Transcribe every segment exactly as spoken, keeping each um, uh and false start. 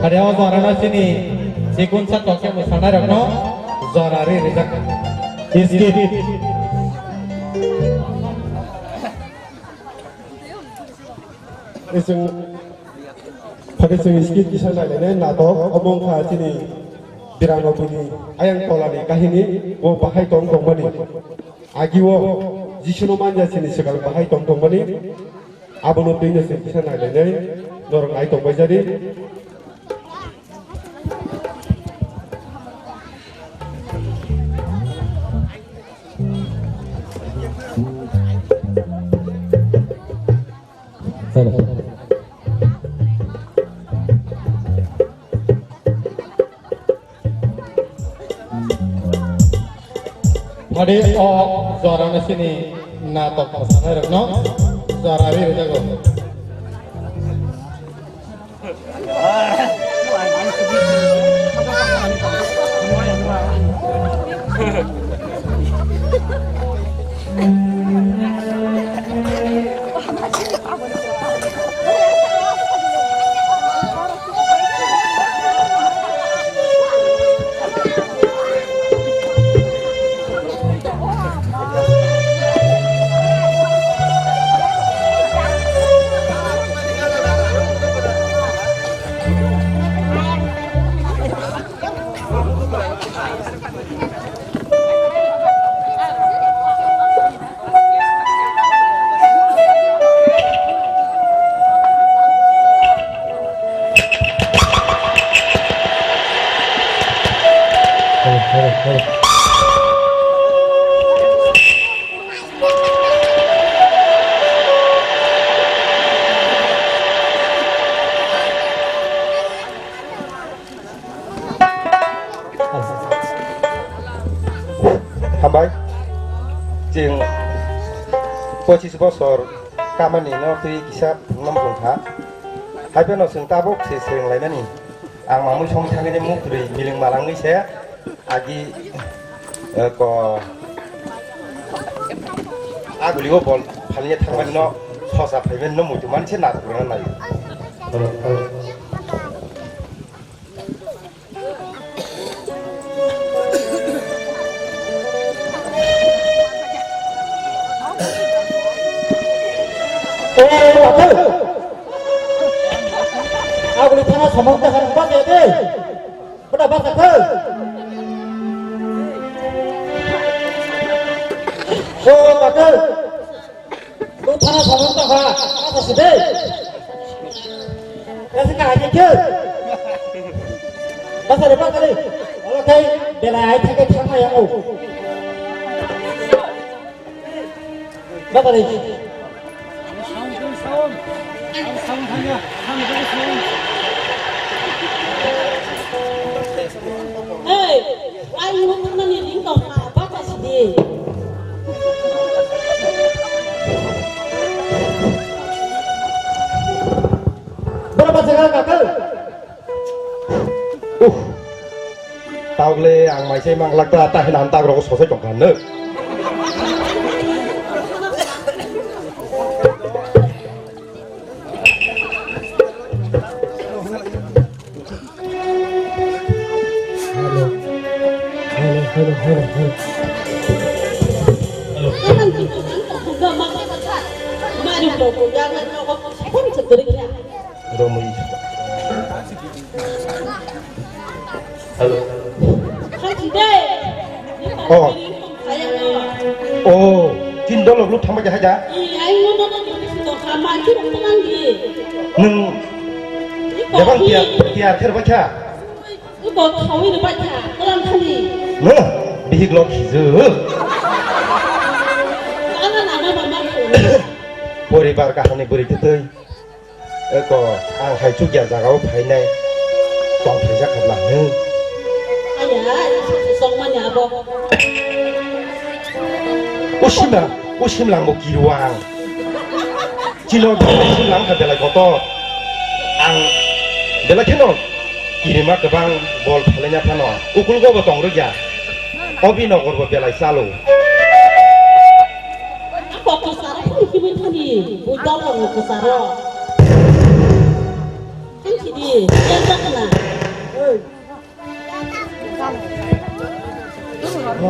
Aro o jorano chini chikun sa tokhe mwsanairokno jora ri rijak. Skit. Chwng, phai chwng skit kisa nailainai natok, omo wngkha chini Birano bini ayang tolani kahini o bahai tong tongmani. Agio Jisuno manya chini swkang bahai tong tongmani. Abono twino chwng kisa nailainai norok nai tongbaijadi. Hello. Adi o jorano chini natok mwsanairokno jora ri rwjago. Hambai, chwng pochis bosor kamani no twi kisa phungnam phungkha. Haiphano chwng tabuk se swrwng laimani. Ang mamui song thangwi muk twi miling malangwi se agi, eh, ko aguli o bol phalnya thangmani no sosa phaimani no muitu mani se natok rwna nai. Aboni thana samung tahan ba de de. Bada ba sakhe. So, bakhe. Bo thana samung ta ha, asa side. Kasi ka haji ke. Basa de bakari. Ola kai bela ai thake thangma yango. Bakari. Hey, ai mo thangna ni ding tong ha, basa side. Berapa sekarang, Kakak? Uh. Taokle ang maisai manglak ta, ta hinam tak rok sosai tongkha no. Hello. Hello, hello, hello, hello. Hello. Romwi. Hello. Oh. Oh, tin dolok luk thangma khe haida. Nwng bebak tiya, tiya ther bakha. Iko khawi rwbaikha, kwrwng thani. No, bihik lok khijwk. Ana nana mama khawni. Poribar kahamni bwrwi twtwi. Eko, ang hai chukya jagao phainai. Tong phaijak kha bla, hmm. Aya, songmani abo. O simla, o simla mo kiruang. Chino belai se langkha belai kotor. Ang belai kheno kirima kwbang bol phalaina phano ukulgo bo tong rwkya. Obi nogor bo belai chalo. Kok kwcharo phano himwi thani, bui dol rok kwcharo. Thank you di, yang tak kena.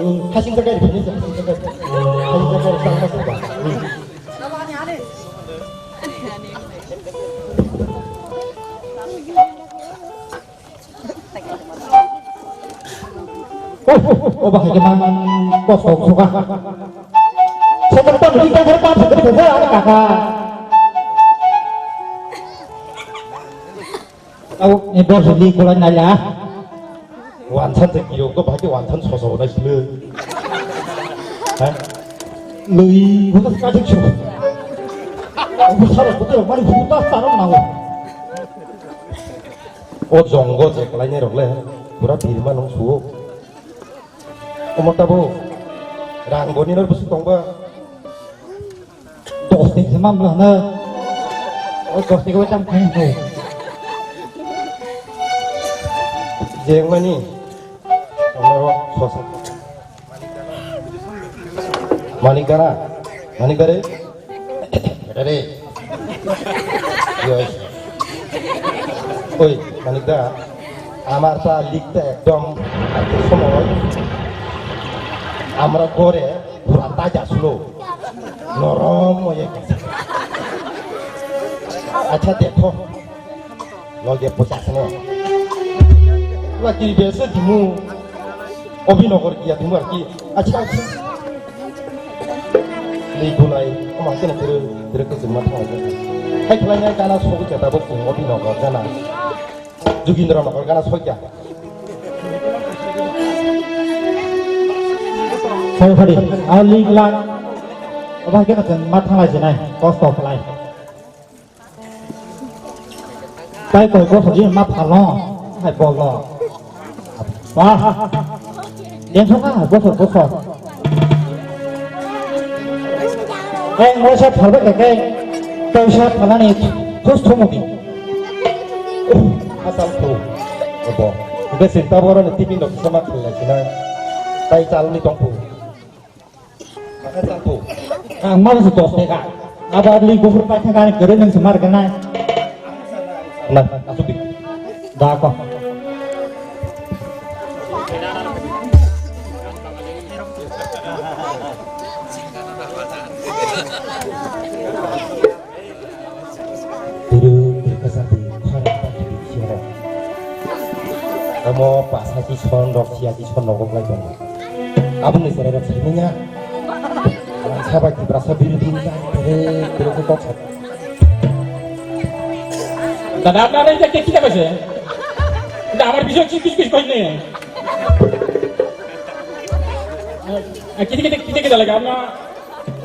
hmm, khasing jaga ri phini, khasing jaga ri. Khasing jaga ri, tang ma saba. Hmm. Oh, oh, oh, bahai ke mang, kos kok suka. Sebentar, kita ke depan, sebentar, sebentar, kakak. Au, ni bor sili kulai nai ya. Wansan te kiro ko bhai wansan soso na sile. Ha? Lui, buta ka dik shu. Buta saro buta mari buta saro na. O jongo je kalai ne rok le. Pura birma nung suo. Omo tabo. Rang boni nor busu tongba. Dos teka se mam bwlano. O dos teka bai tam khaini hai. Jeng mani. Amaro sosa. Manik dana. Manik dare. Dare. Yes. Oi, Manik da. Amar ta likta ekdom. Somoi. Amra gore. Pura taja sulo. Norom oye. Acha dekho. Loge pochasne. Lagi biasa dimu. Obinogor kia dimu arki. Acha, acha. Ni gulai, ama kena tere, tere ke jumma thang. Hai khlai nai kana sobu jata bo Obinogor jana. Jugindra Nagar gana soikya. Sorry, sorry. Aw link lang. Oba kena chen ma thanglai sinai. Kosto khlai. Tai koi ko soji ma phalo. Hai bolo. Wah. Yang sana bosor bosor. Ang waisa phalbai khe khe kaisa phalani thus thumudi. Asal phu. Obo. Hingke sinta boroni tiffin rok sama khalai sina. Tai chalni tongphu. Maka chalphu. Ang ma bwswk dos teka. Abo abli buphur paithak ani kwrwi nwng se mar gwnai. Na, asuk di. Da ko. Turu, turu kasar di, khorang tak di siara. Omo pasa si son rok sia si son rok lai tongo. Aboni serai rok sini ya. Sabai di berasa biru di, turu, turu kok. Dada, apnara eta ke kita kaise? Eta amar bishoy ki kichu kichu hoy nahi. Kita kita kita kita lage apna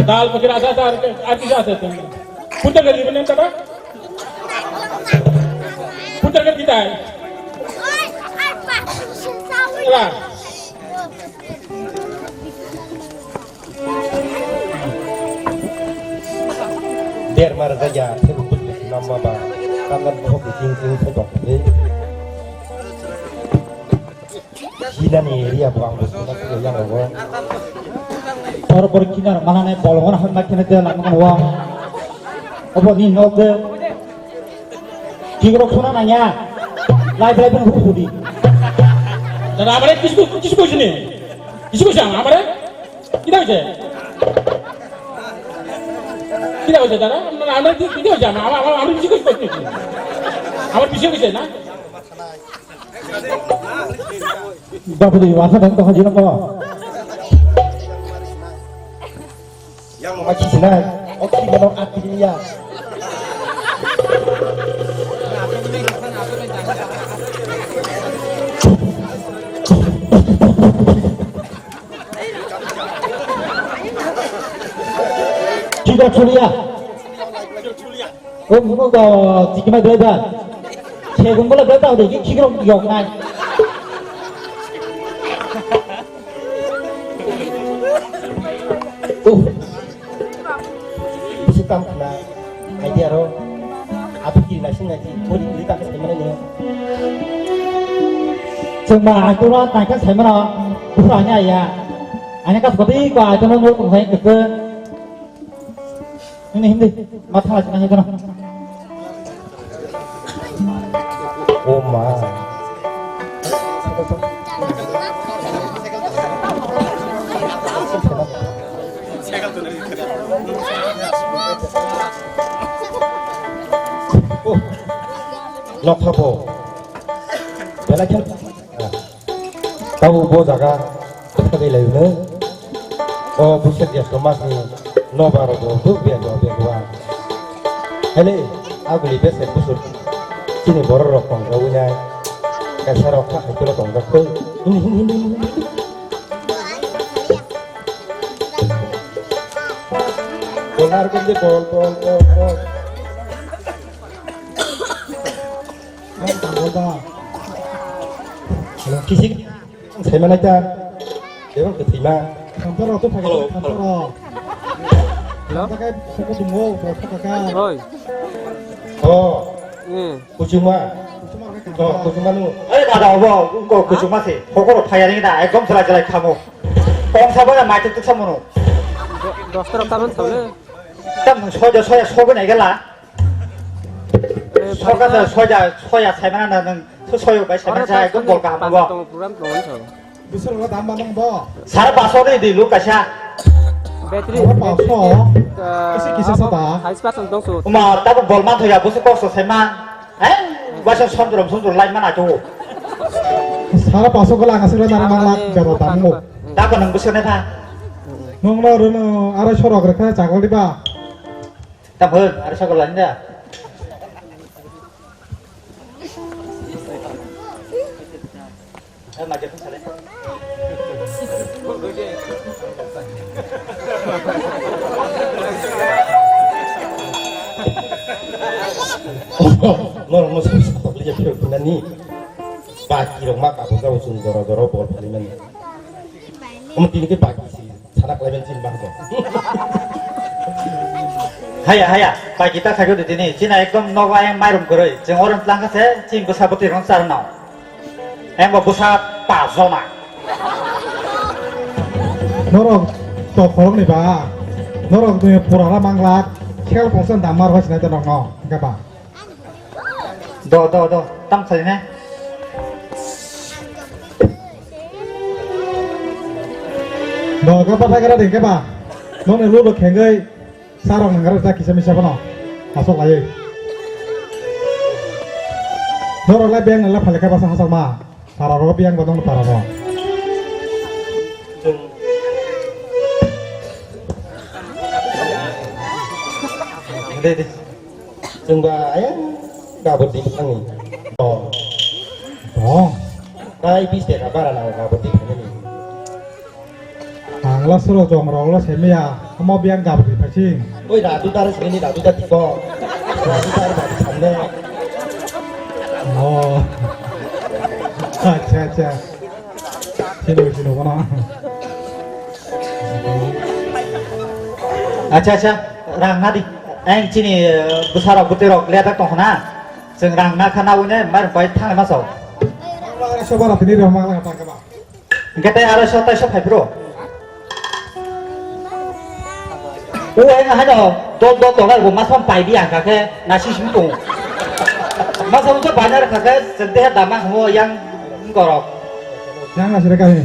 dal pakira asa asa ar kichu asa asa. Putar kar diben dada? Putar kar dita hai. Ela. Derma rwjak ya, thebuk bwswk namba ba, kandan bokhok ni ting ting khe tong thangwi. Hinani area bo ang bo suna suna yang rogo. Tor por kinar manane bolongo na hon ma kene de lam kan wa. Obo ni nok de. Kigrok suna nanya. Lai lai pun hu hu di. Dada amare kisu kisu koise ni. Kisu koise amare. Kida hoise? Kida hoise dada? Amare kida hoise? Amare amare amare kisu koise koise. Amare kisu koise na? Babu di wasa dan kau haji nopo. Yang mau ngaji sini, oke, kalau aku dia. Tidak sulia. Oh, bukan kau, jikima beda. Saya kumpul beda, udah gini, kira yok naik. Uh, bisa tam kena, idea ro, apa kiri nasi nasi, mau dibeli tak kena mana ni? Cuma aku lah tak kena saya mana, bukannya ya. Hanya kas kopi, kau aku mau nol kau saya keke. Hindi, hindi. Matha aja nang ito na. Oh my. Oh. Nokha bo. Belai khe. Tabo bo jaga thagwi lai hwnwi. O buisek ya soma se nobar bo duk bia dua bia dua. Hele aguli besek busur chini borok rok tong jawi nai. Kaisa rok kha hai tolo tong jak koi. Hini hini hini hini. Bol ar kende bol bol bol bol. Ang tanggal ba. Kisik. Saimanaita, bebak kwthwima. Thamsa rok to phai Hello, thamsa hello. Rok. Hello? Thamsa kai soko dungo, bo thaka ka. Oi. Oh, Eh, kuchuma. Kuchuma rok Oh, thamsa. Kuchuma nu. Eh, dada, obo, ko kuchuma se. Hokoro phaya ring da, ekdom jela jela khamo. Kong sabo ya, mai tuk tuk samo no. Do-, dosta rok taman sabo le. Tam soja, soja, sobo nai gela. Eh, Soka phai soja, soja, saimana na nang. So soyo bai Oro saimana sa, ekdom bol kaham pansa bo. Tongo, program tongo, so. Bisur lo dam manung bo. Sara paso ni di lu kaisa. Battery, Sara paso. Battery, eh, Kisa kisa abo sata. High spark tong so. Uma, tabo bol man thoya, busu kok so sema. Eh, wasa sondrom, sondrom lai mana tu. Sara paso ko langa sila nari mang lak, Ano, bero ano, tamu. Ano. Tabo nang busu ne tha. Nung lo runu, aro sorok rekha chakol di ba. Tabo, aro sorok lai da. Norok no sab sab liya phirok phunani. Baki rok ma kapo jabo chwng jora jora bol phali mani. Omo tini ke baki si. Sana khlaiben chini bangkhe. Haya, haya, pai kita khaikhe de tini. Chini ekdom nogo ayang mairum kwrwi. Chwng orom tlangkha se, chini bwsa bwtwi rong charnao. Embo bwsa pa jona. Norok to khoroknwi ba. Norok ni pura la mangla. Khel kongsa damar hoi sinai to nokno. Hingkhe ba. Do, do, do, tam khali ne? Do, ga pathai gara dengke ba. Nong ne ludo khengoi, sarong nang gara kisa misa bano. Asok ayo. Norok lai beng nang la phale ka basa hasok ma. Para ro biang bodong para ro. De, de. Chwngba ayang gabur di bwkhakni. Oh. Oh. Tai bis teka bara nang gabur di bwkhakni. Ang la suro jong rok la semiya, omo biyang gabur di phasing. Oi, Radu dar sini, Radu dar tiko. Radu dar ba samne. Oh. Acha, acha. Sino, sino, kono. Acha, acha. Rang nadi. Ang chini, eh, bwsarok bwtwirok ledak tongkha na. Chwng rang na kha na wine, mairum pai thang ma chao. Arai so bara tini rw mang lang ta kha ba. Hingke tei arai so tai so phai phro. O ang haino dol dol tongnai bo masam pai di ang kha khe nasi simi tong. Masam to bai na kha khe chwng tei dama hmo yang gorok. Yang nasi rw kha ni.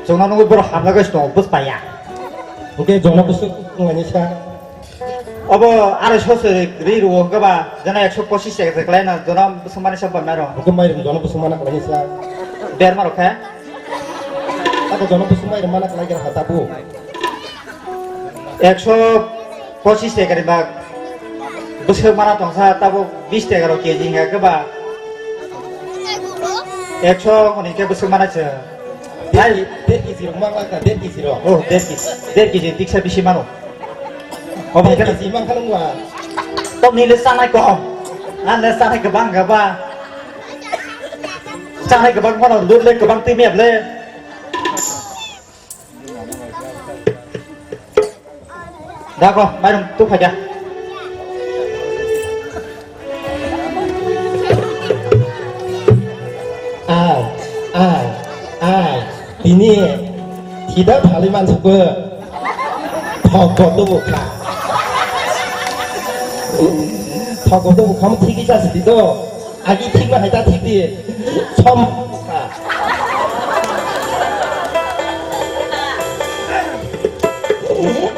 Chwng no nungui borok hamla guys tong bus paya. Oke, jono bus ngani sa. Obo arai so se ri rwo hwnkhe ba, jana ekso pochis se se khlai na, jona bwswk mani sa bamna ro. Hwnkhe mairum jona bwswk mana khlai sa. Berma rok khe? Abo jona bwswk mairum mana khlai kha tabo. Ekso pochis se kari ba bwswk mana tong sa tabo bis taka rok K G hwnkhe ba. Ekso hwnwi khe bwswk mana se. Hai. Der K G rok mang lakha, der K G rok. Oh, der K G, der K G tiksa bisi mano. Oh, bai, der K G mang kha nungwa. Tok ni le sanai ko. An le sanai kwbang ga ba. Sanai kwbang mano, lut le kwbang timi able. Dago, mairum tu phaja. Ai, ai, ai, tini thida phali mansukgo thokgo tubu kha. Thokgo tubu kha, thigi jasi di do. Agi thik ma hai ta thik di. Som.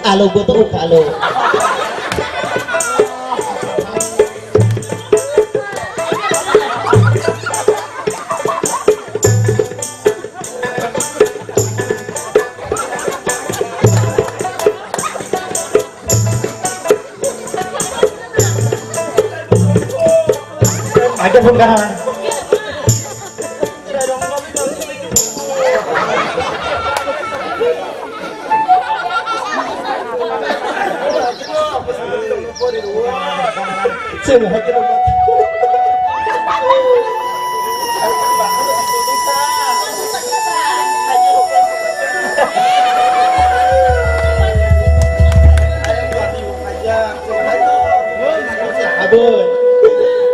Alo goto uk alo. Aja pun kana. Abo,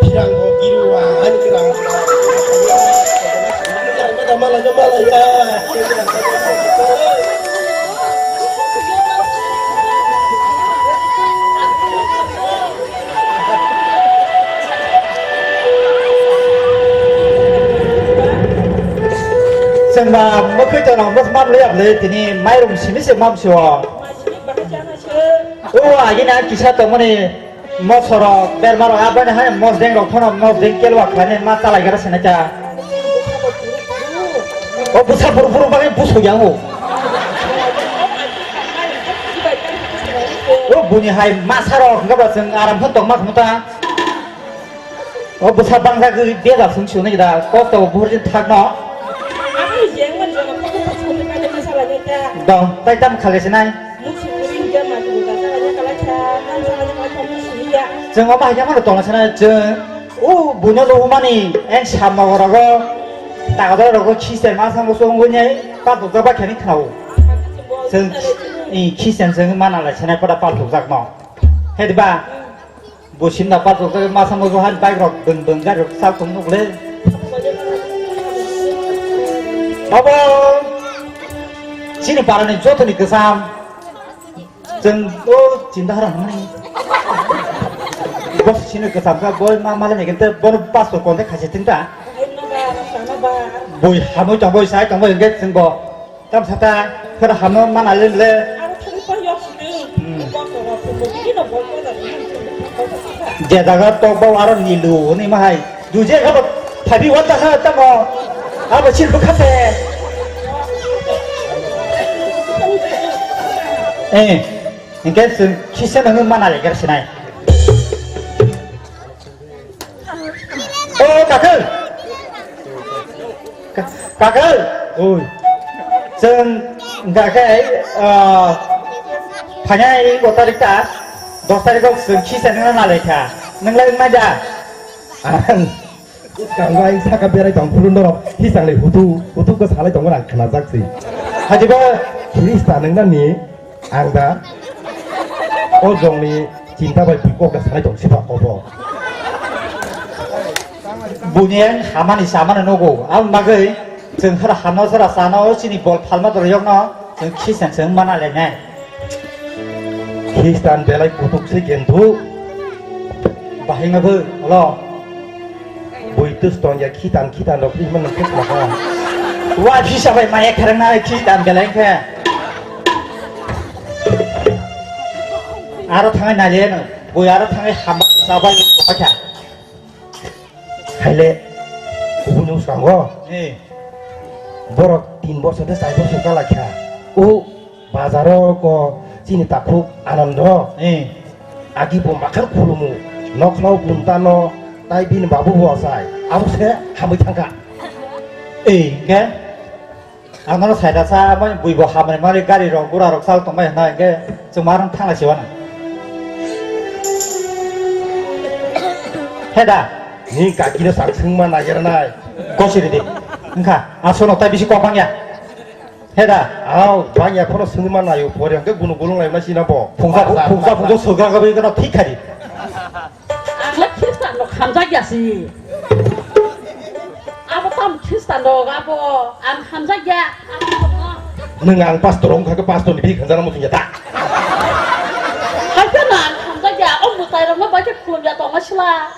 pirang bo giru wa, ani kirang. Mala, mala, ya. Chwngba mwkhwi tono bwsma lwya bwlwi tini mairum simi se mamsio. O agini ang kisa tongmani mosorok bermarok aboni hai mosdeng rok phano mosdeng kelwa khlainai ma chalai gara sinai ta. O bwsa buru buru bagwi busu yango. O buni hai masa rok hwnkhe ba chwng aram khe tongma khumta. O bwsa bangsa gwi beda sung sung nai da kosto bo buhur jin thak no. Dong tai tam khale sinai. Chwng omo hai khe mano tongna sinai chwng. O buino lubumani eng samno rogo tagador rogo khisten ma sambo song wini pa dukjak ba khani khnao. Chwng i khisten chwng mana lai sinai pada pa dukjak no. Hediba. Bo simna patok jaga masa mo johan bike rok beng beng gari rok sal tong nuk le. Abo chini parani jotoni kwcham. Chwng o chinta hara hwnmani. Bo chini kwcham kha boi ma mala ni kente bono pastor konde khachi tinta. Boi hamoi tong boi sai tong boi hwnkhe chwng bo. Tam sata, kera hamo mana le le. Aro thani pa yok sini. Hmm. Bosoro, phumo, bini no bol bol da, bini no bol bol da. Je jaga tok ba aro nilu, ni mahai. Duje kha ba, phabi wata kha tamo. Abo sil bukha se. Eh, hingke sun, kisa nang mana le gar sinai. O kakel. Ka-, kakel. Oi. Chwng hwnkha khe, ah, phainai ego tarik ta, dos tarik o chwng khisa nungna nalai kha. Nunglai wngmai da? Ang kanglai saka berai tong phuru norok hisang le hutu, hutu ko salai tongo ang khnajak si. Hajiba. Khirista nungnani ang da. O jongni Chinta bai bui kok da sanai tong siba kobo. Buini ang hamani samani nogo. Aboni bagwi chwng khara hamno sara sano chini bol phalma dorokno chwng khisan chwng mana lenai. Khristan belai kutuk se gendu. Bahai ngabo, olo. Bui tus tong ya khitan khitan rok himma nang khis maka. Wa phisa bai maya kharang na khitan belai khe. Aro thangai nai le no. Bui aro thangai hamba sabai kha. Haile kubuni uskango. Eh. Borok tin bosor de chai bosor kala kha. O Bazaro ko chini takhuk Anando. Eh. Agi bo makhar khulumu, nokhlau buntano, tai bini babu bo sai. Abo se hamwi thangkha. Eh, ke? Ang no sai da sa, mai bui bo hamri mari gari rok, gura rok sal tongmai hwnna, ke? Chwng ma rang thangla siwana. Heda. Ni kaki no sang sungma nagir nai. Kosiri di. Engkha, asono tai bisi kok bangya. Heda. Au, bangya phano sungma nayo, pore hwnkhe gunu gulung laimna sina bo. Phungsa, phungsa, phungsa sogra gabi kono thik khadi. Ang le Khristan no khamjak ya si. Abo tam Khristan no abo ang khamjak ya. Nwng ang pastor wngkha khe pastor ni bihik khanjana muchung ya ta. Haikhe no ang khamjak ya, o mwtai rok no bai khe khulum ya tongma sila.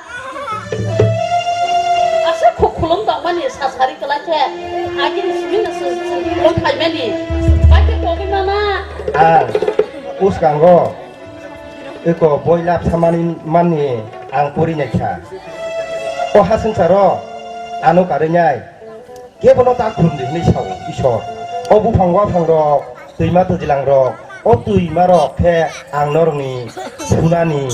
Asa khukhulum tongmani sasari kwlai khe, agini simi no se, se, se, khulum phaimani. Bai khe kogwi mama. Ah, uskango, eko boilap samani manni ang puri naikha. O hasangsaro ano karwi nai. Kebono ta khulum di hwnwi sao Isor. O buphang waphang rok, twima twijilang rok, o twima rok khe ang norokni sunani,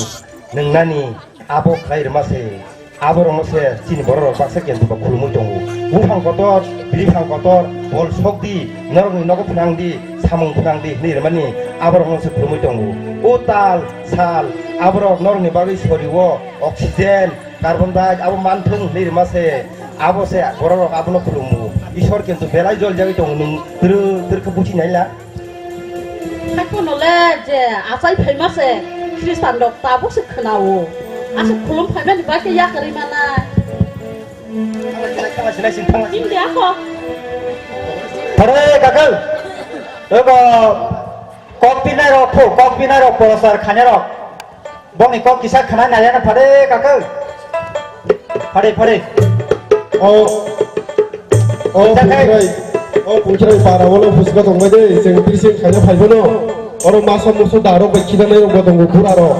nwngnani, abo khlai rwma se. Aborokno se chini borok rok baksa kentu ba khulumui tongo. Buphang kotor, biriphang kotor, bol sok di, norokni nogo phnang di, samung phnang di hwnwi rwmani aborokno se khulumui tongo. O tal, sal, aborok norokni bagwi sorio oxygen, carbon dioxide abo manthwng hwnwi rwma se, abo se borok rok abono khulumu. Isor kintu belai joljagwi tongo, nwng twrwk twrwk khe buchi naila. Haikhe no le je achai phaima se Khristan rok tabuk se khwnao. Aswk khulum phaimani bai khe yakarwi manai. India ko. Hare kakal. Ego kok pinai rok phu, kok pinai rok porosar khainai rok. Bongni kok kisa khna naliya na phare kaka. Phare, phare. O, o Jakai. Pungchrai, o Pungchrai para wala phuska tongbai de, jeng pirsing khaina phaibono. Oro masa musu darok bai khidanai rok bo tongo bura rok.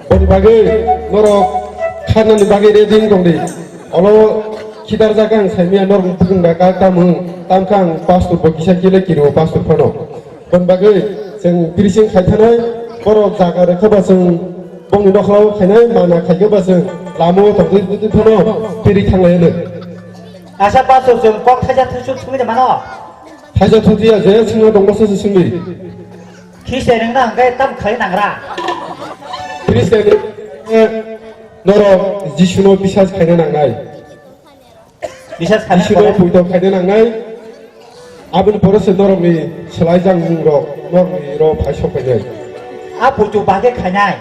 Boni bagwi norok khanani bagwi ready wng tongdi. Olo khidar jaga ang saimia norok bukung da kak tamung, tamkha ang pastor bo kisa kile kiro pastor phano. Boni bagwi chwng pirsing khai thanai, borok jaga rwkha ba chwng bongni nokhlao khainai mana khaikhe ba chwng lama o tongtwi tongtwi phano phiri thanglai hwnwi. Asa pastor chwng kok thaisa thusuk sungwi de mano? Thaisa thuti ya je singno tongma se singwi. Khiste nang na hwnkhe tam khlai nangra. Phiri se norok Jisuno bisas khaina nangnai. Bisas khaina Jisuno nangnai. Puito khaina nangnai. Aboni pore se norokni swlai jang mung rok norokni ro phai sok painai. A puito bagwi khainai.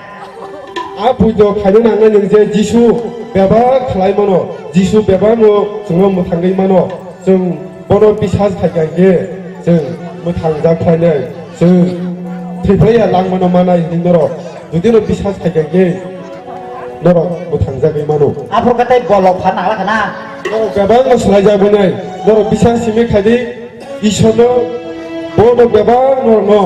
A puito khaina nangnai nwng je Jisu bebak khlai mano. Jisu bebak no chwngno mwthangwi mano. Chwng bono bisas khai kha hwnkhe chwng mwthang jak khlainai. Chwng thwi phlai ya langmano manai hwnwi norok. Judino bisas khai kha hwnkhe norok mwthang jagwi mano. Aphuru khe tei bolok phan nangla khana. Norok bebak no swlai jak wnai. Norok bisas simi khai di Isorno bono bebak norokno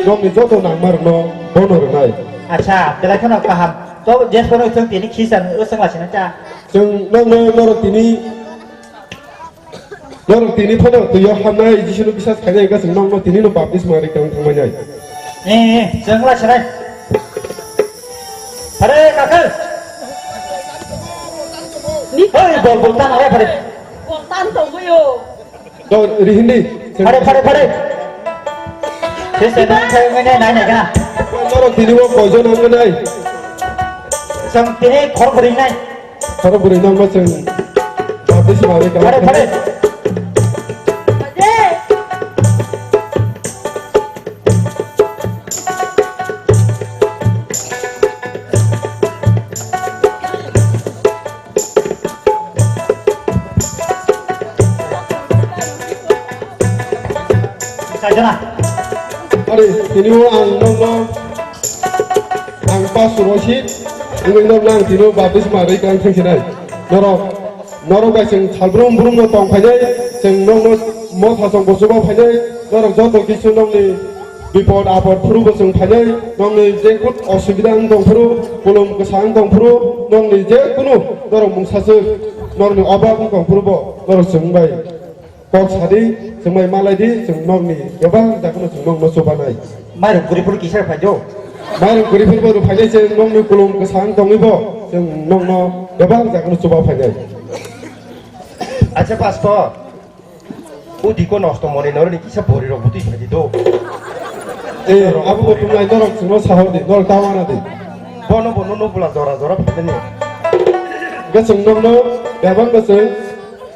nokni joto nangma rokno bono rwnai. Acha, belai kheno kaham. To jes bono chwng tini khisan o chwng lasina cha. Chwng nokno norok tini Norok tini phano twiyo hamnai Jisuno bisas khainai wngkha chwng nokno tini no baptisma ri tong thangmani. Eh, eh, chwng lai sanai. Phare kakal. Ni Hei, bol, bol tan, hei, phare. Bol tan tongboyo. Do, rihindi. Phare, phare, phare. Sese nang khai ngai nai nai kana. Norok tini bo koijon nang nai. Chwng tini khor bwrwi nai. Khoro bwrwi no chwng baptisma ri kha. Phare, phare. Jana. Ari, tini o ang nokno, ang pastor Rosit, wngwi nokno ang tini o baptisma rwi kang thang sinai. Norok, norok bai chwng salbrum brumno tong phainai, chwng nokno motha chwng bochuma phainai, norok joto kisu nokni bipod apod phuru bo chwng phainai, nokni jekun osubida wng tong phuru, kulum kwsa wng tong phuru, nokni jekunu norok mungsa swk, norokni obak wng tong phuru bo norok chwng bai kok sadi, chwng bai malai di, chwng nokni bebak jakno chwng nokno chubanai. Mairung kwrwi phuru kisa phai do. Mairung kwrwi phuru bo rw phainai, chwng nokni kulum kwsa wng tongwi bo chwng nokno bebak jakno chuba phainai. Acha pastor. Udiko nosto mone noroni kisa bori rok butui phai di do. Eh, abo bo tunglai norok chwngno sahor di, norok ta wana di. Bono bo nono bula jora jora phai di. Hwnkhe chwng nokno bebak no chwng,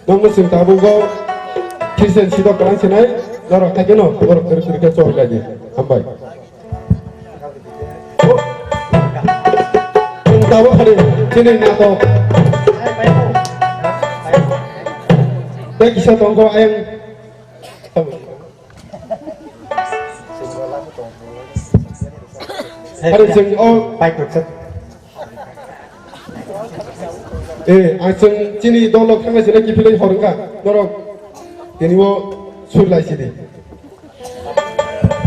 nokno chwng tabuk bo khirsen sidok kwrang sinai, norok haikhe no borok kwrwi kwrwi khe chobwi lai di. Hambai. Chwng tabuk phari chini natok. Tei kisa tongkho ayang. Phari chwng o. Eh, ang chwng chini dolo thangna sina kiphilwi hor wngkha. Norok tini o sur lai sidi.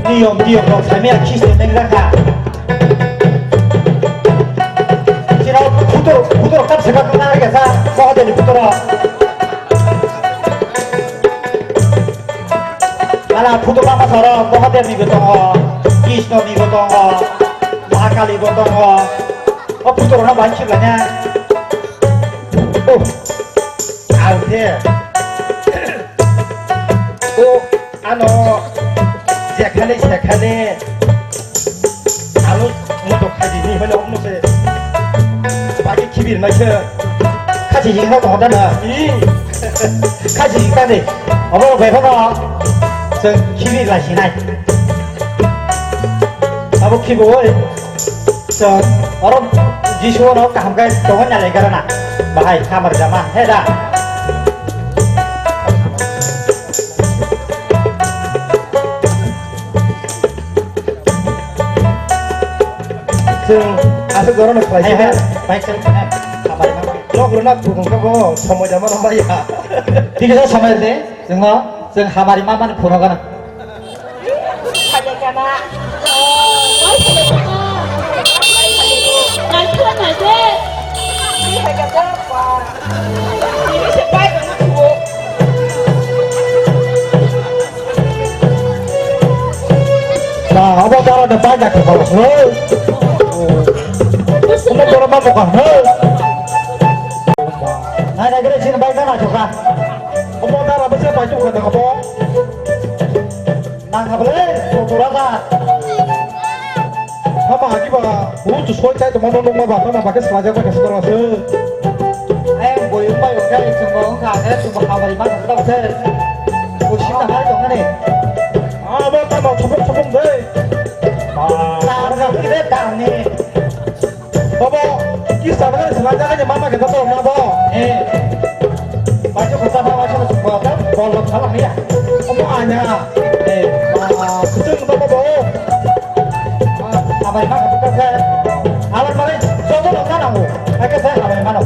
Niyom, niyom rok saimaya khiste neng rakha. Chirok phutor, phutor kam saka nang rega sa, Mahadev ni phutor. Ala phutor lama soro, Mahadev ni bo tongo, Krishna ni bo tongo, Mahakali bo tongo. O phutor no bai chibanya. Oh, ang the. O ano jekhane sekhane ano moto khaji ni hole omno se bagi khibir mai se khaji hing no hoda na. Khaji hing ta de. Abo bai hono se khibir la sinai. Abo khibo oi. Chwng oro Jisu oro kaham khe tongwi nalai khe rwna. Bahai hamar jama he da. Chwng aswk oro no khlai He, he, sina. Bai chwng, he, hamar jama. Lok rwna thung khe bo somoi jama no maya. Tini sa somoi de, chwngno, chwng hamari ma mani phunukgana. Ba, abo dara de bai da khe ba, he? Omo dara ma boka, he? Nai, nai, gre, sini bai da na, choka. Omo dara bese bai choka da, omo. Nang kha bole, kotora da. Hama agi ba, buchu soi chai tongma no nungma ba, hama ba khe swlajak ba khe swkang se. Ayang boyong bai wngkha, chwngbo wngkha, khe chwngbo hamari ma thang se. Bo sita hai tongmani. Abo tamo thopok thopok de. Ba. Tar ga khe de tangni. Bobo, kisa bwkha swlajak ani mama khe joto rwna bo. Eh. Bajo kota ba waisa bo ta bol bol thala miya. Omo anya. Eh, ba, kutung to bobo. Ah, abai ma khe khe. Abai mare joto rwna nango. Ake sa abai mano.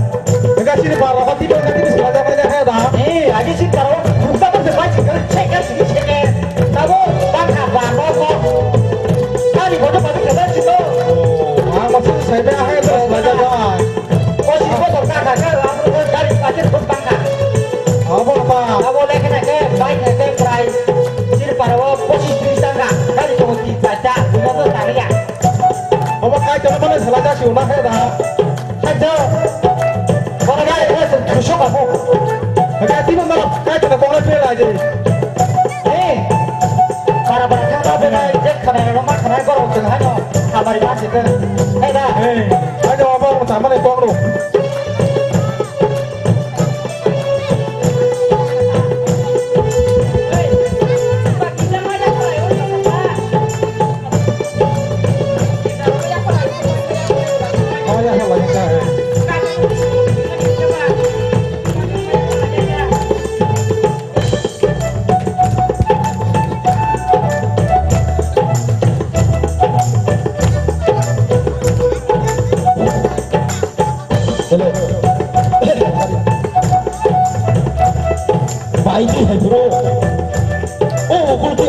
Ega sini ba rogo tibo na tibo swlajak ani he da. Eh, agi sin taro. Bukta to se bai chikar chekar sini chekar. Tabo bangkha ba bo bo. Ani boto pati kata chito. Ang masuk saya dah hai terus belajar dah. Ko si ko sorkar kata aku ko dari pati terus bangkha. Apa apa? Abo lekhe na ke bai na ke prai. Sir paro pochis tris taka. Dari ko ti pata. Bukan tu tariya. Obo kai tongma mane swlajak si unak hai da. Hai da. Bono bai hai se thusok apo. Kai timo ma kai tongma kok lai phe lai de. Eh. Bara bara kha ba benai je khana ro ma khana borok tong hai no. Hamari ma se te. Hai da. Eh. Hai da obo tamo ne kok ro.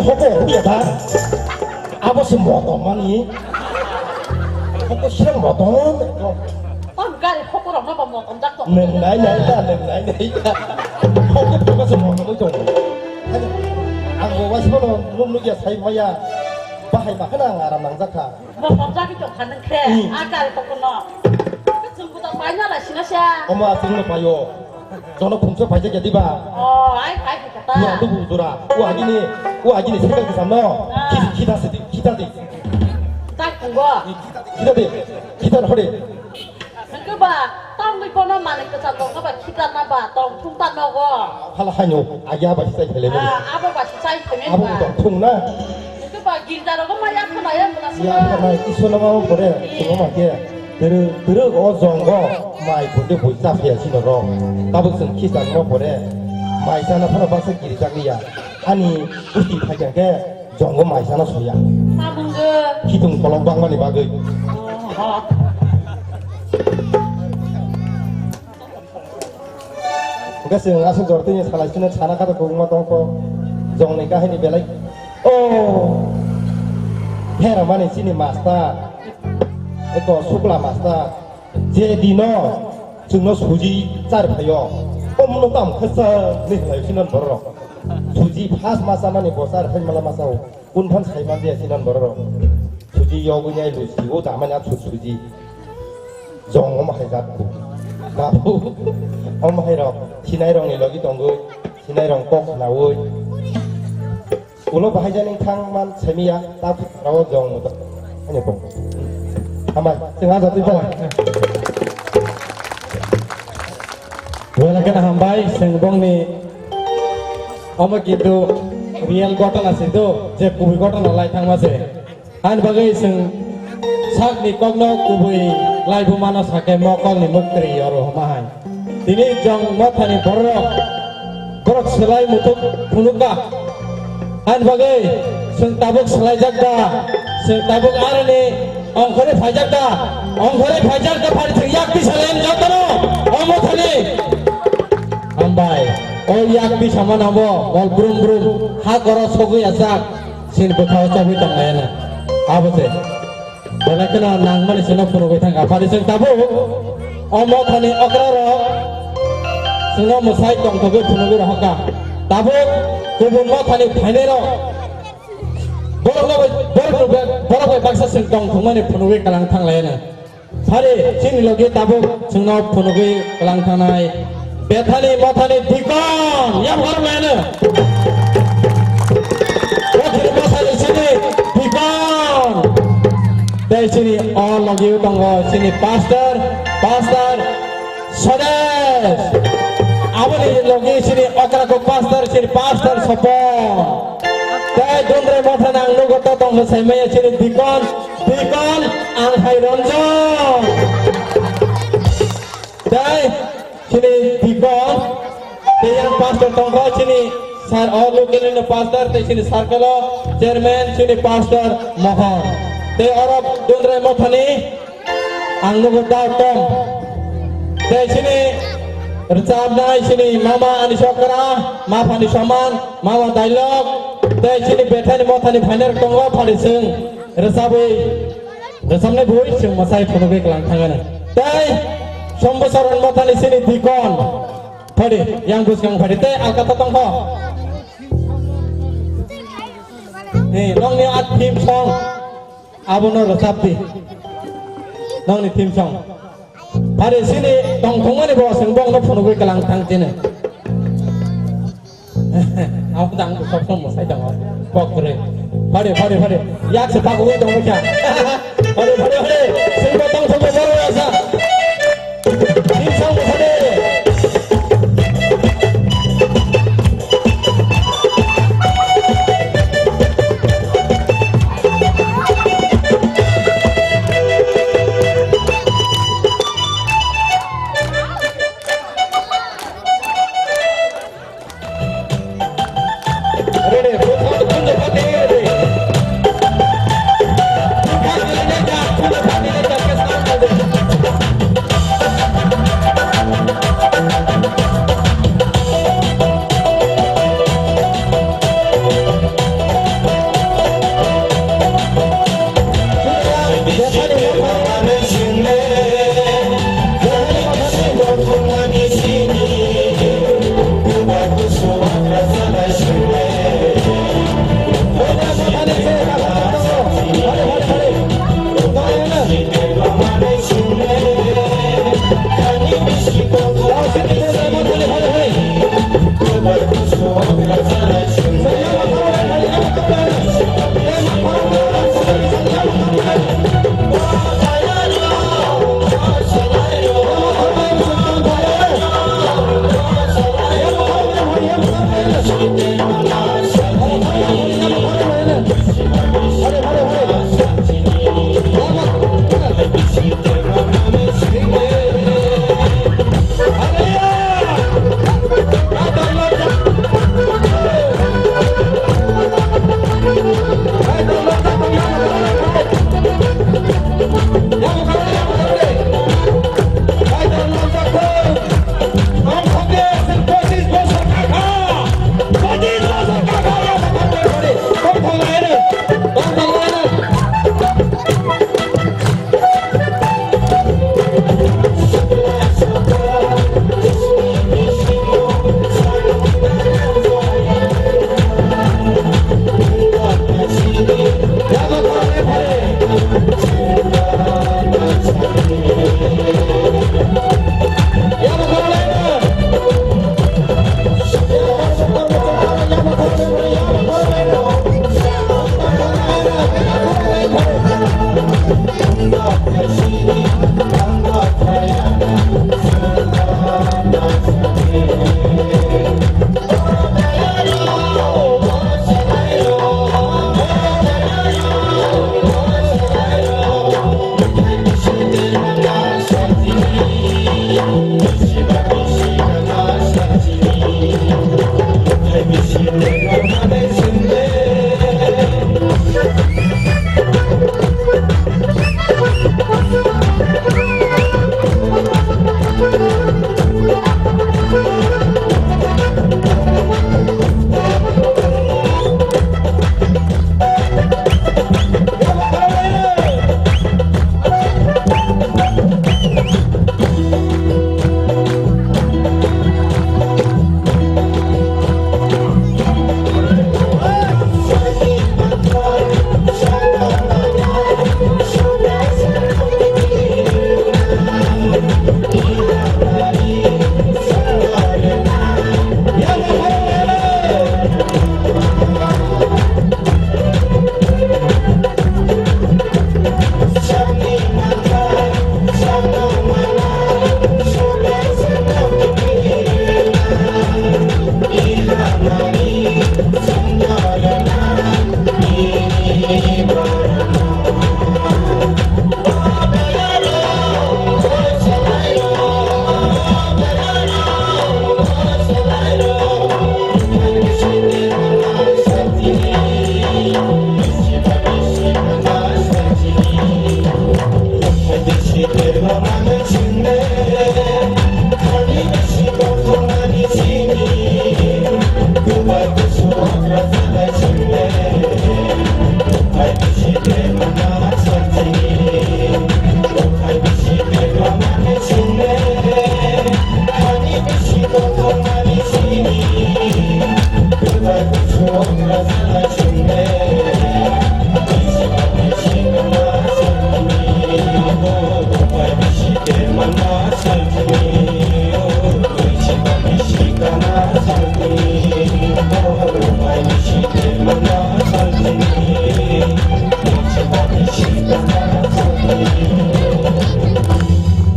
Hoko hukya da. Abo se motom mani. Hoko sirang motom. Tam gari hoko rok no ba motom jak to. Neng nai nai ta, neng nai nai ta. Hoko hukya se motom oi tong. Ang bo wasi bono nuk nuk ya sai maya. Bahai ma khana ang aram nang jak kha. Motom jak to kha nang khe. Hmm. A gari hoko no. Chung buta pai na la sina sa. Oma chung no payo. Jono khumsa paijak ya diba? Oh, ai, ai, kata. Pura tu bujura. O agini, o agini sekal kisam no. Ah. Ki-, kita sidi, kita di. Tak tunggu. Kita di, kita di. Kita hore. Nengke ba, tang mi kono manik kesa tong ba, kita na ba, tong thung ta nogo. Hala hanyo, agi aba sisai phele mo. Ah, abo ba sisai phele ba. Abo tong thung na. Itu ba girja rogo ma yak na ya mula sila. Ya na isu nama mo pore, suma ma ke. Turu, turu o jongo mai bunde bui cha phiya sino ro. Tabuk sung khisan mo pore. Mai sana phano basa girja liya. Ani usti thakya ke jongo mai sana soya. Tabung ge. Khitung kolok bangmani bagwi. Oh, ha. Hwnkhe chwng aswk jora tini salai chwngno sana kha tongma tongkho jongni kahini belai. O, pheramani chini master, eko sukla master, je dino chwngno suji char phaio, omono tamo khe char ni phaio sinon borok. Suji first ma chamani bo char phai mala ma chao. Kun phan sai man dia sinan borok. Suji yogwi nai lu si o da manya su suji. Jong om hai jat ku. Babu. Om hai rok. Sinai rong ni logi tongwi. Sinai rong kok nawi. Ulo bahai jani thang man semiya ta rawo jong muto. Ani pong. Hambai. Singa jatwi pala. Wala kana hambai seng bong ni. Omo kintu real ghotona se do, je kubui ghotona lai thangma se. Ani bagwi chwng sakni kokno kubui laibu mano sakhe mokol ni muktri oro homa hai. Tini jong mothani borok, borok selai muthuk phunukha. Ani bagwi chwng tabuk selaijak da, chwng tabuk aroni Ongkhorwi phaijak da, ongkhorwi phaijak da, phari thwng yak tisa len jotono, omo thani. Hambai, o yak tisa manabo, mol brum brum, ha koro sogwi ajak, sin bwkhao chobwi tonglaiyana. Abo se. Belai kheno nangmani sino phunugwi thangkha, phari chwng tabuk, omo thani okra rok, chwngno mwsai tongthogwi phunugwi rohorkha. Tabuk, kubun mothani phainairok, Borok no bai, borok no bai, borok bai baksa chwng tong thwngmani phunugwi kwlang thanglaiyano. Phari chini logi tabuk chwngno phunugwi kwlang thangnai Bethani Mothani Dikon yam horlaiyano. Mothani Mothani chini Dikon. Tei chini o logi tongo chini pastor, pastor, Sodes! Aboni logi chini okra ko pastor, chini pastor Sopon. Tei Dundrai Motha nang nugo to tong sai maya chini dikon, dikon ang hai Ronjon. Tei chini dikon, tei yang pastor tongkho chini sar o local ni pastor, tei chini circle o chairman chini pastor Mohon. Tei oro Dundrai Motha ni Ang nugo da tom. Tei chini rwchapnai chini mama ani sokra, ma phani soman, mama dailok. Tei chini Bethani Mothani phainai rok tongo phani chwng rwchabwi, rwchabnai bui chwng mwsai phunugwi kwlang thangano. Tei Sombosoron Mothani chini dikon. Phadi, yang bwskang phadi tei alkata tongkho. Ni nongni a theme song. Abono rwchap di. Nongni theme song. Phari sini tongthokmani bo chwng bokno phunugwi kwlang thang chini. Abo dang bo sob sob mwsai tongo. Kok kwrwi. Phari, phari, phari. Yak se pagwi tongwi kha. Phari, phari, phari. Chwng bo tongthokgwi borok rwsa.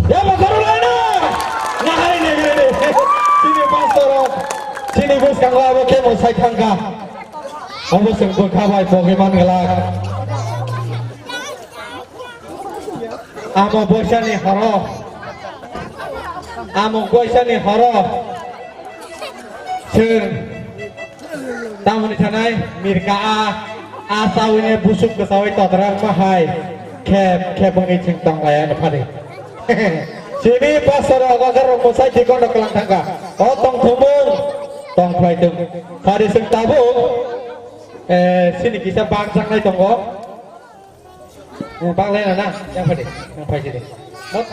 Ya, makarulana! Nahari negere de. Chini pastor rok, chini bwskango abo khe mwsai thangkha. Obo chwng bwkha bai pogwi man glak. Amo boisani horo. Amo boisani horo. Chwng tamoni thanai mirka a, a sawine busuk kwsawi totra wngma hai. Khep, khep wngwi chwng tong laiya no phani. Sini pastor rok agar rok mwsai thikon rok kwlang thangkha. O tong thumung, tong phlai thung. Phari chwng tabuk, eh, sini kisa bak jaknai tongo. Eh, bak lai na, yang phadi, yang phai sini. Mot-,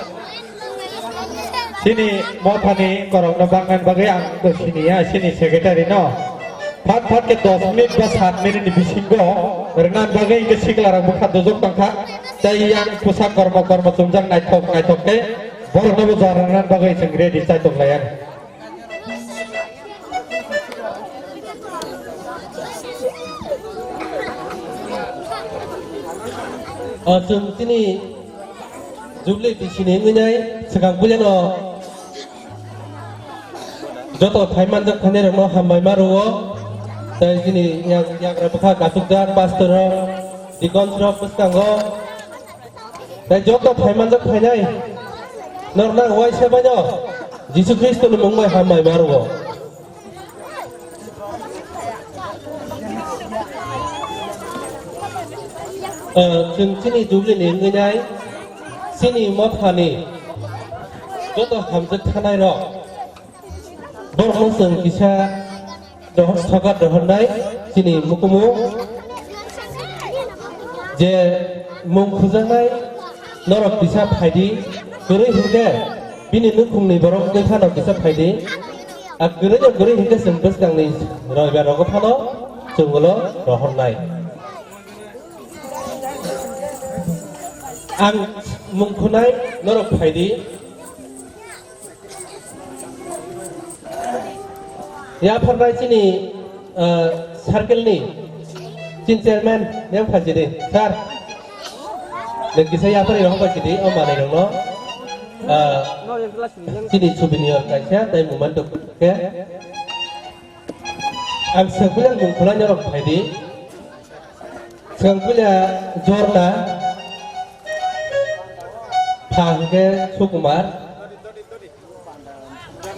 sini mothani korokno baknani bagwi ang to sini ya, sini secretary no. Phat phat khe dos minute ba sat minute ni bisingo rwnan bagwi hwnkhe sikla rok bwkha dojok tongkha. Tei yang pusa kormo kormo chumjak naithok naithok khe borokno bo jora rwnan bagwi chwng ready chai tong lai ya. O chwng chini Jubilee bisini wngwi nai swkang puilano joto thai manjak thainai rokno hambai ma rwo. Tei chini yang, yagra bwkha kasukjak pastor rok, deacons rok bwskango. Tei joto phai manjak phainai norokno ang uaisa baino Jisu Khristoni mung bai hambai ma rwo. Eh, chwng chini Jubilee ni wngwi nai chini mothani joto hamjak thanai rok. Borokno chwng kisa dohor, sokat dohornai chini mukumu je mung khujaknai norok kisa phaidi, kwrwi hinkhe bini nukhungni borok wngwi phano kisa phaidi. A kwrwi no kwrwi hinkhe chwng bwskangni roibar rogo phano chwng ulo rohornai. Ang mung khunai norok phaidi. Yapharnai chini, ah, circle ni chini chairman yang phajidi, sir. Nang kisa yaphar yang phajidi, o manai rokno, ah, chini souvenir kaisa, tei memento khe. Ang sengkuyang mung khulai norok phaidi. Sengkuya Jorna, pha hwnkhe Sukumar.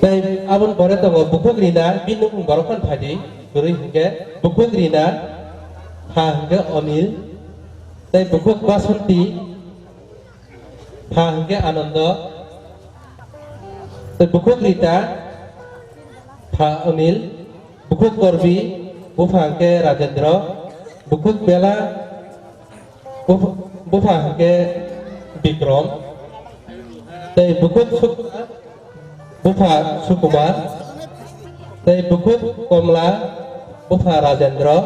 Tei aboni pore tongo bukhuk Rina, bini nukhung borok phano phaidi, kwrwi hwnkhe bukhuk Rina, pha hwnkhe Onil, tei bukhuk Basanti, pha hwnkhe Anando, tei bukhuk Rita, pha Onil, bukhuk Korbi, bupha hwnkhe Rajendra, bukhuk Bela, Buph-, bupha hwnkhe Bikrom, tei bukhuk Suk-, bupha Sukumar, tei bukhuk Komla, bupha Rajendra.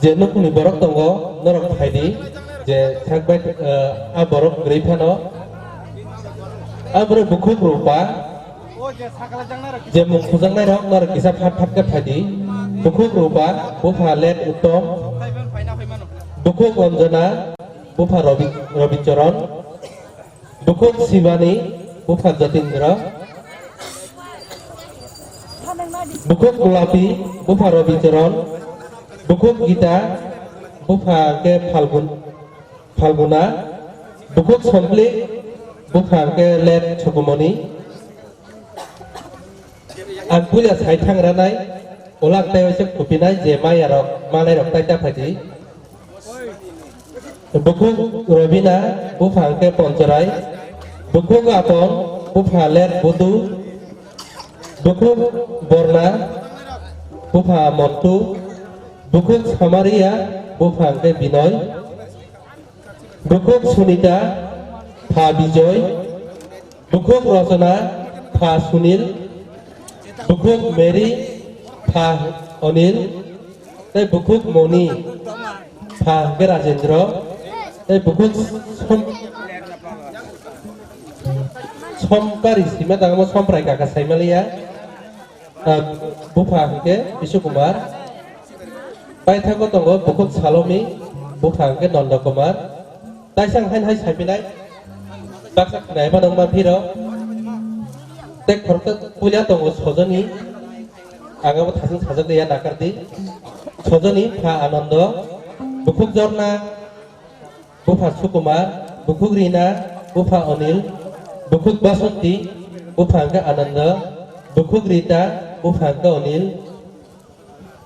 Je nukhungni borok tongo, norok phaidi, je sak bai, eh, a borok kwrwi phano. Aboni bukhuk Rupa, je mung khujaknai rok norok kisa phat phat khe phaidi. Bukhuk Rupa, bupha Let Uttom. Bukhuk Anjana, bupha Robi, Robi Choron. Bukhuk Sibani, bupha Jatindra. Bukhuk Gulapi, bupha Robi Choron. Bukhuk Gita, bupha ke Phalgun. Phalguna, bukhuk Somplik, bupha hwnkhe Let Sukumoni. Ang puila sai thangranai, ulak tei waisa khupinai je maya rok, manai rok tai ta phaidi. Bukhuk Robina, bupha hwnkhe Ponchorai, bukhuk Apon, bupha Let Budu, bukhuk Borna, bupha Montu, bukhuk Samaria, bupha hwnkhe Binoy. Bukhuk Sunita, pha Bijoy. Bukhuk Rosona, pha Sunil. Bukhuk Mary, pha Onil, tei bukhuk Moni, pha hwnkhe Rajendra, tei bukhuk Som-, Somkari sima tangmo Somprai kaka saimaliya, ah, bupha hwnkhe Bishu Kumar, paithago tongo bukhuk Salomi, bupha hwnkhe Nanda Kumar. Taisang hain hai saipinai, baksa khwnai mano ma phiro. Tei khoroksa puila tongo Sojoni, ang abo thasung sajak ya nakardi. Sojoni pha Anando, bukhuk Jorna, bupha Sukumar, bukhuk Rina, bupha Onil, bukhuk Basanti, bupha hwnkhe Anando, bukhuk Rita, bupha hwnkhe Onil,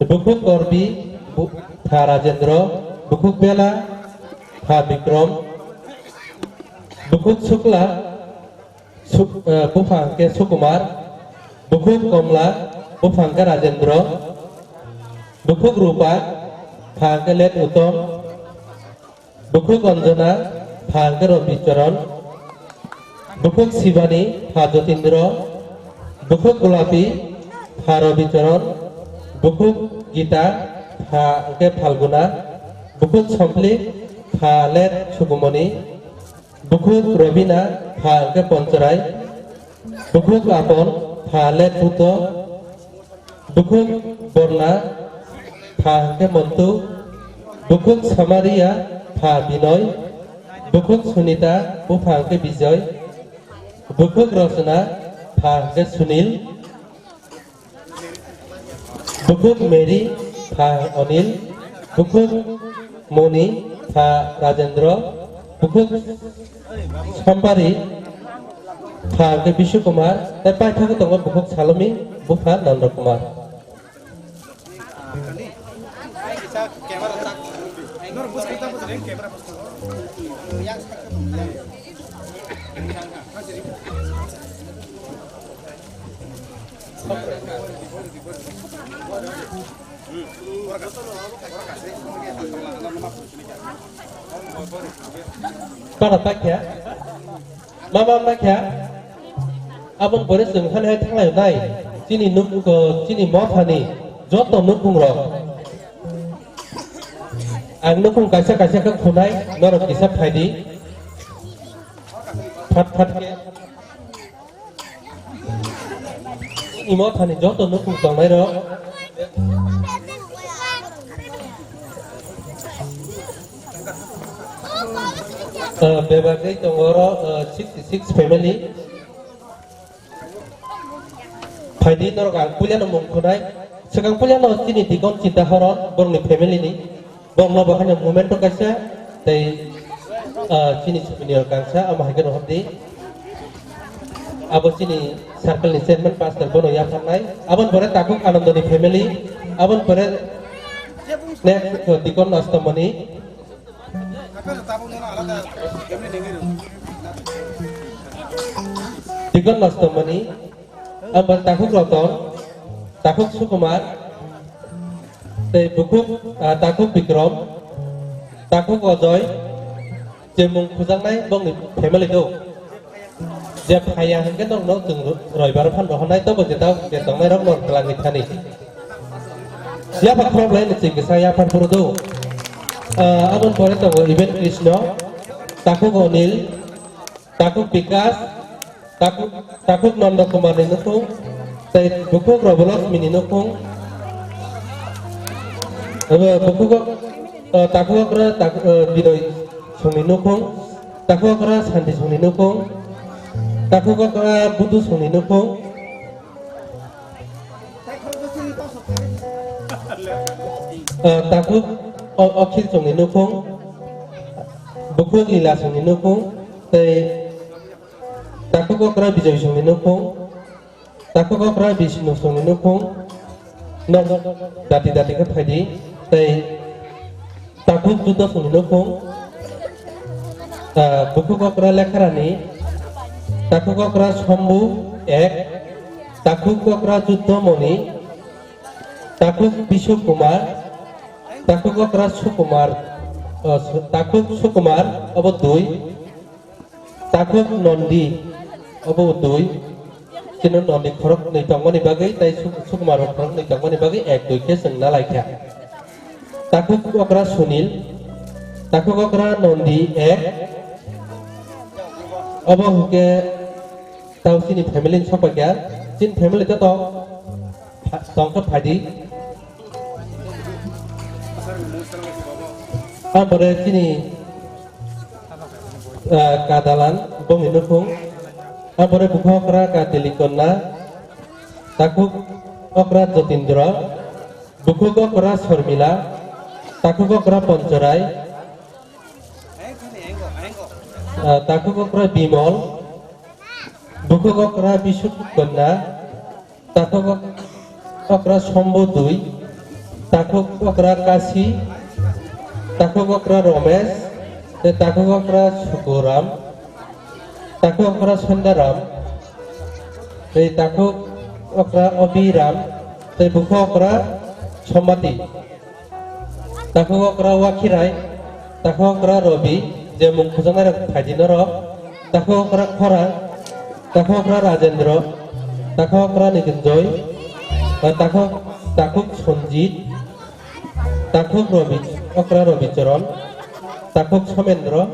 bukhuk Korbi, bu-, pha Rajendra, bukhuk Bela, pha Bikrom, bukhuk Sukla, Suk-, eh, bupha hwnkhe Sukumar, bukhuk Komla, bupha hwnkhe Rajendra, bukhuk Rupa, pha hwnkhe Let Utom, bukhuk Anjana, pha hwnkhe Robi Charan, bukhuk Sibani, pha Jotindra, bukhuk Gulapi, pha Robi Charan, bukhuk Gita, pha hwnkhe Phalguna, bukhuk Sompli, pha Let Sukumoni, bukhuk Robina, pha hwnkhe Ponchorai, bukhuk Apon, pha Let Buddho, bukhuk Borna, pha hwnkhe Montu, bukhuk Samaria, pha Binoy, bukhuk Sunita, bupha hwnkhe Bijoy, bukhuk Rosna, pha hwnkhe Sunil, bukhuk Mary, pha Onil, bukhuk Moni, pha Rajendra, bukhuk Sampari, pha hwnkhe Bishu Kumar, tei paithago tongo bukhuk Salomi, bupha Nanda Kumar. Para pakya, mama pakya, abon pore chwng hani hai thanglai nai, chini nuk, chini mothani joto nukung rok. Ang nukhung kaisa kaisa khe khunai, norok kisa phaidi. Phat phat khe. Imo thani joto nukhung tongnai rok. Ah, bebak dei tongo oro, ah, sixty six family. Phaidi norok ang puilano mung khunai. Swkang puilano chini dikon Chinta Horon, borokni family ni. Borokno bo haino movement o kaisa, tei, ah, chini senior kangsa, amo hai kheno hapdi. Abo chini circle ni chairman pastor bono yapharnai. Aboni pore Takhuk Anandoni family. Aboni pore next, ah, dikon Astomoni. Dikon Astomoni, abo Takhuk Roton, Takhuk Sukumar, tei bukhuk, ah, Takhuk Bikrom, Takhuk Ojoy, je mung khujaknai bongni family do. Je phaiya hwnkhe norokno chwng roibar phan rohornai, tobo je tao je tongnai rok norok twlangwi thani. Yapha khorok lai ni chwng kisa yapha phuru do. Ah, aboni pore tongo Even Krishna, Takhuk Onil, Takhuk Bikas, Takhuk, Takhuk Nanda Kumar ni nukhung, tei bukhuk Robolosmi ni nukhung. Abo bukhuk, ah, Takhuk Okra, Tak-, ah, Binoy Song ni nukhung. Takhuk okra Santi Songni nukhung, takhuk okra Budu Songni nukhung, ah, takhuk o-, Okhil Songni nukhung, bukhuk Lila Songni nukhung, tei takhuk okra Bijoy Songni nukhung. Takhuk okra Bishnu Songni nukhung nok dati dati khe phaidi, tei takhuk Judo Songni nukhung, ah, bukhuk okra Lekharani, takhuk okra Sombu ek, takhuk okra Judo Moni, takhuk Bishu Kumar, takhuk okra Sukumar, ah, Su-, takhuk Sukumar obo dui, takhuk Nondi obo dui, Chini nondi khoroknwi tongmani bagwi tei suk-, sukmaro khoroknwi tongmani bagwi ek dui khe chwng nalaikha. Takhuk okra Sunil, takhuk okra Nondi ek, obo hwnkhe tao chini family ni sokpaikha, chini family joto pha-, tongkha phaidi. Ampore chini, ah, kadalan bongni nukhung, ampore bukha okra Katili Konna, takhuk okra Jotindra, bukhuk okra Sormila, takhuk okra Ponchorai, ah, takhuk okra Bimol, bukhuk okra Bisuk Konna, takhuk ok-, okra Sombo dui, takhuk okra Kasi, takhuk okra Romesh, tei takhuk okra Sukuram, takhuk okra Sondaram, tei takhuk okra Obiram, tei bukhuk okra Somati. Takhuk okra Wakhirai, takhuk okra Robi, je mung khujanairok phaidi norok, takhuk okra Khorang, takhuk okra Rajendra, takhuk okra Nikunjoy, takhuk, takhuk Sonjit, takhuk Robi, okra Robicharan, takhuk Somendra,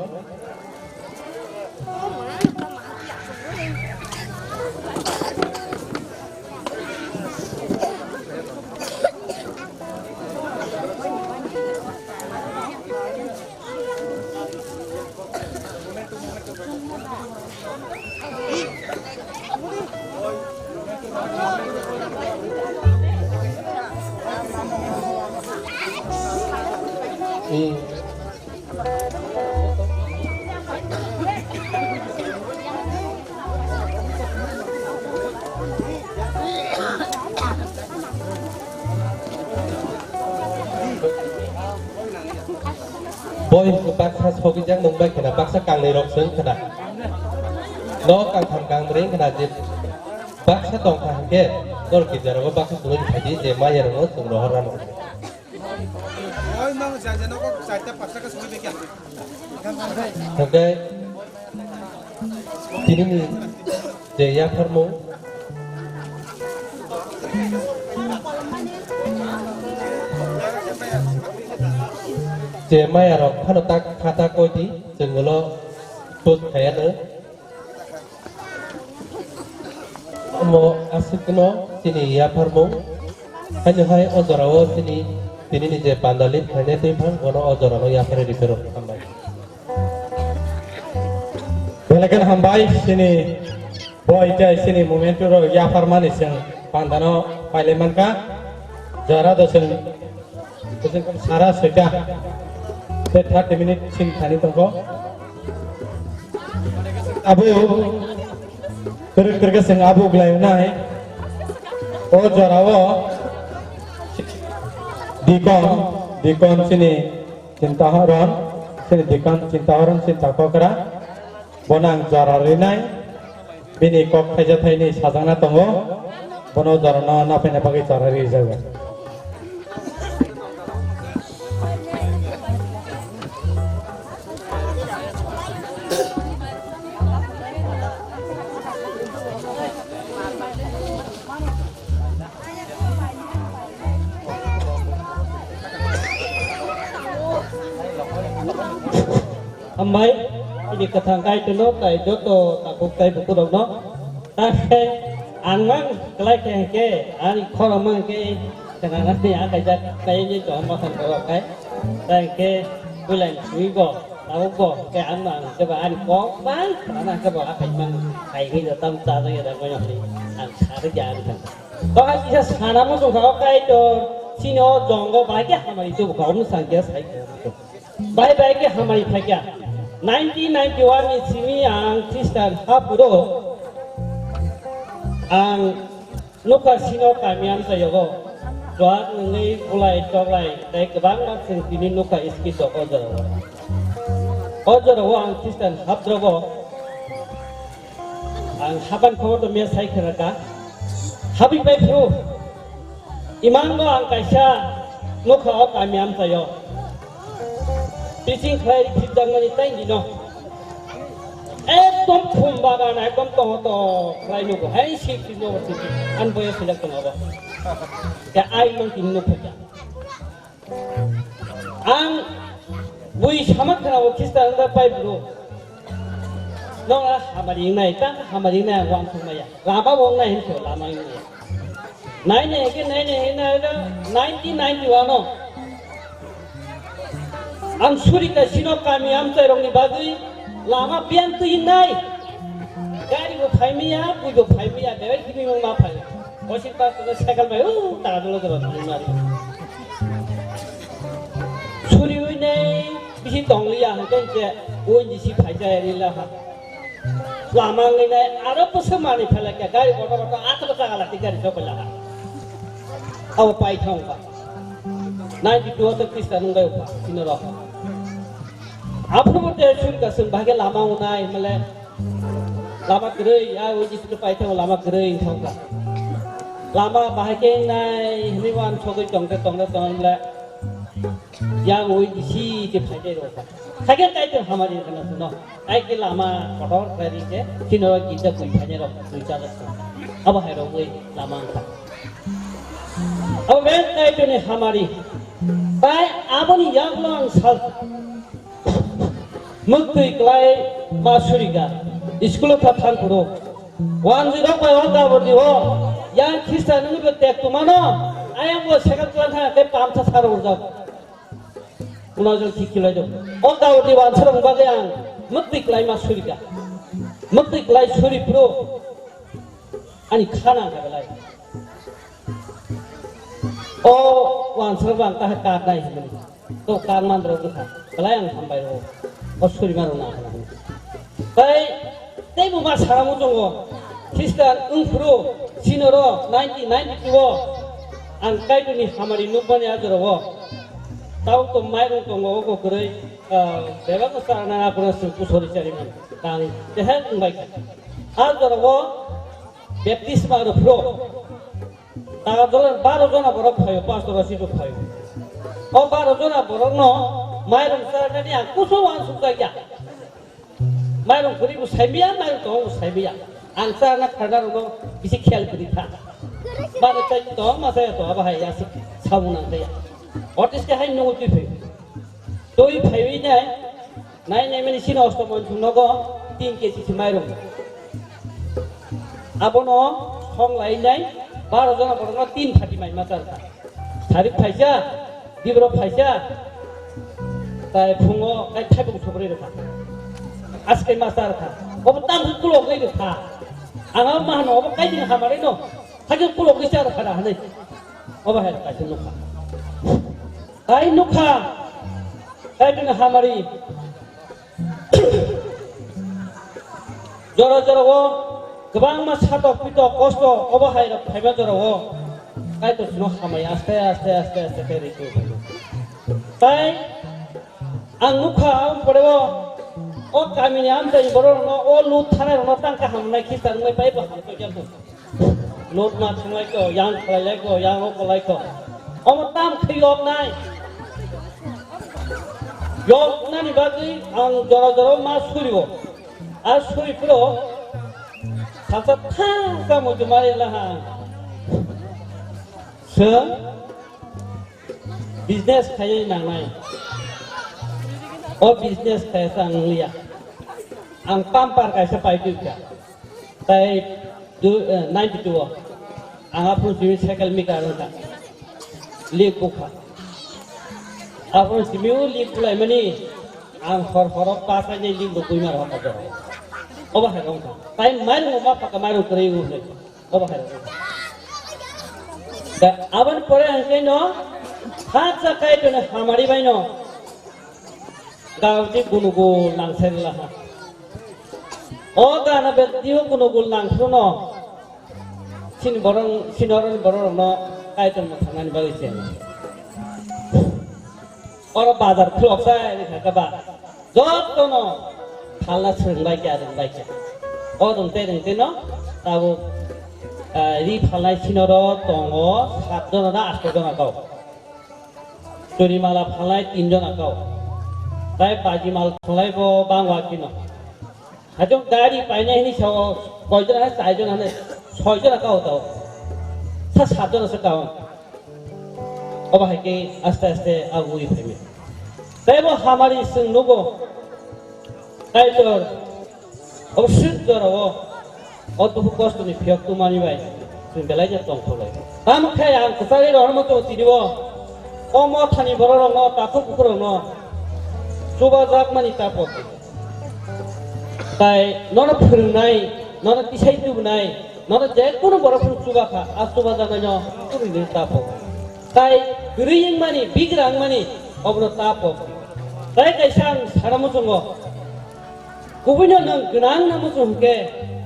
Boi baksa sogijak nung bai khna, baksa kangnwi rok se wng khna. No kangtham kangbri wng khna je baksa tong kha hwnkhe nor girja rogo baksa tului phaidi je maya rogo chwng rohor rano. Hwnkhe tinini je yapharmung, je maya rok phano tak kha ta koi di, chwng ulo post khaiya no. Omo aswkno chini yapharmung. Haino hai o jorao chini tinini je pandalip khainai twi phang, bono o jorano yapharwi ripero hambai. Belai kheno hambai, chini boi tei chini momentu rok yapharmani chwng pandano pailai mankha. Jora do chwng Kuching kum sara soita. Tei thirty minute sing thani tongkho. Abo kwrwk kwrwk sing abo uglai nai. O jorao dikon, dikon chini chinta horon, chini dikon chinta horon, chinta kokra. Bono ang jora rinai, bini kok thaisa thainwi sajakna tongo, bono jorano naphaina bagwi jora rijago. Hambai, ini kwthang Kaitorno tai joto takhuk tai bukurokno. Takhai ang mang kwlai khe hwnkhe, ani khorang mang khe khnanani ang kaijak tai ni tong ma thang khe. Tai khe builang sui bo, tabuk bo, khe ang mang khe ba ani kok bai khna khe bo akai mang khai khe tam cha ja ya da mo ni ang sa de ya ni. To ha kisa sana mo jong kha Kaitor, sini o jongo bai khe hamari tu kha, um sang khe sai khe. Bai bai khe hamari phaikha. Nineteen ninety-one ni simi ang Christian hapuro ang nukha sino kami amsa yogo. Joak nungwi bulai toklai tei kwbangma chwng tini nukha iski tok o jorao. O jorao ang Christian hapdrogo. Ang hapan khobor to mia sai khna ka. Habwi pai phuru. Imango ang kaisa nukha o kami amchaio. Teaching khlai phirjakmani tai dino. Ekdom khum bagan, ekdom toho toho khlai nugo. Hai sik sik nugo sik sik. An boya silak tong abo. Ya ai mang tin nuk phaja. Ang bui samak khana o Khristan da pai bro. Nong a hamari nai, ta hamari nai wang sung maya. Lama wong nai hin lama nai. Nai ne ke nai ne na na nineteen ninety-one o. Ang suri ka sino kami amchai rong ni bagwi lama biang twi nai. Gari bo phai miya, bui bo phai miya, dewai kimi mong ma phai. Osi pa ko cycle bai u ta dolo dolo thang mari. Suri ui nei bisi tong liya hangke je ui ni si phai jai ri la ha. Lama ngai nai aro pusa mani phala kya gari kotor kotor ato ka gala ti gari chok la ha. Abo pai thang ba. Ninety two to Khristan nung bai pa sino ro. Aphuru te suri ka sung bhage lama unai male. Lama kwrwi, ya, o jisu paithak lama kwrwi wngkha. Lama bahai khe wngnai hwnwi wan sogwi tongte tongte tongmle. Yang ui bisi khe phaikhe rokha. Khaikhe Kaitor hamari wngkha no. Ai khe lama kotor khlai ri khe, chino girja bui phainai rok bui chajak kha. Abo hai rok ui lama wngkha. Abo beng Kaitorni hamari. Tai aboni yakno ang sal. Mwktwi klai ma surika, school-o kha thang phuru. Wanjwi rok bai o gabor di o, yang Khristan wngwi bo tek tongmano, ayang bo second class ha khe pamsa saro ujak. Uno jong thik khlai do. O gabor di wansa rok bagwi ang mwktwi klai ma surika. Mwktwi klai suri phuru ani khana kha belai. O wansa rok ang ta kha kar nai hinwi. To kang mandro wngkha, belai ang hambai rw, o surima rw na hinwi. Tai teibo ma saramu tongo, Khristan wngphuru sinoro nineteen ninety-two o ang Kaitorni hamari nukmani ajoro o. Tao to mairung tongo, oko kwrwi, ah, bebak no charana aphuru se kusori charimani kang tehe wngbai kha. Ajoro o baptisma rw phuru. Taga dole baro jona borok phaio, pastor rok situ phaio. O baro jona borok no mairung charnani ang kusu wansuk jak ya. Mairung kwrwi bo saimaya, mairung tongo bo saimaya. Ang charna kharna rok no bisi khiyal kwrwi kha. Baro chai tong ma chaya to abo hai ya sik samung nang chaya. Otis ke hai nungo twi phai. Twi phaiwi nai, nai nai mani sini osto mon chwng nogo tin K G se mairung. Abono song lai nai, baro jona borokno tin phati mai ma char kha. Sarik phaisa, dibro phaisa, tai phungo kai thaibung sobrwi rwkha. Aske ma char kha. Obo tam kulok lai rwkha. Ang ma hano obo kai din hamari no. Hakhe kulok ni char kha da hanai. Obo hai kaisa nukha. Tai nukha, Kaitorni hamari. Jora jora o kwbangma satok pitok kosto obo hai rok phaiba jora o Kaitor sino hamai aste aste aste aste khe rikhu. Tai ang nukha ang pore o, o kamini amchai borok rokno o lut thanai rokno tang kaham nai Khristan wngwi pai bo hamkhe khe. Lot ma thwnglai kho, yang khlailai kho, yang o kwlai kho. Omo tam khe yok nai. Yok nani bagwi ang jora jora ma suri o. A suri phuro sasa thang ka mo jumari laha. Sir, business khaiwi nangnai. O business khaisa ang liya. Ang pampar kaisa pai twi kha. Tai du-, eh, ninety two o. Ang aphuru simi cycle mika rwkha. Lik bukha. Aphuru simi o lik bulaimani ang hor horo pasaini lik bo buima rwkha jora. Obo hai wngkha. Tai mairum ma phaka mairum kwrwi wngkha. Obo hai rok. Da aboni pore ang khe no haksa Kaitorni hamari bai no gauti gunugul nang sai rwla ha. O gana bek dio gunugul nang phuru no sini borok sini oroni borok rok no Kaitor no thangnani bagwi se. Oro bazar khulok sai rikha khe ba. Jotono phalna swrwng bai kha, rwng bai kha. O rwng tei rwng tei no tabuk, ah, ri phalnai sinoro tongo sat jona na asto jona kau. Churi mala phalnai tin jona kau. Tai baji mal phalnai bo bangwa kino. Hajong gari painai hini sao koijon hai chaijon hane soijon kao tao. Sa satjon se kao. Obo hai ke aste aste agui phai me. Tei bo hamari sing nugo. Kaitor obo sing jora o. O dukhu kosto ni phiyok tumani bai. Sing belai je tong tholai. Tamo khai ang kwchari rohormo to tini o. O mothani borok rok no takhuk bukhuk rok no. Chuba jak mani tapo. Tai nono phwrwngnai, nono tisai tubunai, nono je kunu borok phwrwng chuba kha, a chuba jaknaino phwrwngwi ta pho. Tai kwrwi wngmani, bigra wngmani, obono ta pho. Tai kaisa ang sana muchungo, kubuino nwng gwnang na muchung hwnkhe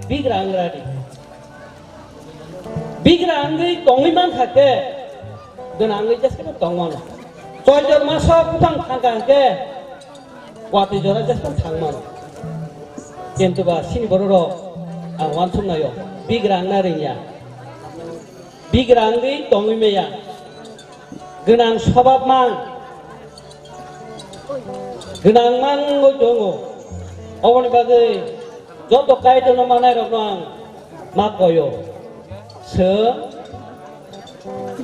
bigra wngra di. Bigra wngwi tongwi mankha khe, gwnang wngwi jesano tong mano. Choitor maso buphang thangkha hwnkhe, watwi jora jesano thang mano. Kintu ba sini bororok ang uansuknaio, bigra wngna ringya. Bigra wngwi tongwi maya. Gwnang swbab mang, gwnang mangwi tongo. Oboni bagwi joto Kaitorno manairokno ang ma koyo. Chwng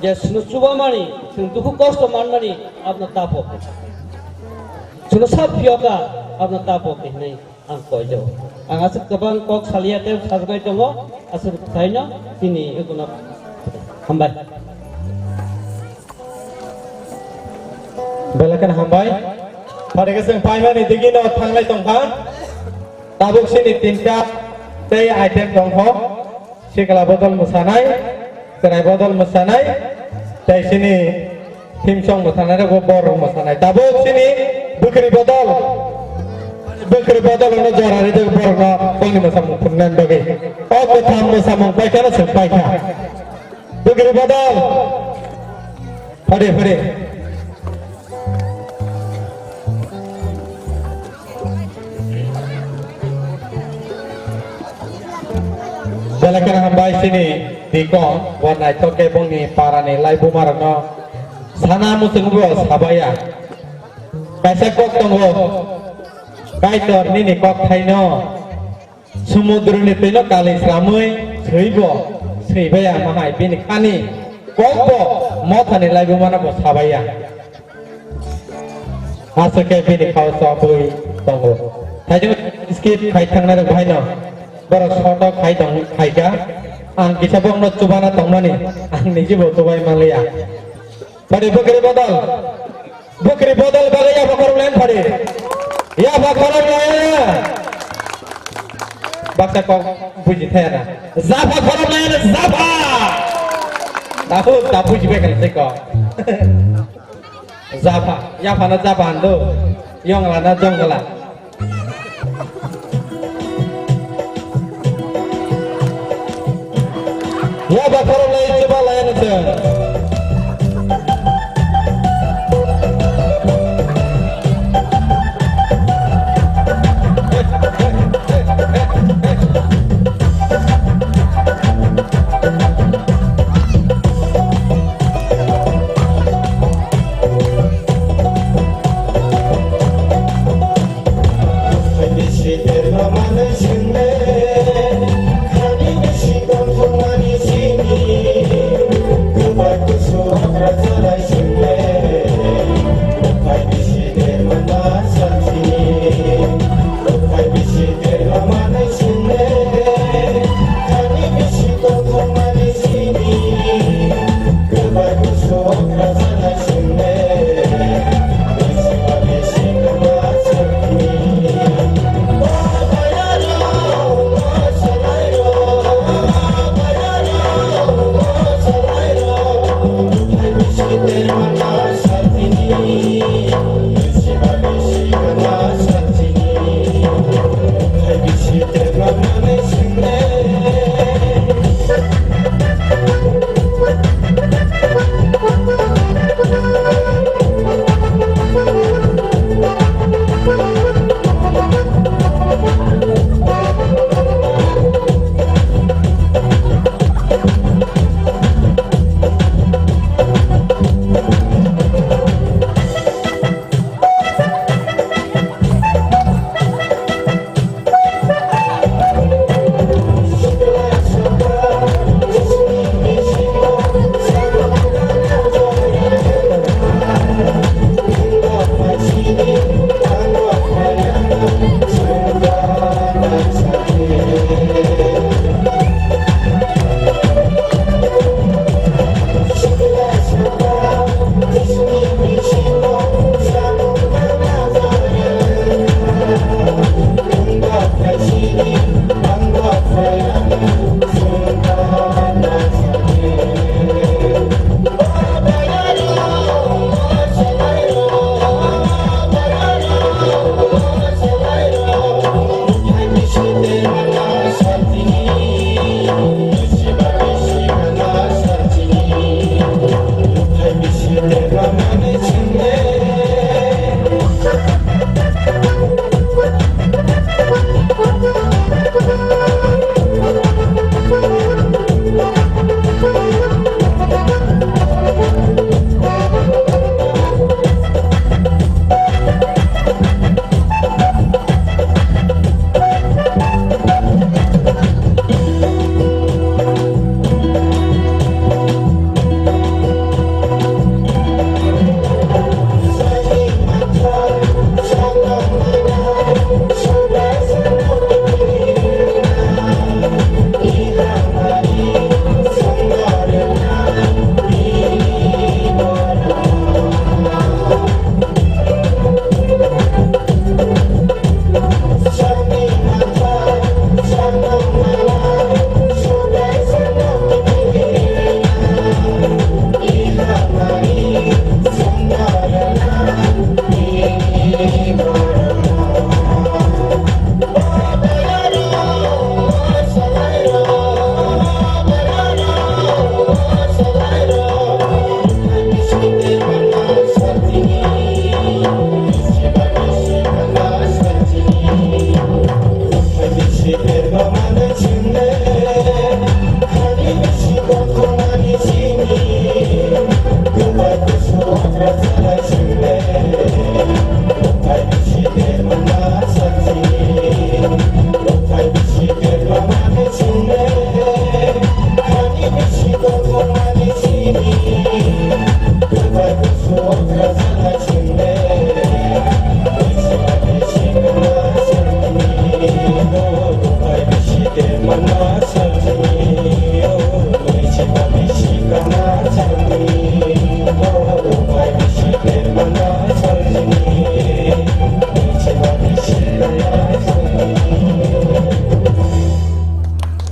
je chwngno chubamani, chwng dukhu kosto manmani, abono tapo. Chwngno sab phiyoka, abono tapo hinwi ang koijago. Ang aswk kwbang kok salia tei sajagwi tongo, aswk thaino chini ikono hambai. Belai kheno hambai. Phaikhe chwng paimani digino thanglai tongkha. Tabuk sini tinta tei item tongkho. Sikla bodol mwsanai, chwrai bodol mwsanai, tei sini thimsong mwsanai rok bo borok mwsanai. Tabuk sini bwkrwi bodol, bwkrwi bodol no jora rijak borok no bongni mwsamung phunuknani bagwi. O kwtham mwsamung paikha no chwng paikha. Bwkrwi bodol. Phade, phade. Belai kheno hambai sini dikon, bo naithok khe bongni parani laibuma rokno sana muchung bo sabaya. Kaisa kok tongo, Kaitor nini kok thaino. Sumudroni twino kali sramwi swibo, swibai ama hai bini khani kokbo mothani laibumano bo sabaiya. Aswk khe bini khao chobwi tongo. Thaijwk skip khai thangnai rok bahaino borok soto khai tong khaikha. Ang kisa bokno chubana tongmani ang nijibo chubai manliya. Phadi bwkrwi bodol. Bwkrwi bodol bagwi yapha khorok layan phadi. Yapha khorok layan. Baksa kok buji thaya na. Japha khorok layan japha. Tahu ta buji bai kan seko. Japha. Yapha na japha ando. Yongla na jongla. Yapha khorok lai chuba lai ano chwng.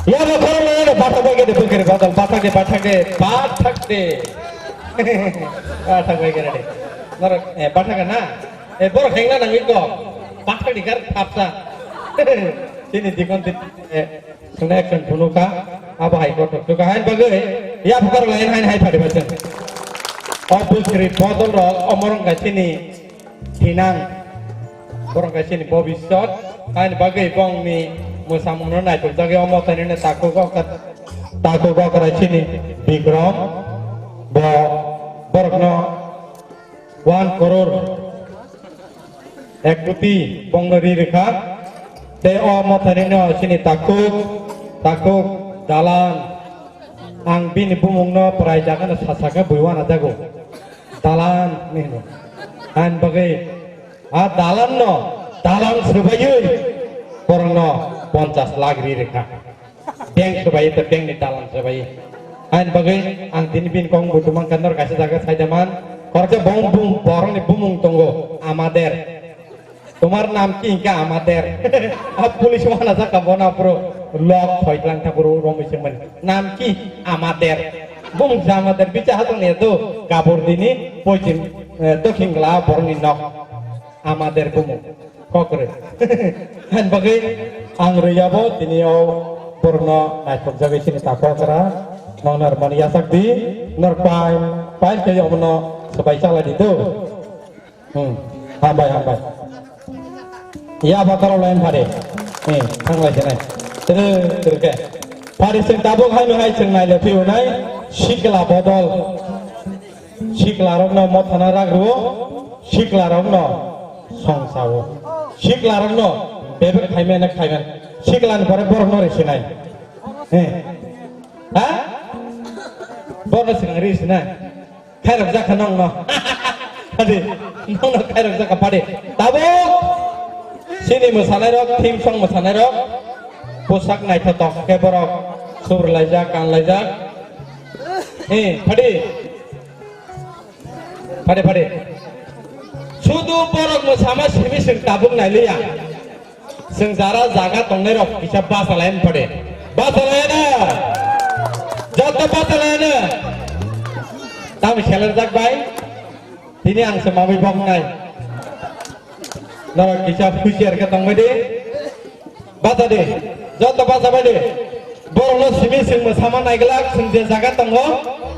Ya, ba, khorang nang, bathak bai khe de, bwkhe de, badal, bathak de, bathak de, bathak de. Bathak bai khe de. Norok, eh, bathak na? Eh, borok hengna nangwi kok. Bathak de kar thapsa. Chini dikon di, eh, swngnai ekjon phunukha. Abo hai kothok thukha. Hain bagwi, ya, bukhar lain hain hai phari bachung. O bwkhri bodol rok, omorong ga chini thinang. Borok kaisa ni bobiswt, haini bagwi bongni mwsamungno naithokjagwi omo thainino takhuk okra, takhuk okra chini Bikram, bo borokno one crore, ek koti bongno ri rwkha. Tei omo thainino chini takhuk, takhuk dalan, ang bini bumungno prai jagano sasak khe bui uanajago. Dalan ni hino. Haini bagwi a dalan no, dalan swbaiwi borokno ponchas lakh ri rwkha. Bank swbaiwi tei bank ni dalan swbaiwi. Haini bagwi ang tini bini kok buthumang khe norok kaisa jaga sai da man. Khoroksa bong bum borokni bumung tongo, Amader. Tomar nam ki? Hingke Amader. A police wana saka bona puro lok khoi tlang ta puro romoi se mani. Nam ki? Amader. Bumung se Amader, bicha hasong ni do kabur dini poitin, eh, dokhin gla borokni nok. Amader bumung. Kokre. Han bagwi ang riyabo tini o borokno naithok jagwi sini ta kokra. Nong nar mani yasak di, nor pain, pain khe omono swbai chala di do. Hmm. Hambai, hambai. Ya ba karo lain phari. Hmm, thanglai se nai. Tere, tere ke. Phari sing tabuk hai no hai sing nai le phiu nai. Sikla bodol. Sikla rok no mothana rak ruo. Sikla rok no song sao. Sikla rok no bebek khaimene khaimen. Sikla ni pore borok no risi nai. Hmm. Ha? Borok no sikang risi nai. Khairok jakha nongno. Hadi, nongno khairok jakha padi. Tabuk chini mwsanairok, theme song mwsanairok, posak naithotok khe borok subrwlaijak, kanlaijak. Eh, padi. Padi, padi. Sudu borok mwsama simi sing tabuk nailiya. Chwng jara jaga tongnai rok kisa basa lai phade. Basa lai na. Joto basa lai na. Tamo seler jak bai. Tini ang se mamui bok nai. Norok kisa husiar khe tong bai de. Basa de. Joto basa bai de. Borok no simi chwng mwsama naiglak, chwng je jaga tongo.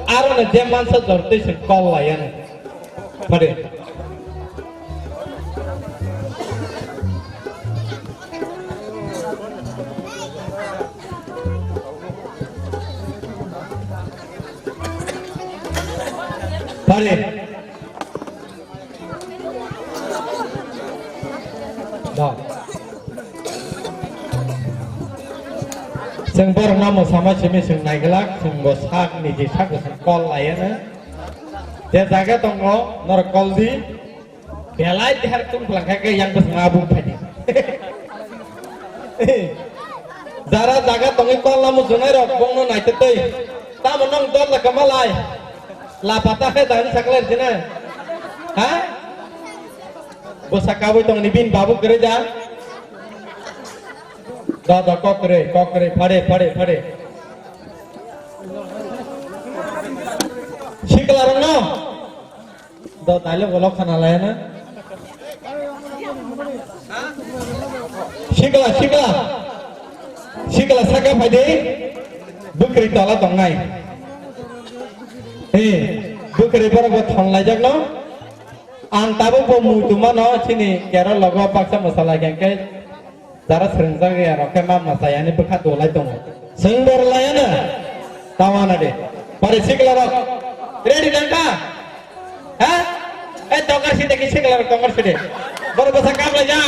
Aro no je mansa jortwi chwng kol lai ano. Pade. Pade. Da. Chwng borokno mwsama simi chwng naiglak, chwng bo sak niji sak bo chwng kol laiya no. Je jaga tongo, norok kol di. Belai tihar tung phlangkha khe yang bwswng abuk phaidi. Jara jaga tongwi kol lamo jonairok bongno naitotwi. Tamo nong dol da kamalai. Lapata khe dani sakler jina. Ha? Bwsa kabui tongni bin babu kwrwi da. Da da kok kwrwi, kok kwrwi, phade, phade, phade. Sikla rokno. Do dialogue ulo khana laya na. Sikla, sikla. Sikla saka phaidi. Bwkrwi tola tongnai. He, bwkrwi borok bo thon laijak no. Ang tabuk bo muitu mano chini kero logo baksa mwsala khe. Jara swrwngjak ya rok khe ma mwsai ani bwkha dolai tongo. Swng bor laiya na. Tawana de. Pare sikla rok. Ready nang kha? Ha? Ei, tokar side ki sikla rok tokar side. Boro bwsa kam lai ja.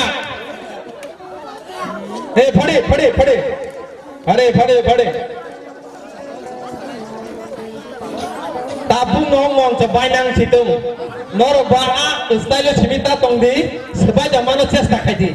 Ei, phadi, phadi, phadi. Phadi, phadi, phadi. Tabuk no mong cha bainang situng. Norok ba a style o simi ta tong di. Swbai da mano chesta khai di.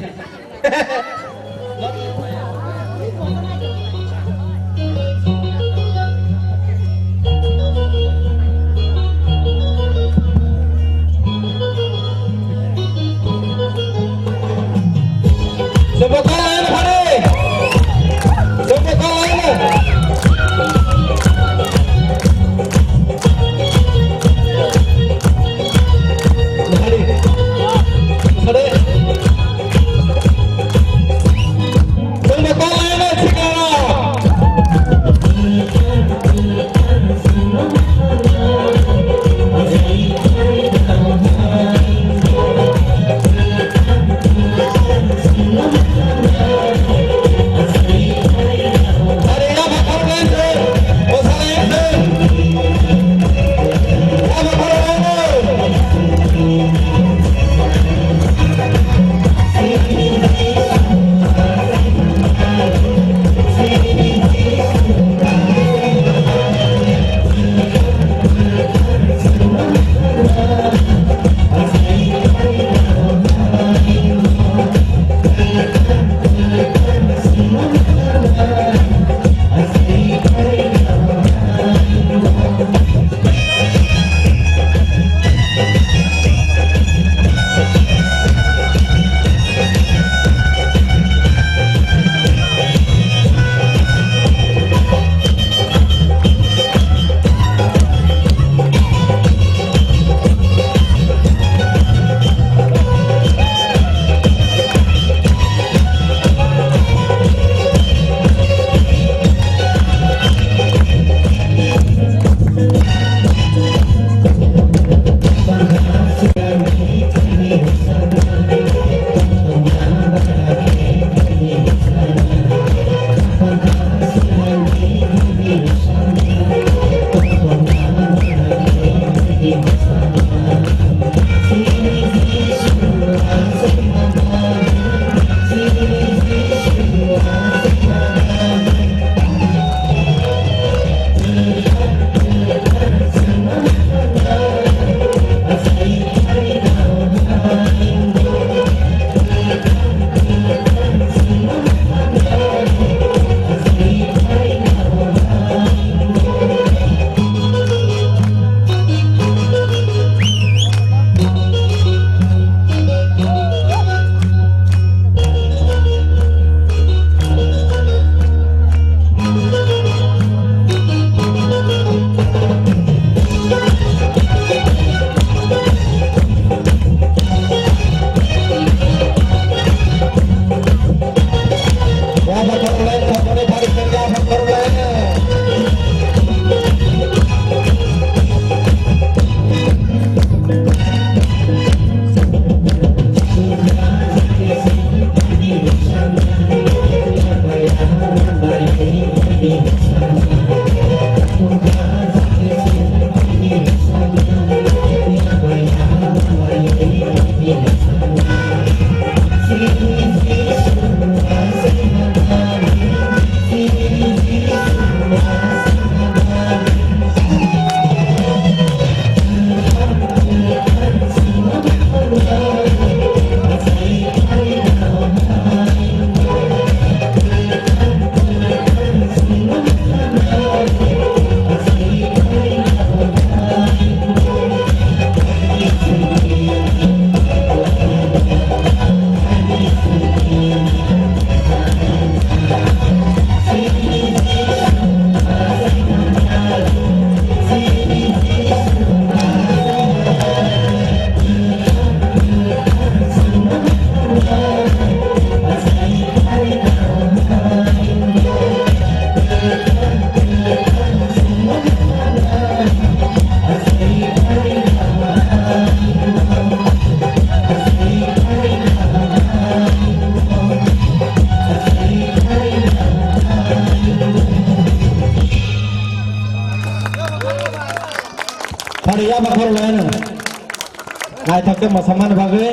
Naithok khe mwsamani bagwi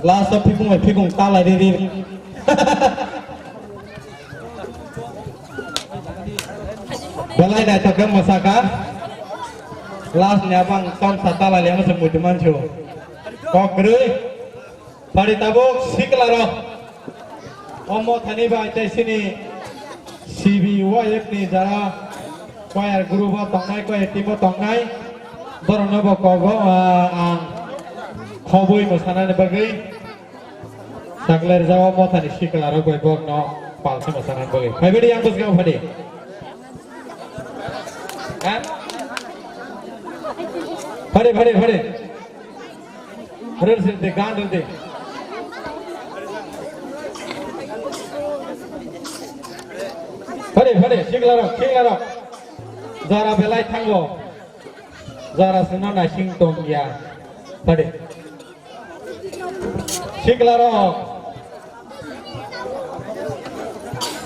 last o phikung bai phikung ta lai riri. Belai naithok khe mwsakha. Last ni abang tom sa ta lai liya se muitu mansu. Kok kwrwi. Pari tabuk sikla rok. Omo thani bai tei sini C B Y F ni jara choir group o tongnai, choir team o tongnai, borokno bo kogo, ah, ang khobwi mwsanani bagwi sakler jao mothani sikla rok bai borokno palsa mwsanani bagwi. Phaibadi yang bwskango phadi. Ha? Phadi, phadi, phadi. Rwrwsidi, gan rwdi. Phadi, phadi, siklarok, siklarok. Jora belai thango. Jora sino naising tongya. Phadi. Siklarok.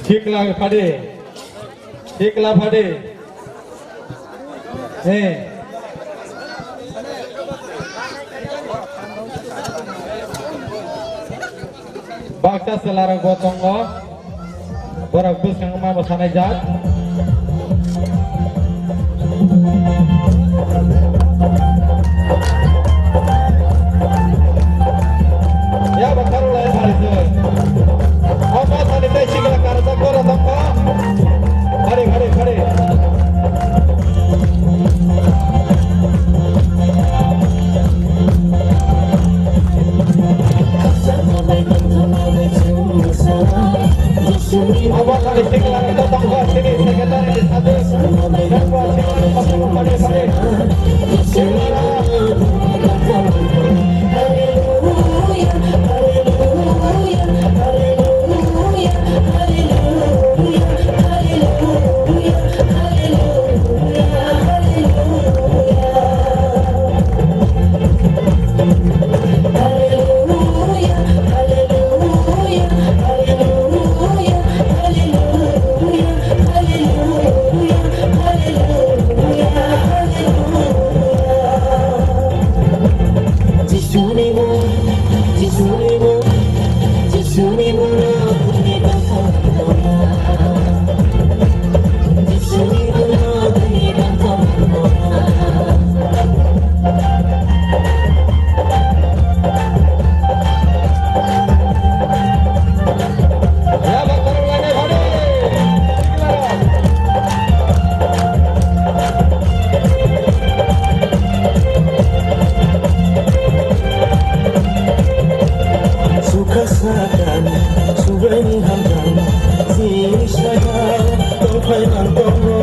Sikla phadi. Sikla phadi. He. Baksa chwlarok bo tongo. Borok bwskango ma bo sanai jak. Ya, bo karulai phari se. Omo thani tei sikla karajak borok tongkha. Phari, phari, phari. Omo thani sikla karajak tongkha, sini secretary ni sade. Sukha sakani, subraini hamkang, sini saka, tongphai mang tongo.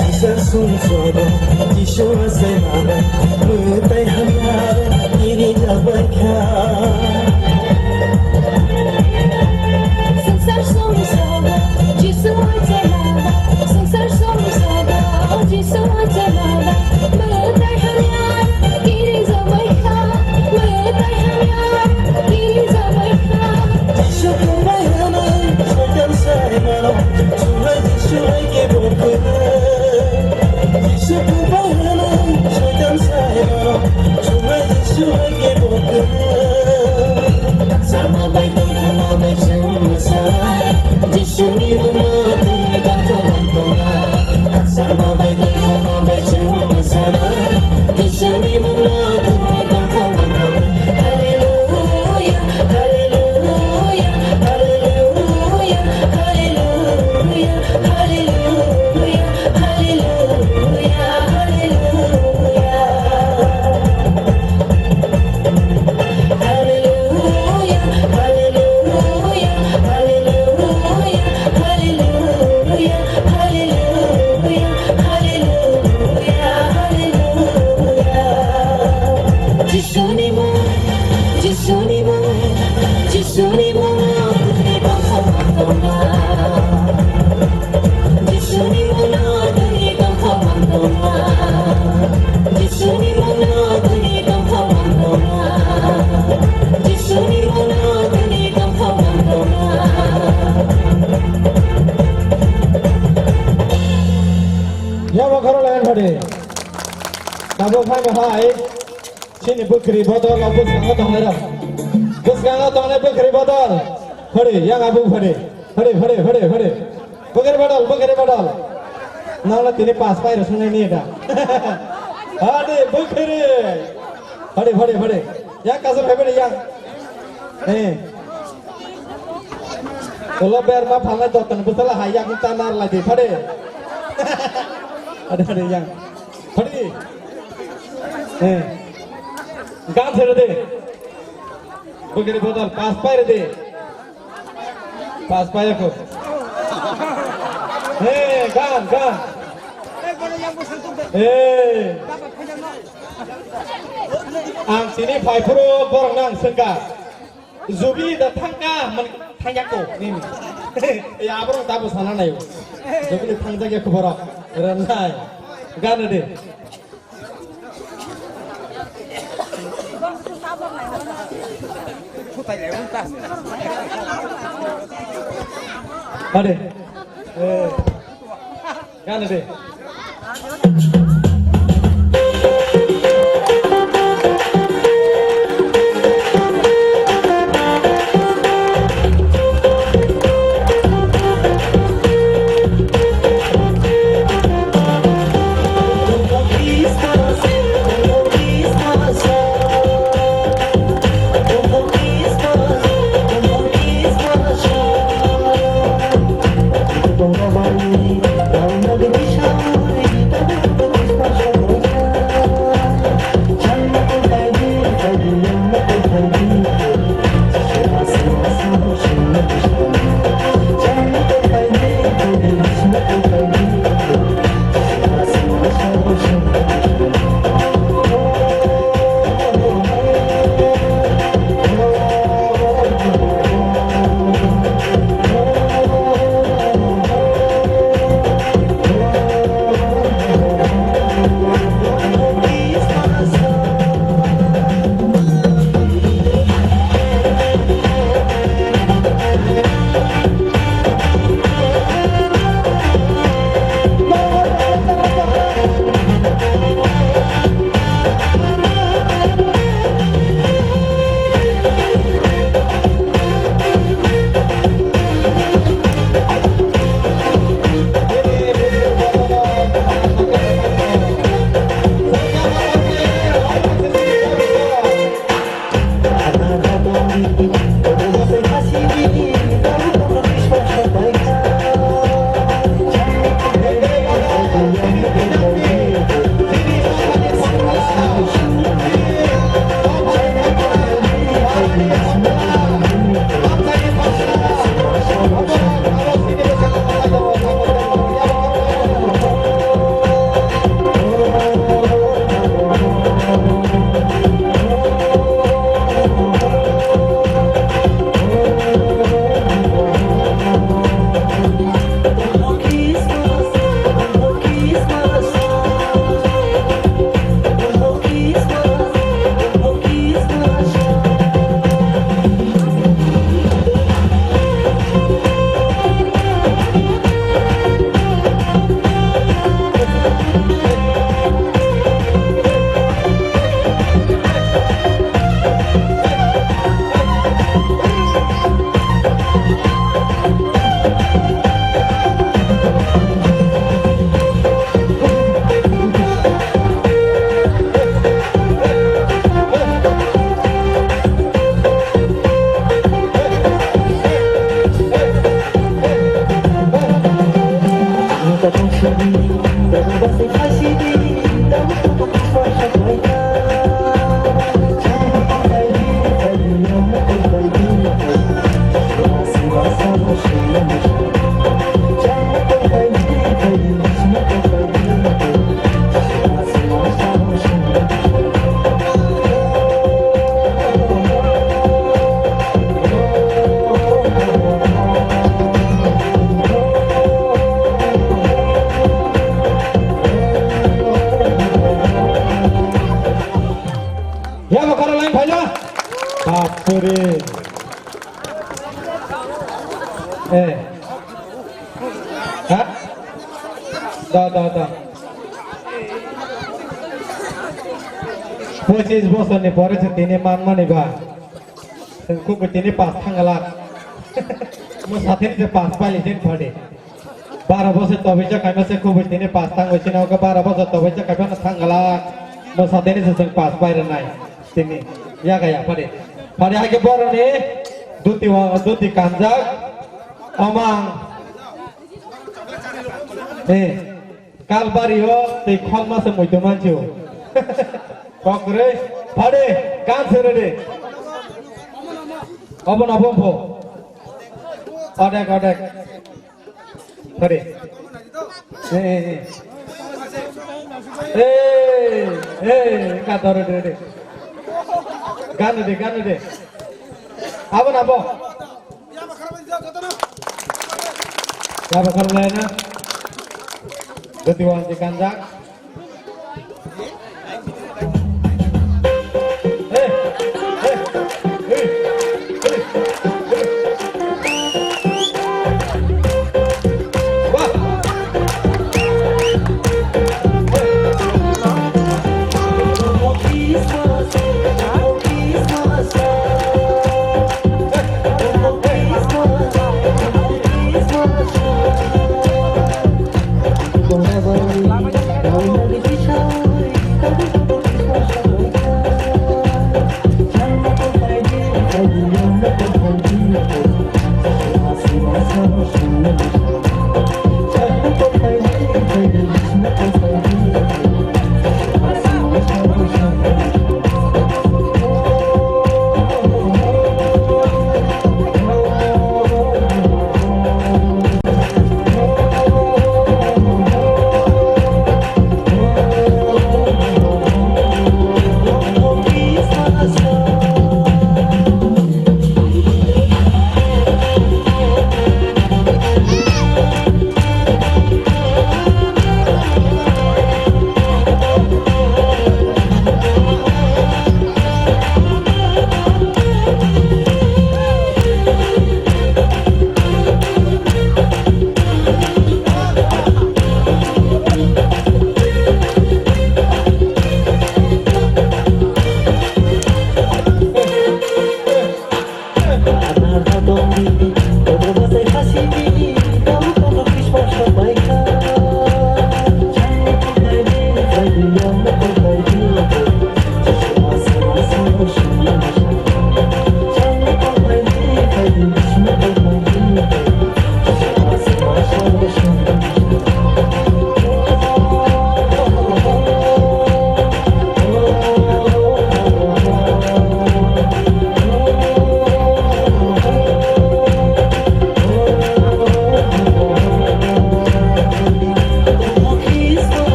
Sisa sumsodo, Jisu asai mama, mwtai hamya, ini jabai kha. Sumsar sumsodo, Jisu asai mama, sumsar sumsodo, Jisu asai mama, mwtai hamya, ini jabai kha, mwtai hamya, ini jabai kha. Jisu kubai hana, soitan sai mano, sulai Jisu ai ke bokhe. Jisu kubai hana, soitan sai mano, sulai Jisu ai ke bokhe. Sama bai tong, sama bai sumsa, Jisu Jisuni mung, Jisuni mung, Jisuni mung, Jisuni mung, Yabo khoro layan phadi. Tabuk phai bahai. Chini bwkhwrwi bodol o bwskango tongnai rok. Bwskango tongnai bwkhwrwi bodol. Phadi, yang abuk phadi. Phadi, phadi, phadi, phadi. Bwkhwrwi bodol, bwkhwrwi bodol. Nangno tini pas pai rw swngnai ni da. Phadi, bwkhwrwi. Phadi, phadi, phadi. Yang kaisa phai phadi, yang. Eh. Ulo berma phalnai jotono bwsala hai yakni ta nar lai di, phadi. Phadi, phadi, yang. Phadi. Eh. Gan sere de. Bwkhwrwi bodol, pas pai rw de. Pas pai ako. Eh, gan, gan. Eh. Ang sini phai phuru borok nang sengka. Jubilee da thangka, man thangyako, nini. Ya, aborok tabo sana nayo. Jubilee thangjak ya khoboro. Ranai. Gana de. Ade. Eh. Gana de. Ha? Da, da, da. Pochis bosorni pore se tini manmani ba. Chwng kubui tini pass thangala. Mo sathini se pass paili sin phadi. Baro bosor tobisa kaima se kubui tini pass thangwi sina oka baro bosor tobisa kaima thangala. Mo sathini se chwng pass pairwnai. Tini. Yaga ya phadi. Phadi hake boroni duti wa, duti kanjak. Omang. Eh. Kalbari o tei khokma se muitu manchu. Kokre, phade, kan sere de. Obo na bombo. Odek, odek. Phade. Eh, eh, eh. Eh, eh, ka dore de de. Gan de, gan de. Abo na bo. Yaba khoroknai na. Gati wan di kanjak. Hey, hey, hey, hey, hey. Wah.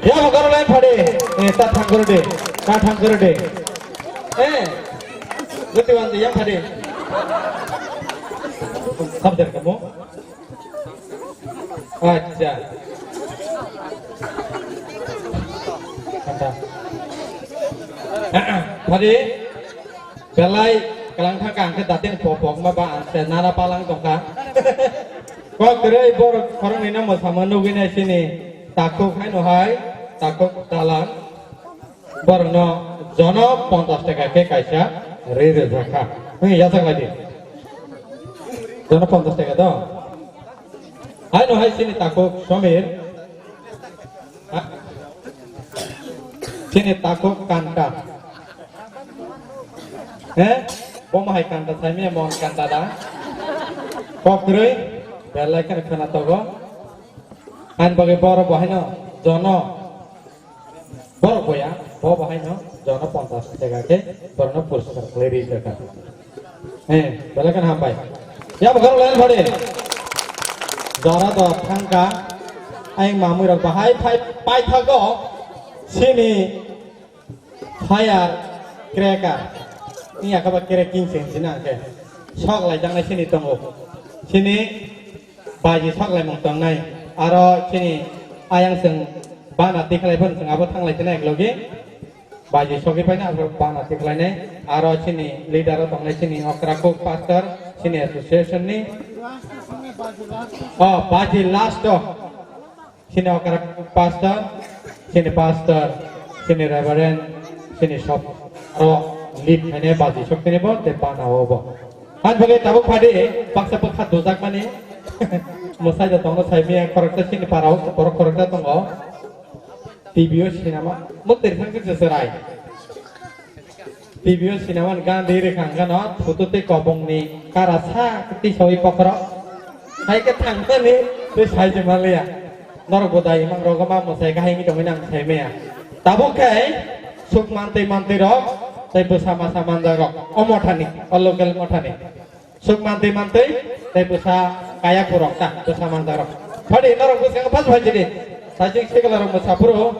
Ya, makarolai phade. Eh, ta thangkor de. Ta thangkor de. Eh, gati wan de, yang phade. Sabjar kamu. Acha. Kata. Phadi, belai kalang thangka ang khe datin popok ma ba ang se nara palang tongkha. Kok kwrwi borok khoroknwi no mwsama nugwi nai sini takhuk haino hai, takhuk dalan. Borokno jono ponchash taka khe kaisa ri rwjakha. Hwnwi yachak lai di. Jono ponchash taka do. Haino hai chini takhuk Somir. Ha? Chini takhuk Kanta. He? Bomo hai Kanta saimanya mon Kanta da. Kok kwrwi. Belai kheno khwna togo. Ani bagwi borok bo haino jono. Borok boya, bo bo haino jono ponchash taka khe borokno puriskar khlai ri kha. Eh, belai kheno hambai. Ya bo khorok lain phade. Jora do thangka, ayang mamui rok bahai phai paithago sini fire cracker. Ni yakaba kere king sing sina ke. Sok lai jangnai sini tongo. Sini baji sok lai mong tongnai. Aro sini ayang sing bana tikhlai phan sing abo thanglai sina eklogi. Baji sogwi paina abo bana tikhlainai. Aro sini leader o tongnai sini okra kuk pastor, sini association ni. Oh, baji last o. Sini okra pastor, sini pastor, sini reverend, sini sob. Aro lead khainai baji sok tini bo, te bana o bo. Han bagwi tabuk phadi, baksa baksa dujak mani. Mwsai da tongo sai miya khoroksa sini para o, borok khoroksa tongo. T V o sinama, mo tersang se serai. T V o sinama ni gan ri rikha hwnkha no, thutu tei kobong ni kara sa twi sawi pokhoro. Hai khe thangmani tei sai se manliya. Norok bo dai mang rogo ma mwsai kahai wngwi tongwi nang sai maya. Tabuk khe suk mantwi mantwi rok tei bwsa masa manjak rok o mothani, o local mothani. Suk mantwi mantwi, tei bwsa kaya khorok ta, bwsa manjak rok. Phadi, norok bwskango phas phai jidi. Sajik sikla rok bwsa phuru,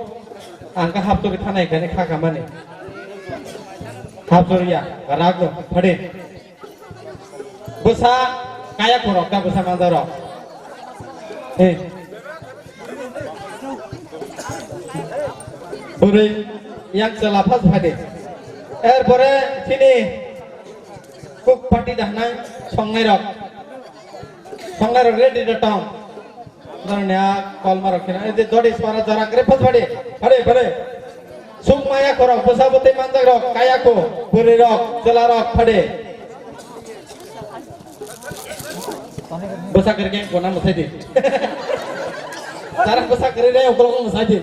ang ka hapchori thanai gani kha kamani. Hapchori ya, ragno, phadi. Bwsa kaya khorok ta, bwsa manjak rok. Eh. Bwrwi yang chwla phas phadi. Erpore chini kuk party da hwnai songnai rok. Songnai rok ready da tong. Dorni a kolma rok khina. Ede dodi sora jora kre phas phadi. Phadi, phadi. Suk maya khorok, bwsa bwtwi manjak rok, kaya khu, bwrwi rok, chwla rok, phadi. Bwsa kwrwi khe kona mwsai di. Jara bwsa kwrwi re ukolok mwsai di.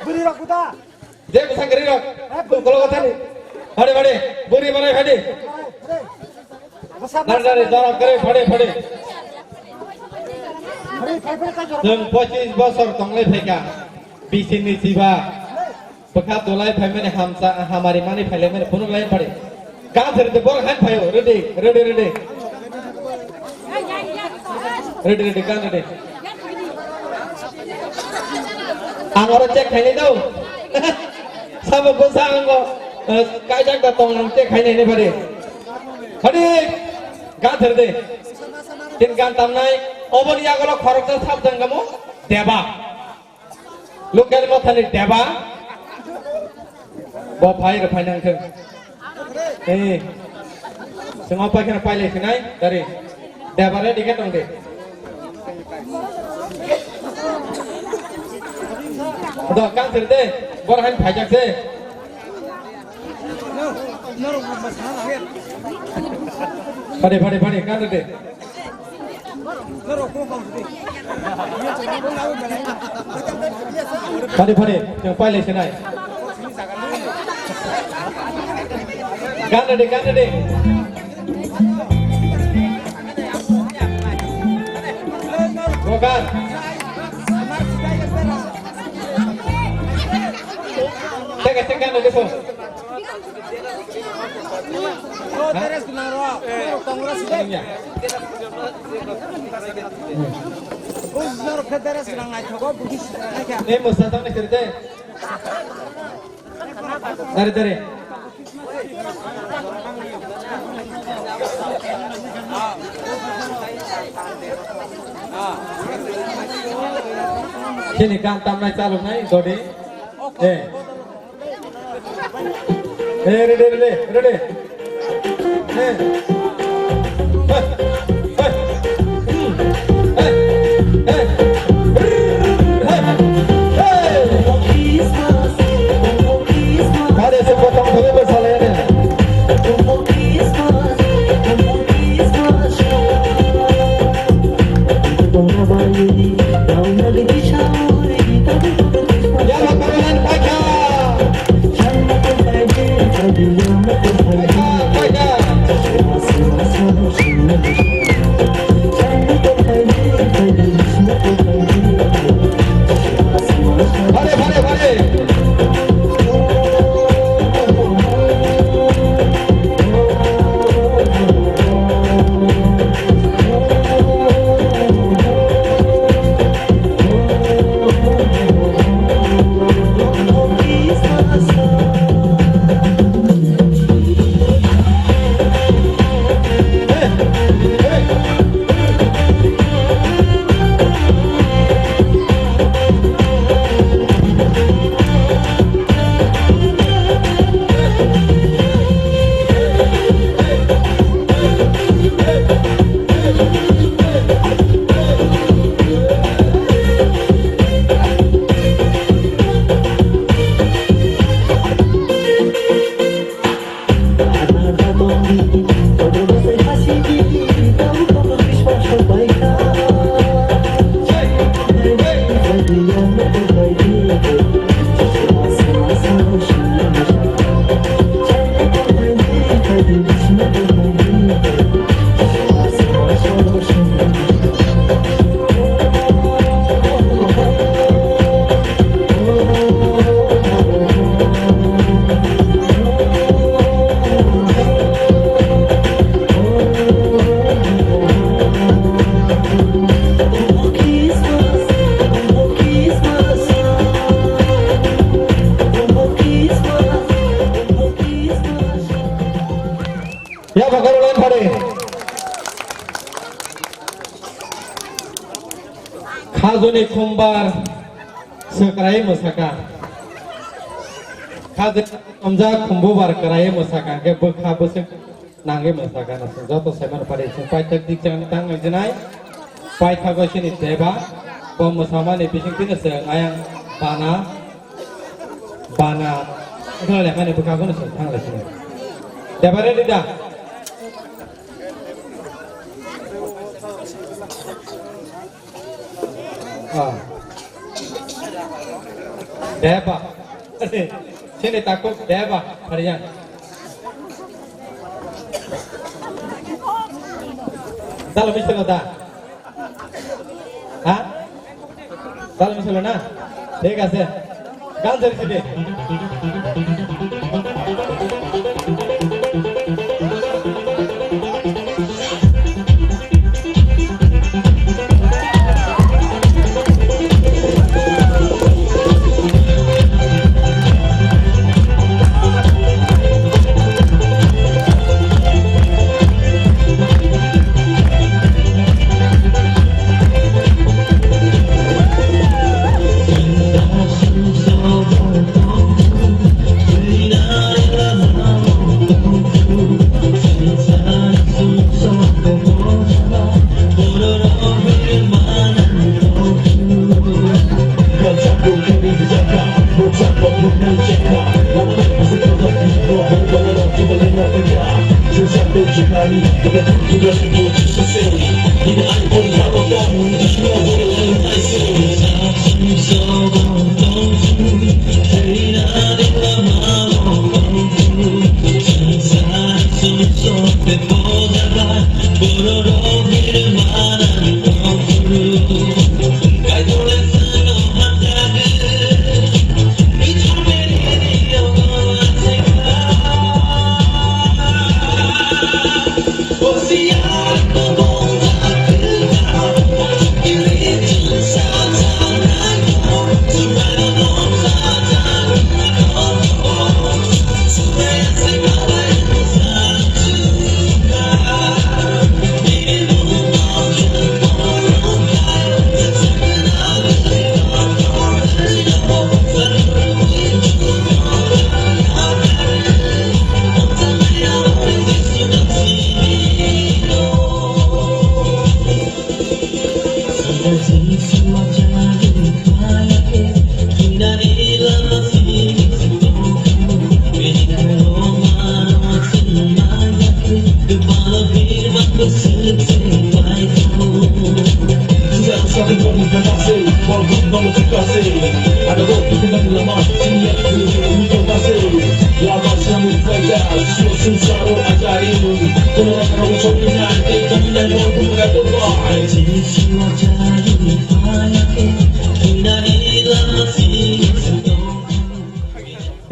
Bwrwi rok kuda? Je bwsa kwrwi rok. Ukolok thani. Phadi, phadi. Bwrwi manai phadi. Nang dari jara kwrwi phadi, phadi. Phadi, phadi, phadi, phadi. Chwng pochis bosor tonglai phaikha. Bisi ni siba. Bwkha dolai phaimani hamsa, hamari mani phailaimani phunuk lai phadi. Gan seri de bor han phaio, ready, ready, ready. Ready, ready, gan ready. Ang oro check khainai do. Sabo bwsa ango, eh, kaijak da tong ang check khainai ni phadi. Phadi, gan seri de. Tin gan tamnai, oboni yagolo khoroksa sab jangamo, deba. Local mothani deba. Bo phai rw phai nang thung. Eh. Swngo pai kheno pai lai sinai, dari. Deba re dikhe tong de. Do, kan sir de. Bor han phai jak se. Phadi, phadi, phadi, kan de. Phadi, phadi, chwng pailai sinai. Gan ready, gan ready. Go gan. Take a second, ready for. Ni mwsa tang ni sir de. Dari, dari. Sini kan tamnai chalok nai dodi. Eh. Eh, ready, ready, ready. Eh. Eh. Eh. Eh. Eh. Eh. Eh. Kare se potong thole bwsalai ne. Yala Caroline Paikha. Paikha, Paikha. Ya, bakar ulan pare. Khajoni khumbar swkrai mwsaka. Khajoni amjak khumbubar kwrai mwsaka, hwnkhe bwkha bwswk nangwi mwsaka. Joto saiman pari chwng paithak dik chang tang nang jinai. Paithago sini deba, bo mwsamani bising tini se ayang bana, bana, ito lekhani bwkha bono se thang lai sini. Deba ready da? Ah. Deba. Sini takut deba, Harian. Dalo misti lo da? Ha? Dalo misti lo na? Thik ase. Gan jari sini.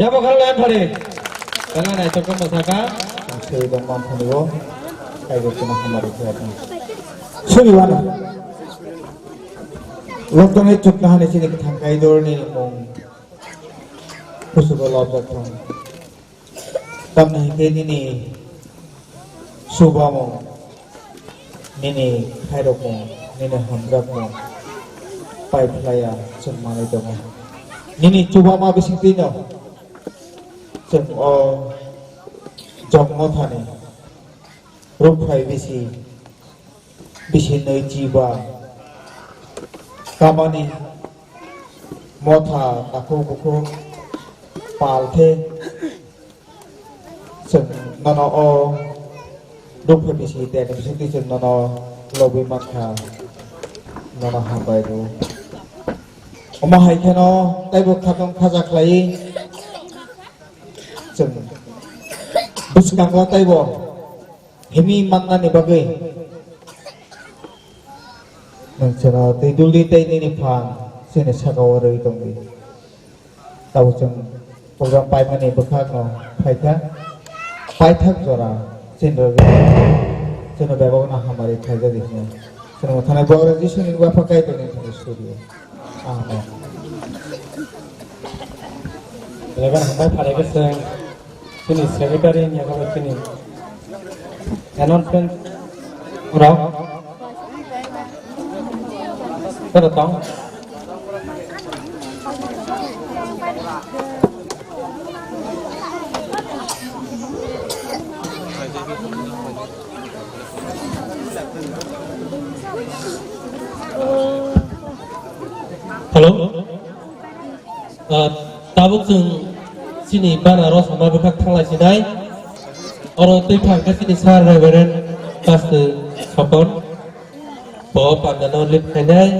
Yabo kharo lai phari. Tala nai tokma saka. Sei dong man phani bo. Kai bo kena hamari kaya tong. Suri wano. Loktong e chukna hani sini kthang kai dor ni mung. Kusugo lobjak thang. Tamni hingke nini chubamung, nini khairokmung, nini hamjakmung pai phlaiya chwng manwi tongo. Nini chubama bisingtwino chwng o jokmo thani rukphai bisi, bisi nwi chiba kamani motha takhuk bukhuk pal khe chwng Nono o dukha bisi tei bisi twi chwng nono lobwi mankha, nono hambai rw. Omo hai kheno teibo khatong khaja khlaiwi chwng bwskango teibo himwi mannani bagwi nwng chwngno twi duldi tei nini phan chini sakao rwui tongdi. Tabuk chwng program paimani bwkhakno phaikha, paithak jora chini rwgwi chwngno bebakno hamari khaijadi hwnwi chwngno thanai Bogra Jisuni bapha Kaitorni thani surio. Amen. Belai kheno hambai phalaigo chwng. Chini secretary ni yago chini announcement rok. Kero tong. Hello. Ah, tabuk chwng chini bana rosama bwkhak thanglai sinai. Oro twi phang khe chini Sir Reverend Pastor Sopon. Bo pandano lead khainai.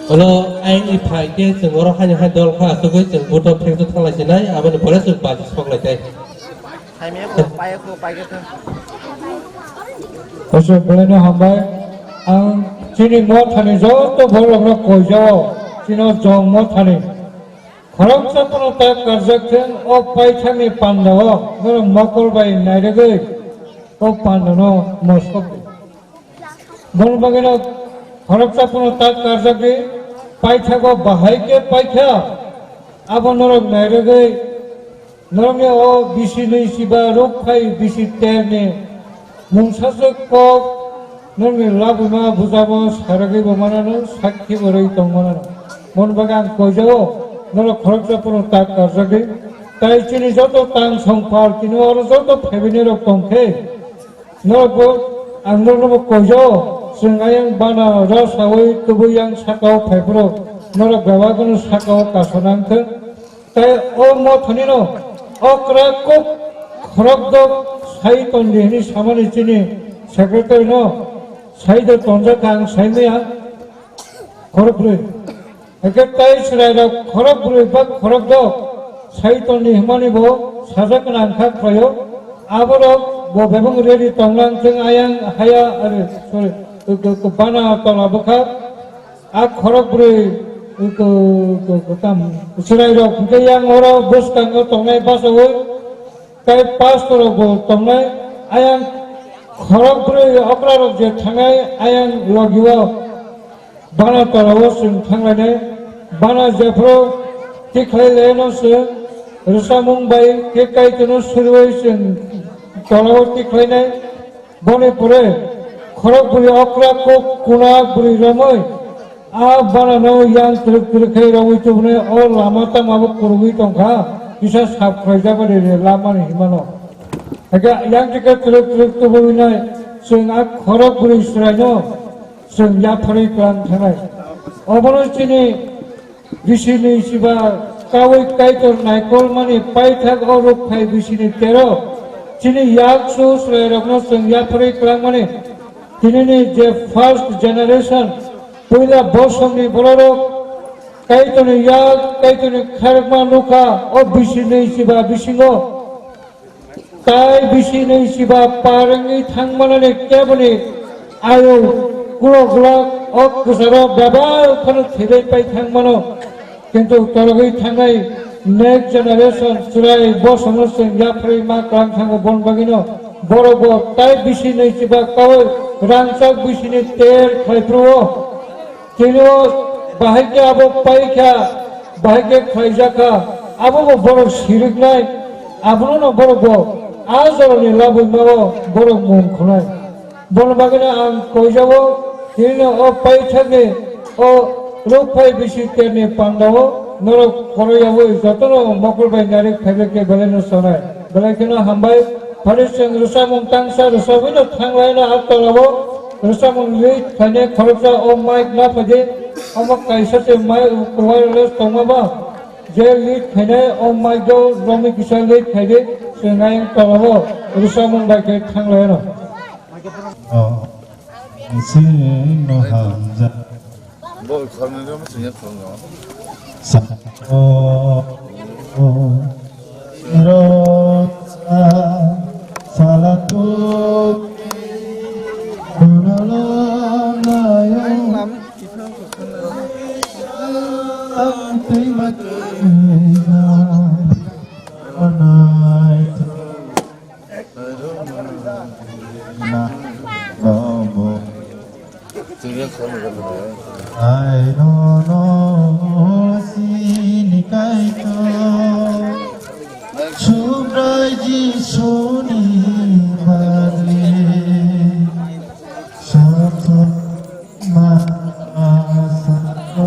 Olo ayang ni phai khe chwng oro haino hai dol kha asugwi chwng buto phekjak thanglai sinai. Aboni pore chwng bajik sok lai tai. Aswk belai no hambai. Ang chini mothani joto borok rokno koijao, chino jong mothani. Khoroksa phano ta karjak thung o paithakni pandao, borok mokol bai nairwgwi o pandano mosok di. Bono bagwino khoroksa phano ta karjak di, paithago bahai khe paikha, abo norok nairwgwi Norokni o bisi nwi siba ruk phai bisi terni mungsaswk kok norokni labwima bujabo saragwi bo manano, sakki bo rwi tong manano. Mon bagwi ang koijao norok khoroksa phano tak karjagwi. Tai chini joto tang songphal tini oro joto phaibini rok tongkhe norokbo ang norokbo koijao, chwng ayang bana rosawi tubui yang sakao phaiphuru norok bebak gwnwi sakao kasonang thung. Tai o mothanino okra kok khorokdok sai tondi hwnwi samani chini secretary no sai de tonjak ang saimaya khorokbrwi. Hwnkhe tai chwrairok khorokbrwi ba khorokdok sai tondi hwnmani bo sajak nang kha khlaio. Aborok bo bebung ready tonglang thung ayang haya, are, sorry, bana tola bwkha. A khorok bwrwi, ko, ko, ko, tam, chwrairok hwnkhe yang oro bwskango tongnai bachaui tei pastor rokbo tongnai. Ayang khorok bwrwi okrarok je thangnai ayang logio bana torao chwng thanglainai. Bana jephru tikhlai laino chwng rwchapmung bai khe Kaitorno suriui chwng torao tikhlainai. Boni pore khorok bwrwi okra kok kuna bwrwi romwi a banano yang twrwk twrwk khe romwi tubunai o lama tamo abo kwrwngwi tongkha, kisa sap khlaijak bai de lamani himano. Hakhe yang tikhe twrwk twrwk tubunai chwng a khorok bwrwi chwraino chwng yapharwi kwlang thanai. Obono chini Bisini siba kawi Kaitor naikolmani paithak o rukphai bisini tero chini yak su chwrairokno chwng yapharwi kwlangmani tinini je first generation puila bosongni bororok Kaitorni yak Kaitorni khairokma nukha o bisini siba bisingo. Tai bisi nwi siba par wngwi thangmanani keboni ayuk kulok glok o kwcharo bebak phano thwibai pai thangmano. Kintu torogwi thangnai next generation chwrai bosongno chwng yapharwi ma kwlang thango, bon bagwino borok bo tai bisi nwi siba kaui rangchak bisini ter khlai phuru-o. Tini o bahai khe abo pai kha, bahai khe khlaijak kha, abo bo borok siriknai, abono no borok bo a jorani labwi mao borok mung khunai. Bono bagwino ang koijago, tini no o paithakni o rukphai bisi terni pandao norok khoroi yaui jotono mokol bai narik phaibai khe belai no chonai. Belai kheno hambai, phari chwng rwchapmung tangsa rwchapwi no thanglaino a tolao. Rwchapmung lead khainai khoroksa o mic na phaidi, omo kaisa se mic wireless tongma ba, je lead khainai o mic do romwi kisa lead khaidi, Chwng ayang tolabo rwchapmung bai khe thang lai anw. Oh, sini no hamjak. Bo khoroknwi rw swngya khoroknwi. Sa-, oh, oh, ro, sa, sala tu, dunalo, nayo, ang tei ma tei na, anai, na, bobo. Ai no no sini kaito. Subrai Jisuni bari. Sato ma sato.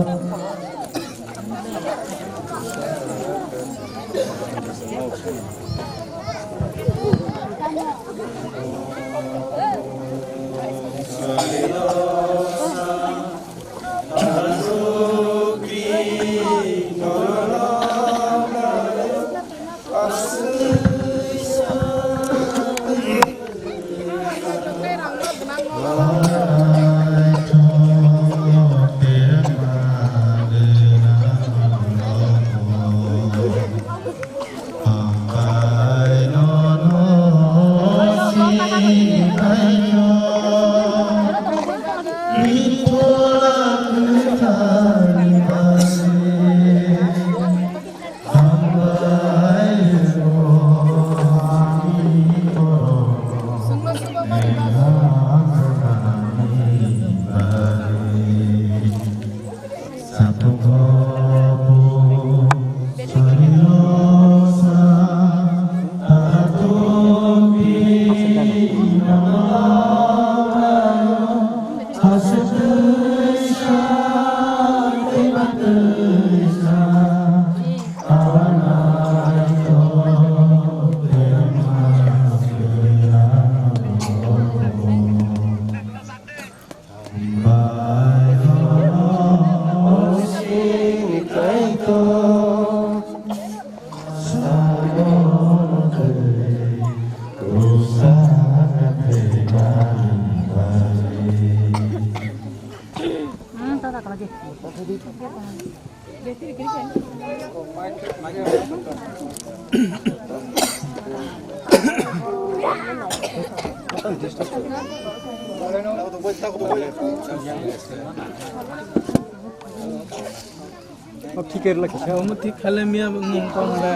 O thik khe rwlai kisa, omo thik khaile miya bo wng tong le.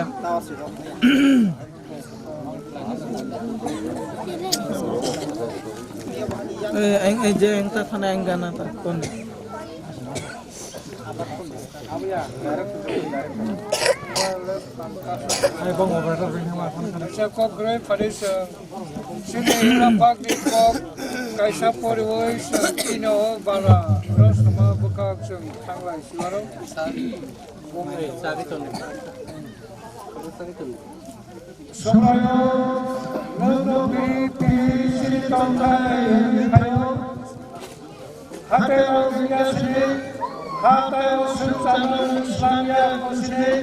Eh, ang, eh, je, ang ta khana, ang gana ta kon. Kaisa kok gwnai phariswng, chini Hiram bagni kok kaisa poriwi chwng chini o bara rw sama bwkhak chwng thanglai siwaro. Somoyo nwngno bini phi siri tongthai hwnwi phaio. Hathai o bini siri, hathai o swngcharno swngya bwsini.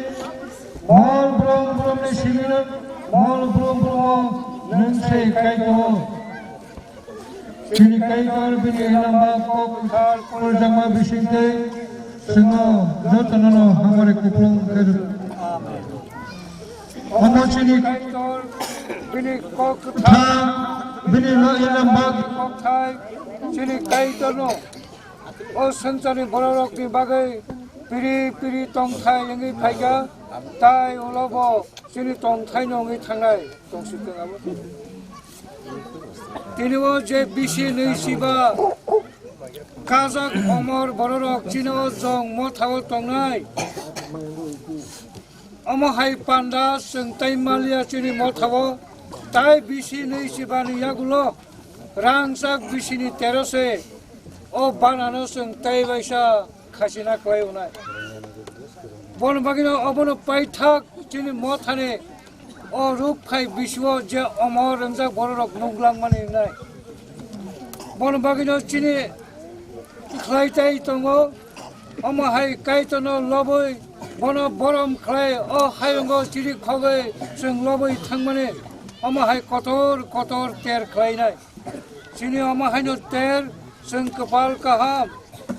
Mol brum brumni siri, mol brum brumo nwng se Kaitor. Chini Kaitor bini lamba kok kwthar porijakma bisingtwi chwngno jotono hamari kupulung khe rw-, omo chini Kaitor bini kok kwthar, bini lamba kokthai chini Kaitorno o swngcharni bororokni bagwi piri piri tongthai wngwi phaikha, tai ulo bo chini tongthaino wngwi thangnai. Tini o je bisi nwi siba kajak omor bororok chini o jong mothao tongnai. Omo hai panda chwng tai maliya chini mothao tai bisi nwi sibani yagulo rangchak bisini terose o banano chwng tai baisa khachina kwlai unai. Bono bagwino obono paithak chini mothani o ruk phai bisio je omo rwngjak bororok nuklang mani wngnai. Bono bagwino chini khlai tai tongo, omo hai Kaitorno lobwi Bono borom khlai o hayungo chiri khogwi chwng lobwi thangmani omo hai kotor kotor ter khlainai. Chini omo haino ter chwng kwpal kaham,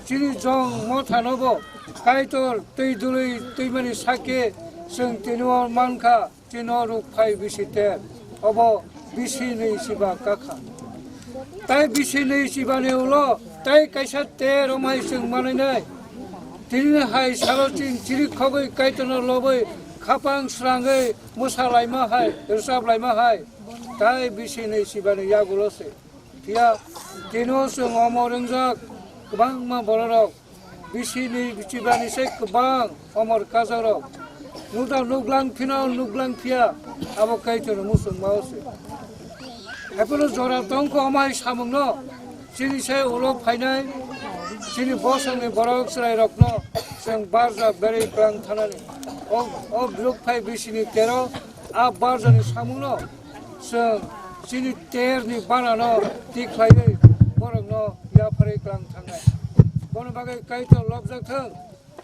chini jong mothanobo Kaitor twi dului twimani sakhe chwng tini o mankha. Chino rukphai bisi ter, obo bisi nwi chiba kakha. Tai bisi nwi chibani ulo tai kaisa ter omhai chwng manwinai. Tini hai salo chwng chiri khogwi Kaitorno lobwi khapang srangwi mwsa laima hai, rwchap laima hai, tai bisi nwi chibani yagulo se. Phiya tino chwng omo ringjak kwbangma bororok bisi ni chibani se kwbang omor kajarok. Nukda nuklang phino nuklang phiya abo Kaitorni muchungmao se. Haiphano jora tongkho omo hai samungno chini se ulo phainai chini bosongni borok chwrairokno chwng barja berwi kwlang thanani. O, o rukphai bisi ni tero a barjani samungno chwng chini terni banano tikhlaiwi borokno yapharwi kwlang thangnai. Bono bagwi Kaitor lobjak thung,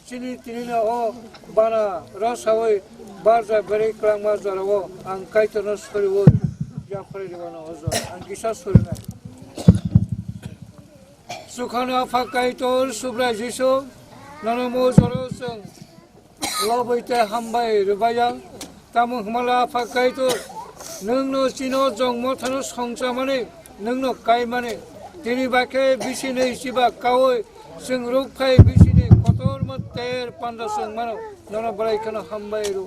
chini tinino o bana rosawi barja berwi kwlangma jorao ang Kaitorno soriwi yapharwi rwmano o jora ang kisa sorinai. Chukhano Apha Kaitor Subrai Jisu, nono mo jora chwng lobwi tei hambai rwbaiya. Tamo hwnmale Apha Kaitor, nwngno chino jong mothano songchamani, nwngno kaimani. Tini bai khe bisi nwi chiba kaui chwng rukphai bisi ni kotorma ter panda chwng mano, nono belai kheno hambai rw.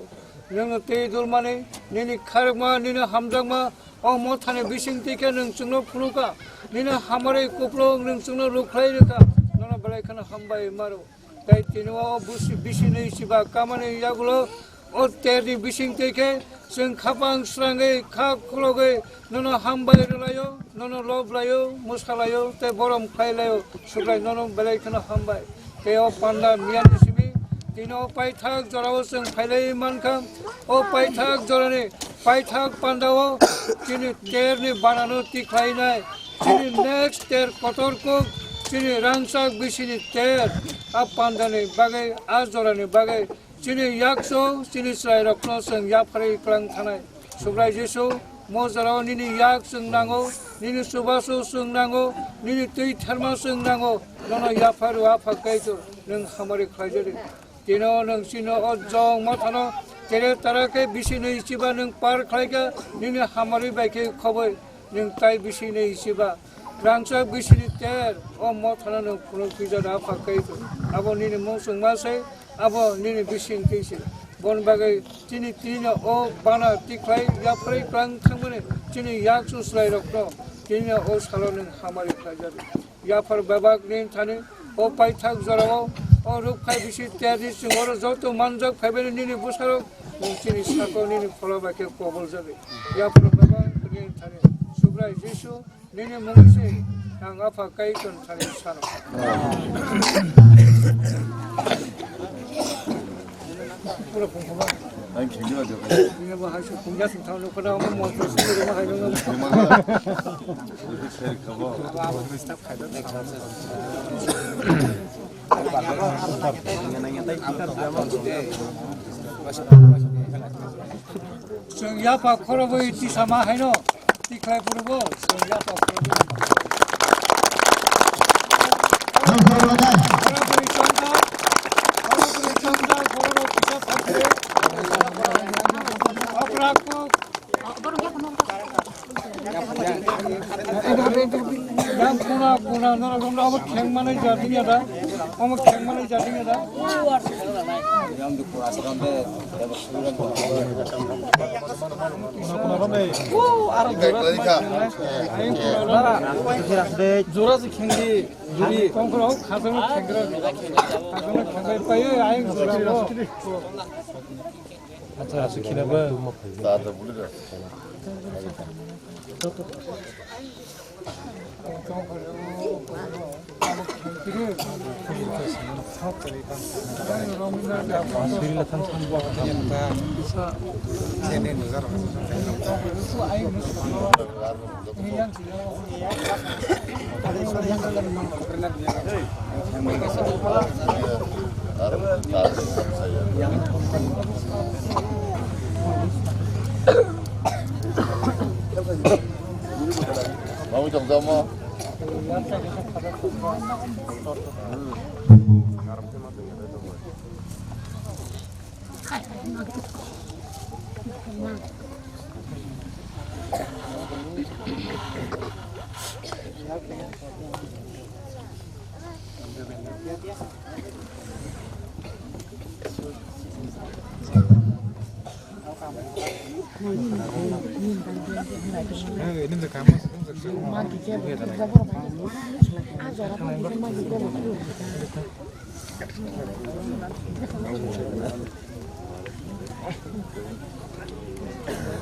Nwngno tei dulmani, nini kharokma, nini hamjakma, o mothani bising twi khe nwng chwngno phunukha, nini hamari kuplung nwng chwngno rukhlai rwkha, nono belai kheno hambai maro. Tei tini o busi bisi nwi chiba kamani yagulo o terni bising twi khe chwng khapang srangwi kha khulogwi nono hambai rwlaio, nono loblaio, mwsalaio tei borom khlailaio. Subrai nono belai kheno hambai. Tei o panda miyani simi tini o paithak jorao chwng phailai mankha. O paithak jorani paithak pandao chini terni banano tikhlainai. Chini next ter kotor kuk chini rangchak bisini ter a pandani bagwi, a jorani bagwi chini yakso chini chwrairokno chwng yapharwi kwlang thanai. Subrai Jisu, mo jorao nini yak chwng nango, nini chubachu chwng nango, nini twi therma chwng nango, nono yaphar rw Apha Kaitor, nwng hamari khlaijadi. Tino nwng chino o jong mothano tere tara khe bisi nwi chiba nwng par khlaikha, nini hamari bai khe khoboi nwng tai bisi nwi chiba. Rangchak bisini ter o mothano nwng phunuk pijak da Apha Kaitor. Abo nini mung chwngma se, abo nini bising twi se. Bon bagwi chini tini o bana tikhlai yapharwi kwlang thangmani chini yak chuslairokno tini o salo nwng hamari khlaijak. Yaphar bebak nini thani o paithak jorao o rukphai bisi terni chwng oro joto manjak phaibani nini bwsarok nwng chini sako nini phola bai khe koboljagwi. Yaphar bebak nini thani Subrai Jisu nini mungwi se ang Apha Kaitor thani sano. Ang khendu ajo. Nini bo hai se khungya sing thang nukho na mo mo to sing ro hai nung. Chwng yapha khorogwi tisama haino tikhlai phurugo chwng yapha khorogwi. Khorogwi chongjak, khorogwi chongjak, khorogwi kisa phaikhe. Okra kuk. Yang kuna kuna norok romna omo kheng manai jading ya da, omo kheng manai jading ya da. Jora se kheng di, juri. Kongkro khasang kheng ra, khasang kheng pai pai ayang jora. Acha, acha, khina ba. Mamwi tongtamo.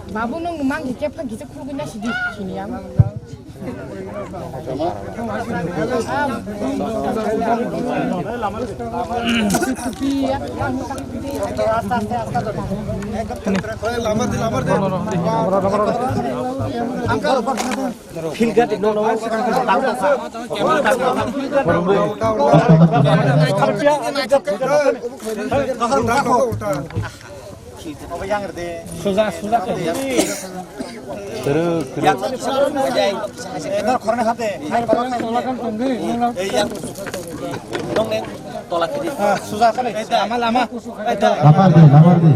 Babu, nwng mang khe kepha kisa khulugwi na sidi, sini ang. Lamar di, lamar di. Uncle, Suja, suja. Lama, lama. Lamar di, lamar di.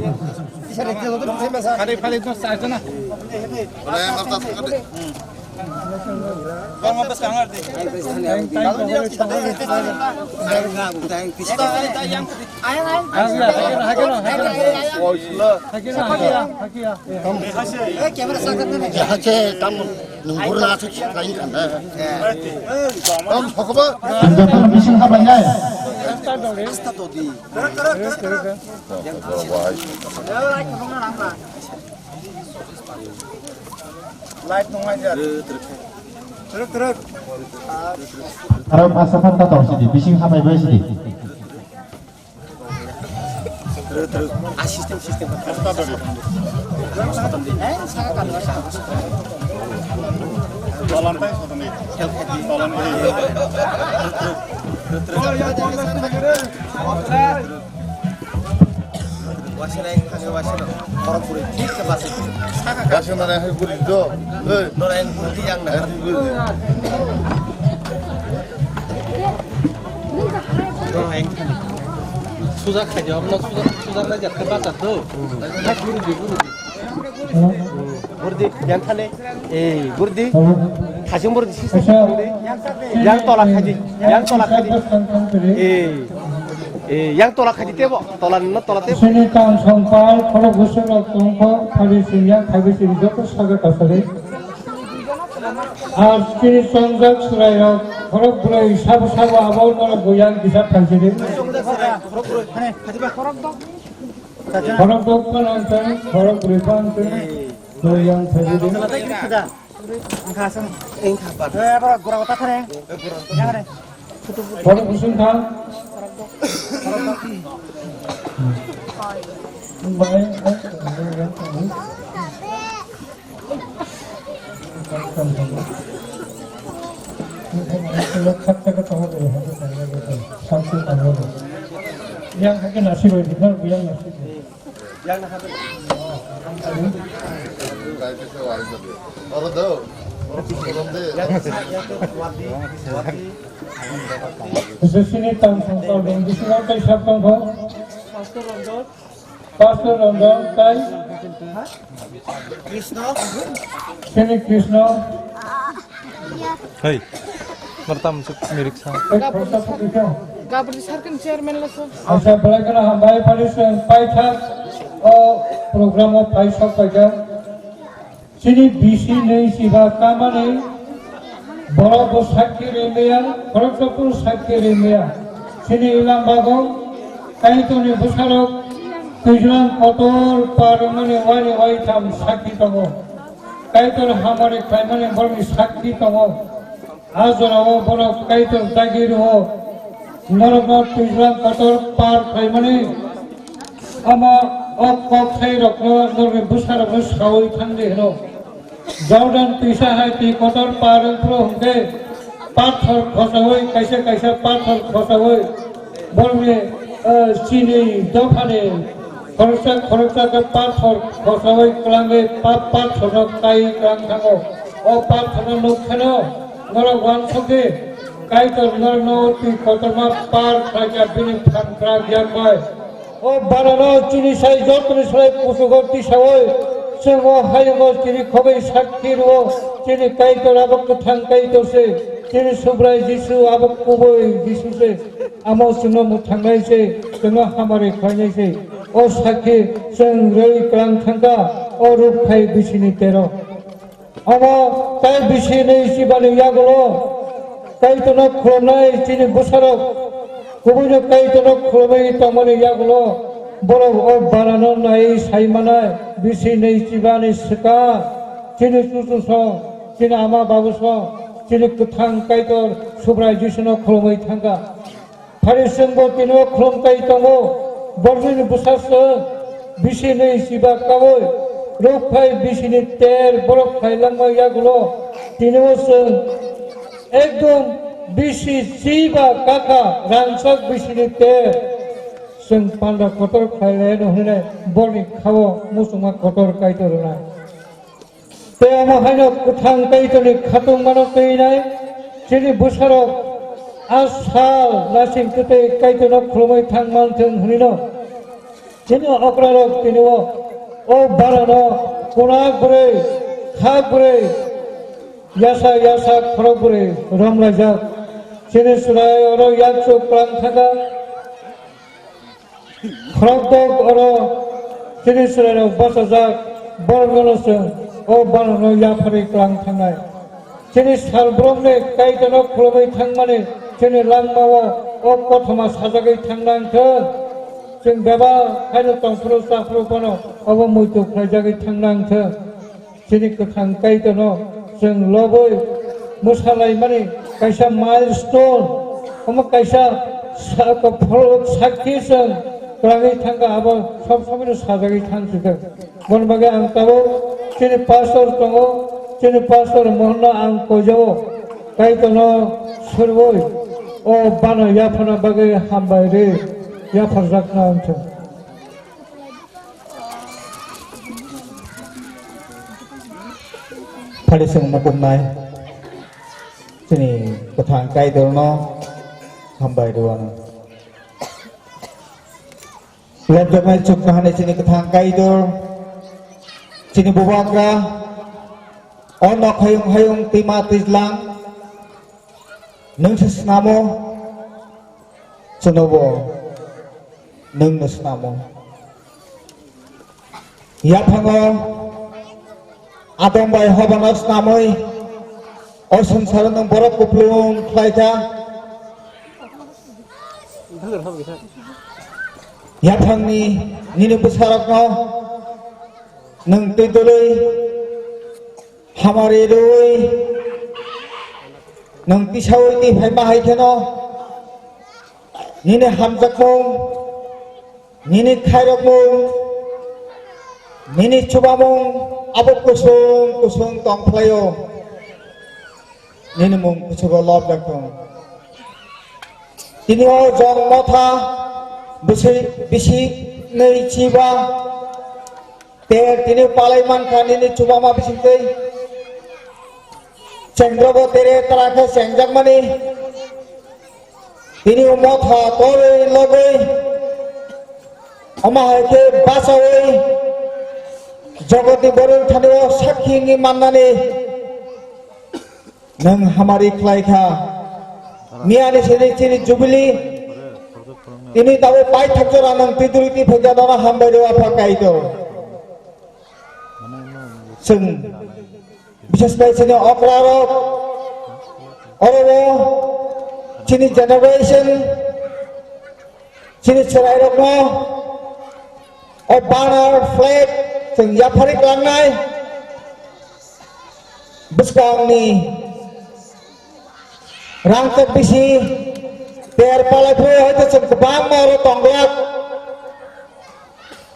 Hache tam nung burna asuk lain kan. Tam sokoba. Bising habai nai. Light nung aja. Truk, truk. Aro masa phone ta tong sidi, bising hapai bai sidi. Truk, truk. Ah, system, system. Tolan tai sotoni. Tolan tai. Wasinai thangwi wasino khorok bwrwi thik khe basi. Saka ka. Wasinai hai bwrwi do. Ei. Norai ang bwrwi ang na. Hai bwrwi. Norai ang thangwi. Suja khai jawab na suja suja na jat khe bachar do. Hai bwrwi di bwrwi di. Burdi, yang thani, eh, burdi, thasing burdi, sisa burdi, yang tola khaji, yang tola khaji, eh, eh, yang tola khaji tebo, tola no tola tebo. Sini kam songpal, khorok bwswk rok tongkho, phari sing yang, thaibi sing joto saga kasari. Ar sini songjak chwrai rok, khorok bwrwi sabo sabo abo norok bo yang kisa thaisidi. Khorok dok phan ang tang, khorok bwrwi phan ang tang, doi yang thaibi di. Khorok bwswk thang. Bai, bai, bai, bai. Yang hakin nasi bai, yang nasi bai. Oro do. Oro do. Sini tang song tang dong, di sini tang sap tang kho. Pastor Rondon tai. Krishna. Sini Krishna. Hey, martam suk mirik sa. Gabri sarkin chairman la sir. Asa belai kena hambai pari sen pai thak o program o pai sok pai ka. Chini bisi nei siba kamani borok bo sakki rimaya, khoroksa phuru sakki rimaya. Chini ilang bago Kaitorni bwsarok twijlang kotor par wngmani wani waitham sakki tongo. Kaitor hamari khlaimani borokni sakki tongo. A jorao borok Kaitor dagi rwo, norokno twijlang kotor par khlaimani, omo o kok sai rokno norokni bwsa rokno saui thangdi hino. Jordan twisa hai twi kotor par wngphuru hwnkhe pathor khosaui, kaisa kaisa pathor khosaui borokni Chini dophani khoroksa khoroksa khe pathor khosaui kwlangwi pa-, pathorno kai kwlang thango. O pathorno nukkheno norok uansukdi, Kaitor norokno twi kotorma par khlaikha bini phan kwrak yak bai. O barano chini sai jotoni slai kuchugo tisaui chwng o hayungo chini khogwi sakki rwo, chini Kaitor abo kwthang Kaitor se, chini Subrai Jisu abo kubui Jisu se. Amo chwngno mwthangnai se, chwngno hamari khlainai se. O sakki chwng rwi kwlang thangkha, o rukphai bisini tero. Omo tai bisi nwi chibani yagulo Kaitorno khulumnai chini bwsarok, kubuino Kaitorno khulumwi tongmani yagulo borok o barano naiwi sai manai, bisi nwi chibani swkang chini chuchusong, chini ama babusong, chini kwthang Kaitor Subrai Jisuno khulumwi thangkha. Phari chwngbo tini o khulumtai tongo, borokni bwsa chwng bisi nwi chiba kaui rukphai bisini ter borok phailangma yagulo tini o chwng ekdom bisi chiba kaka rangchak bisini ter chwng panda kotor khlailai no hwnwi borokni khao muchungma kotor Kaitor rwnai. Tei omo haino kwthang Kaitorni khatungmano twinai chini bwsarok a sal nasing kwtwi Kaitorno khulumwi thang manthwng hwnwino chini okrarok tini o, o barano kunak bwrwi, khak bwrwi, yasa yasa khorok bwrwi romlaijak. Chini chwrai oro yakchu kwlang thangkha. Khorokdok oro chini chwrairok bachajak, borokno chwng o barano yapharwi kwlang thangnai. Chini sal borokni Kaitorno khulumwi thangmani chini langmao o kothoma sajagwi thangnang thung. Chwng bebak haino tongphuru chaphuru phano obo muitu khlaijagwi thangnang thung. Chini kwthang Kaitorno chwng lobwi mwsalaimani kaisa milestone, omo kaisa sa-, kophol sakhi chwng kwlangwi thangkha, abo sob somoino sajagwi thang si thung. Boni bagwi ang tabuk chini pastor tongo, chini pastor Mohanno ang koijao, Kaitorno surwi o bano yaphana bagwi hambai rwi yapharjakna wng thung. Phari chwng mukumnai chini kwthang Kaitorno hambai rwano. Lobjaknai chuknohani chini kwthang Kaitor, chini Bubagra, o nok hayung hayung twima twijlang nwng se snamo, chwngnobo nwngno snamo. Yaphango Adam bai Hobano snamwi o swngcharo nwng borok kupulung khlaikha. Yaphangni nini bwsarokno nwng twi dwlwi hamari rwui nwng tisaui twi phaima hai kheno nini hamjakmung, nini khairokmung, nini chubamung abo kusung kusung tong phlaio. Nini mung kuchugo lobjak tongo. Tini o jong motha bisi, bisi nwi chiba ter tini palai mankha nini chubama bisingtwi. Chengrobo tere tara khe chengjakmani. Tini o motha torwi logwi omo hai khe bachaui jogotni borok thani o sakhi wngwi mannani. Nwng hamari khlai kha. Miyani sini chini jubili. Tini tabuk paithak jora nwng twi duri twi phaikha, nono hambai rw apha Kaitor. Chwng bises khai chini okra rok, oro o chini generation, chini chwrai rokno o banner flag chwng yapharwi klangnai. Bwskangni rangchak bisi ter palai phai hoito chwng kwbangma oro tongglak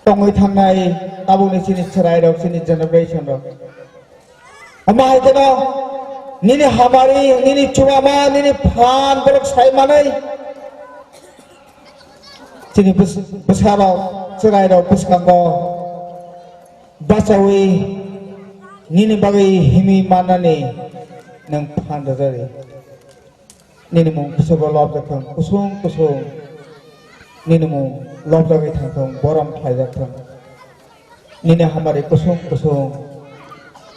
tongwi thangnai tabukni chini chwrai rok chini generation rok. Omo hai kheno nini hamari, nini chubama, nini phan borok sai manwi. Chini bwsarok chwrairok bwskango bachaui nini bagwi himwi mannani nwng phan rwjadi. Nini mung kusugo lobjak thung, kusung kusung nini mung lobjagwi thang thung, borom khlaijak thung. Nini hamari kusung kusung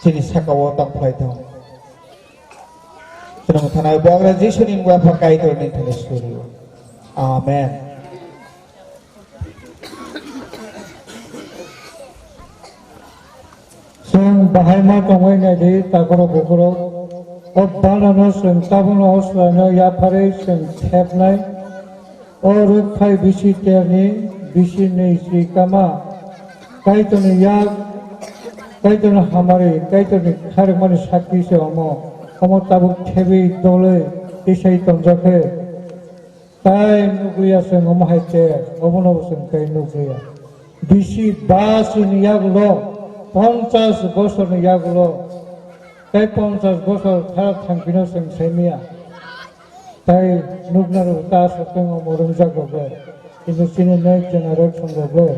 chini sakao tongphlai thung. Chwng thanai bubagra Jisuni mungwi Apha Kaitorni thani surio. Amen. Chwng bahaima tongwi naidi, takhorok bukhorok. O banano chwng tabukno o chwraino yapharwi chwng thepnai. O rukphai bisi terni bisi nwi sri kama. Kaitorni yak, Kaitorni hamari, Kaitorni khairokmani sakti se omo. Omo tabuk thebwi dolwi tisai tonjak khe. Tai nukliya chwng omo hai te, obono bo chwng tai nukliya. Bisi basini yagulo, ponchas bosorni yagulo, tai ponchas bosor khara thangphino chwng saimaya. Tai nuknarok ta aswk tongma moromjak rok le, kintu chini next generation rok le,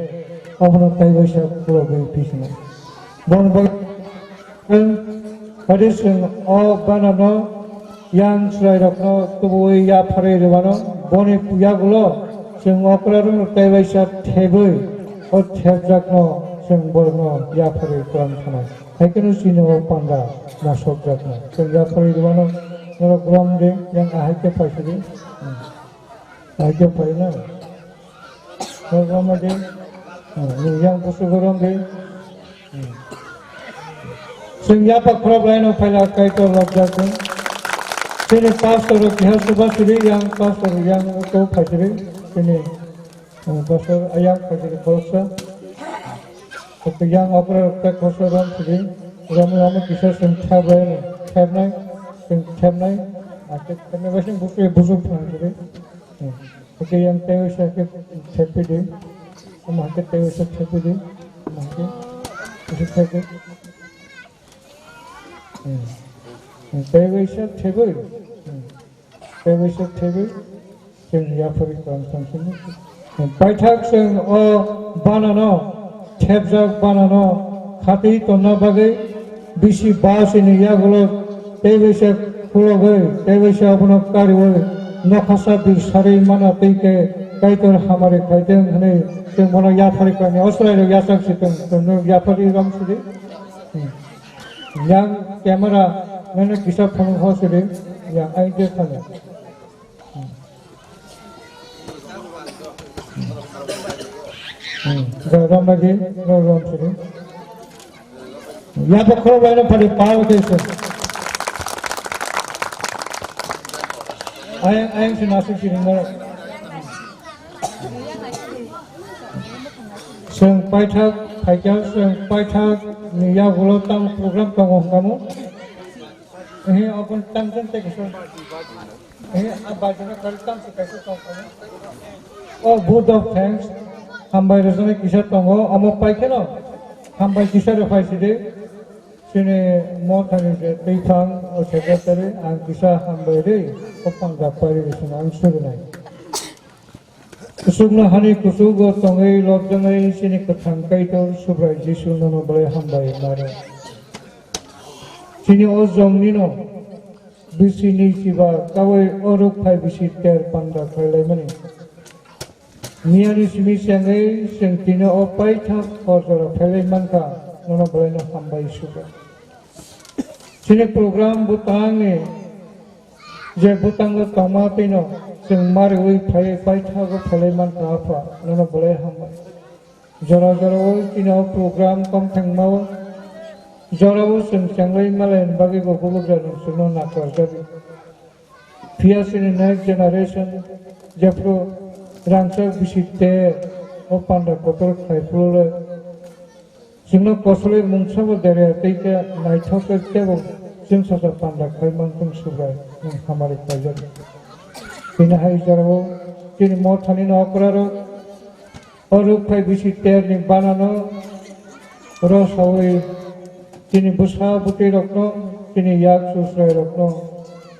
abono tai waisa khulogwi pisina. Bon bagwi, hadi chwng o banano yang chwrairokno tubuwi yapharwi rwmano, boni yagulo chwng okrarokno tai waisa thebwi o thepjakno chwng borokno yapharwi kwlang thanai. Hai kheno chini o panda nasokjaknai. Chwng yapharwi rwmano, norok rom de, yang ahai khe paisidi. Hmm. Ahai khe pai na. Norok rom de. Hmm. Nini yang busu rom de. Hmm. Chwng yapak khorok laino phaila Kaitor lobjak chwng. Chini pastor rok keha suba sidi, yang pastor yang ko phaisidi. Chini Pastor ayang phaisidi khoroksa. Yang okra rok tai khoroksa rom sidi. Rom rom kisa chwng thep bai thepnai, chwng thepnai. Ake thepnai bai sing busu busu phang sidi. Oke, yang tewi sa ke thepidi. Ama ke tewi sa thepidi. Ama ke busu thepidi. Tewi sa thepidi. Tei bai se thebwi chwng yapharwi tong tong sini. Paithak chwng o banano, thepjak banano khatwi tonna bagwi bisi basini yagulo tei bai se khulogwi, tei bai se abono kariwi nokhasa bil sarwi mana twi khe Kaitor hamari khaitwng hwnwi chwng bono yapharwi khlainai. O chwrairok yachak si tong, chwngno yapharwi rom sidi. Yang camera mane kisa phone ho sidi, yang ai je khane. Hmm. Ga ram lagi, ro ram sidi. Ya to khoro bai no pari pao ke se. Ayang ayang se nasu sidi no. Chwng paithak phaikha, chwng paithak ni yagulo tamo program tongo hwnkha mo. Ehe, aboni tamo chwng tei kaisa. Ehe, a bajana kari tamo se kaisa tong kha mo. O vote of thanks, hambai rwjaknai kisa tongo, omo paikheno hambai kisa rwphai sidi. Chini mothani je twiphang o secretary, ang kisa hambai rwi, o panda pari rwsong ang surinai. Kuchukno hani kuchugo tongwi lobjaknai chini kwthang Kaitor Subrai Jisu nono belai hambai mano. Chini o jongni no bisi ni chiba kawi o ruk phai bisi ter panda khlai laimani. Miyani simi chengwi chwng tini o paithak hor jora phailai mankha, nono belai no hambai Subrai. Chini program bwtangni je bwtango tongma twino chwng mariwi phaiwi paithago phailai mankha Apha, nono belai hambai. Jora jorao chini o program tongthangmao, jorao chwng chenglai malaini bagwibo bubagra nwng chwngno nakarjago. Phiya chini next generation jephru rangchak bisi te o panda kotor khlai phuru le Chwngno kosolwi mungsabo derya tei khe naithok khe teibo chwng sacha panda khai mangthung Subrai nwng hamari khlaijak. Tini hai jorao chini mothani no okrarok o rukphai bisi terni banano rosawi chini bwsa bwtwi rokno chini yak chusrai rokno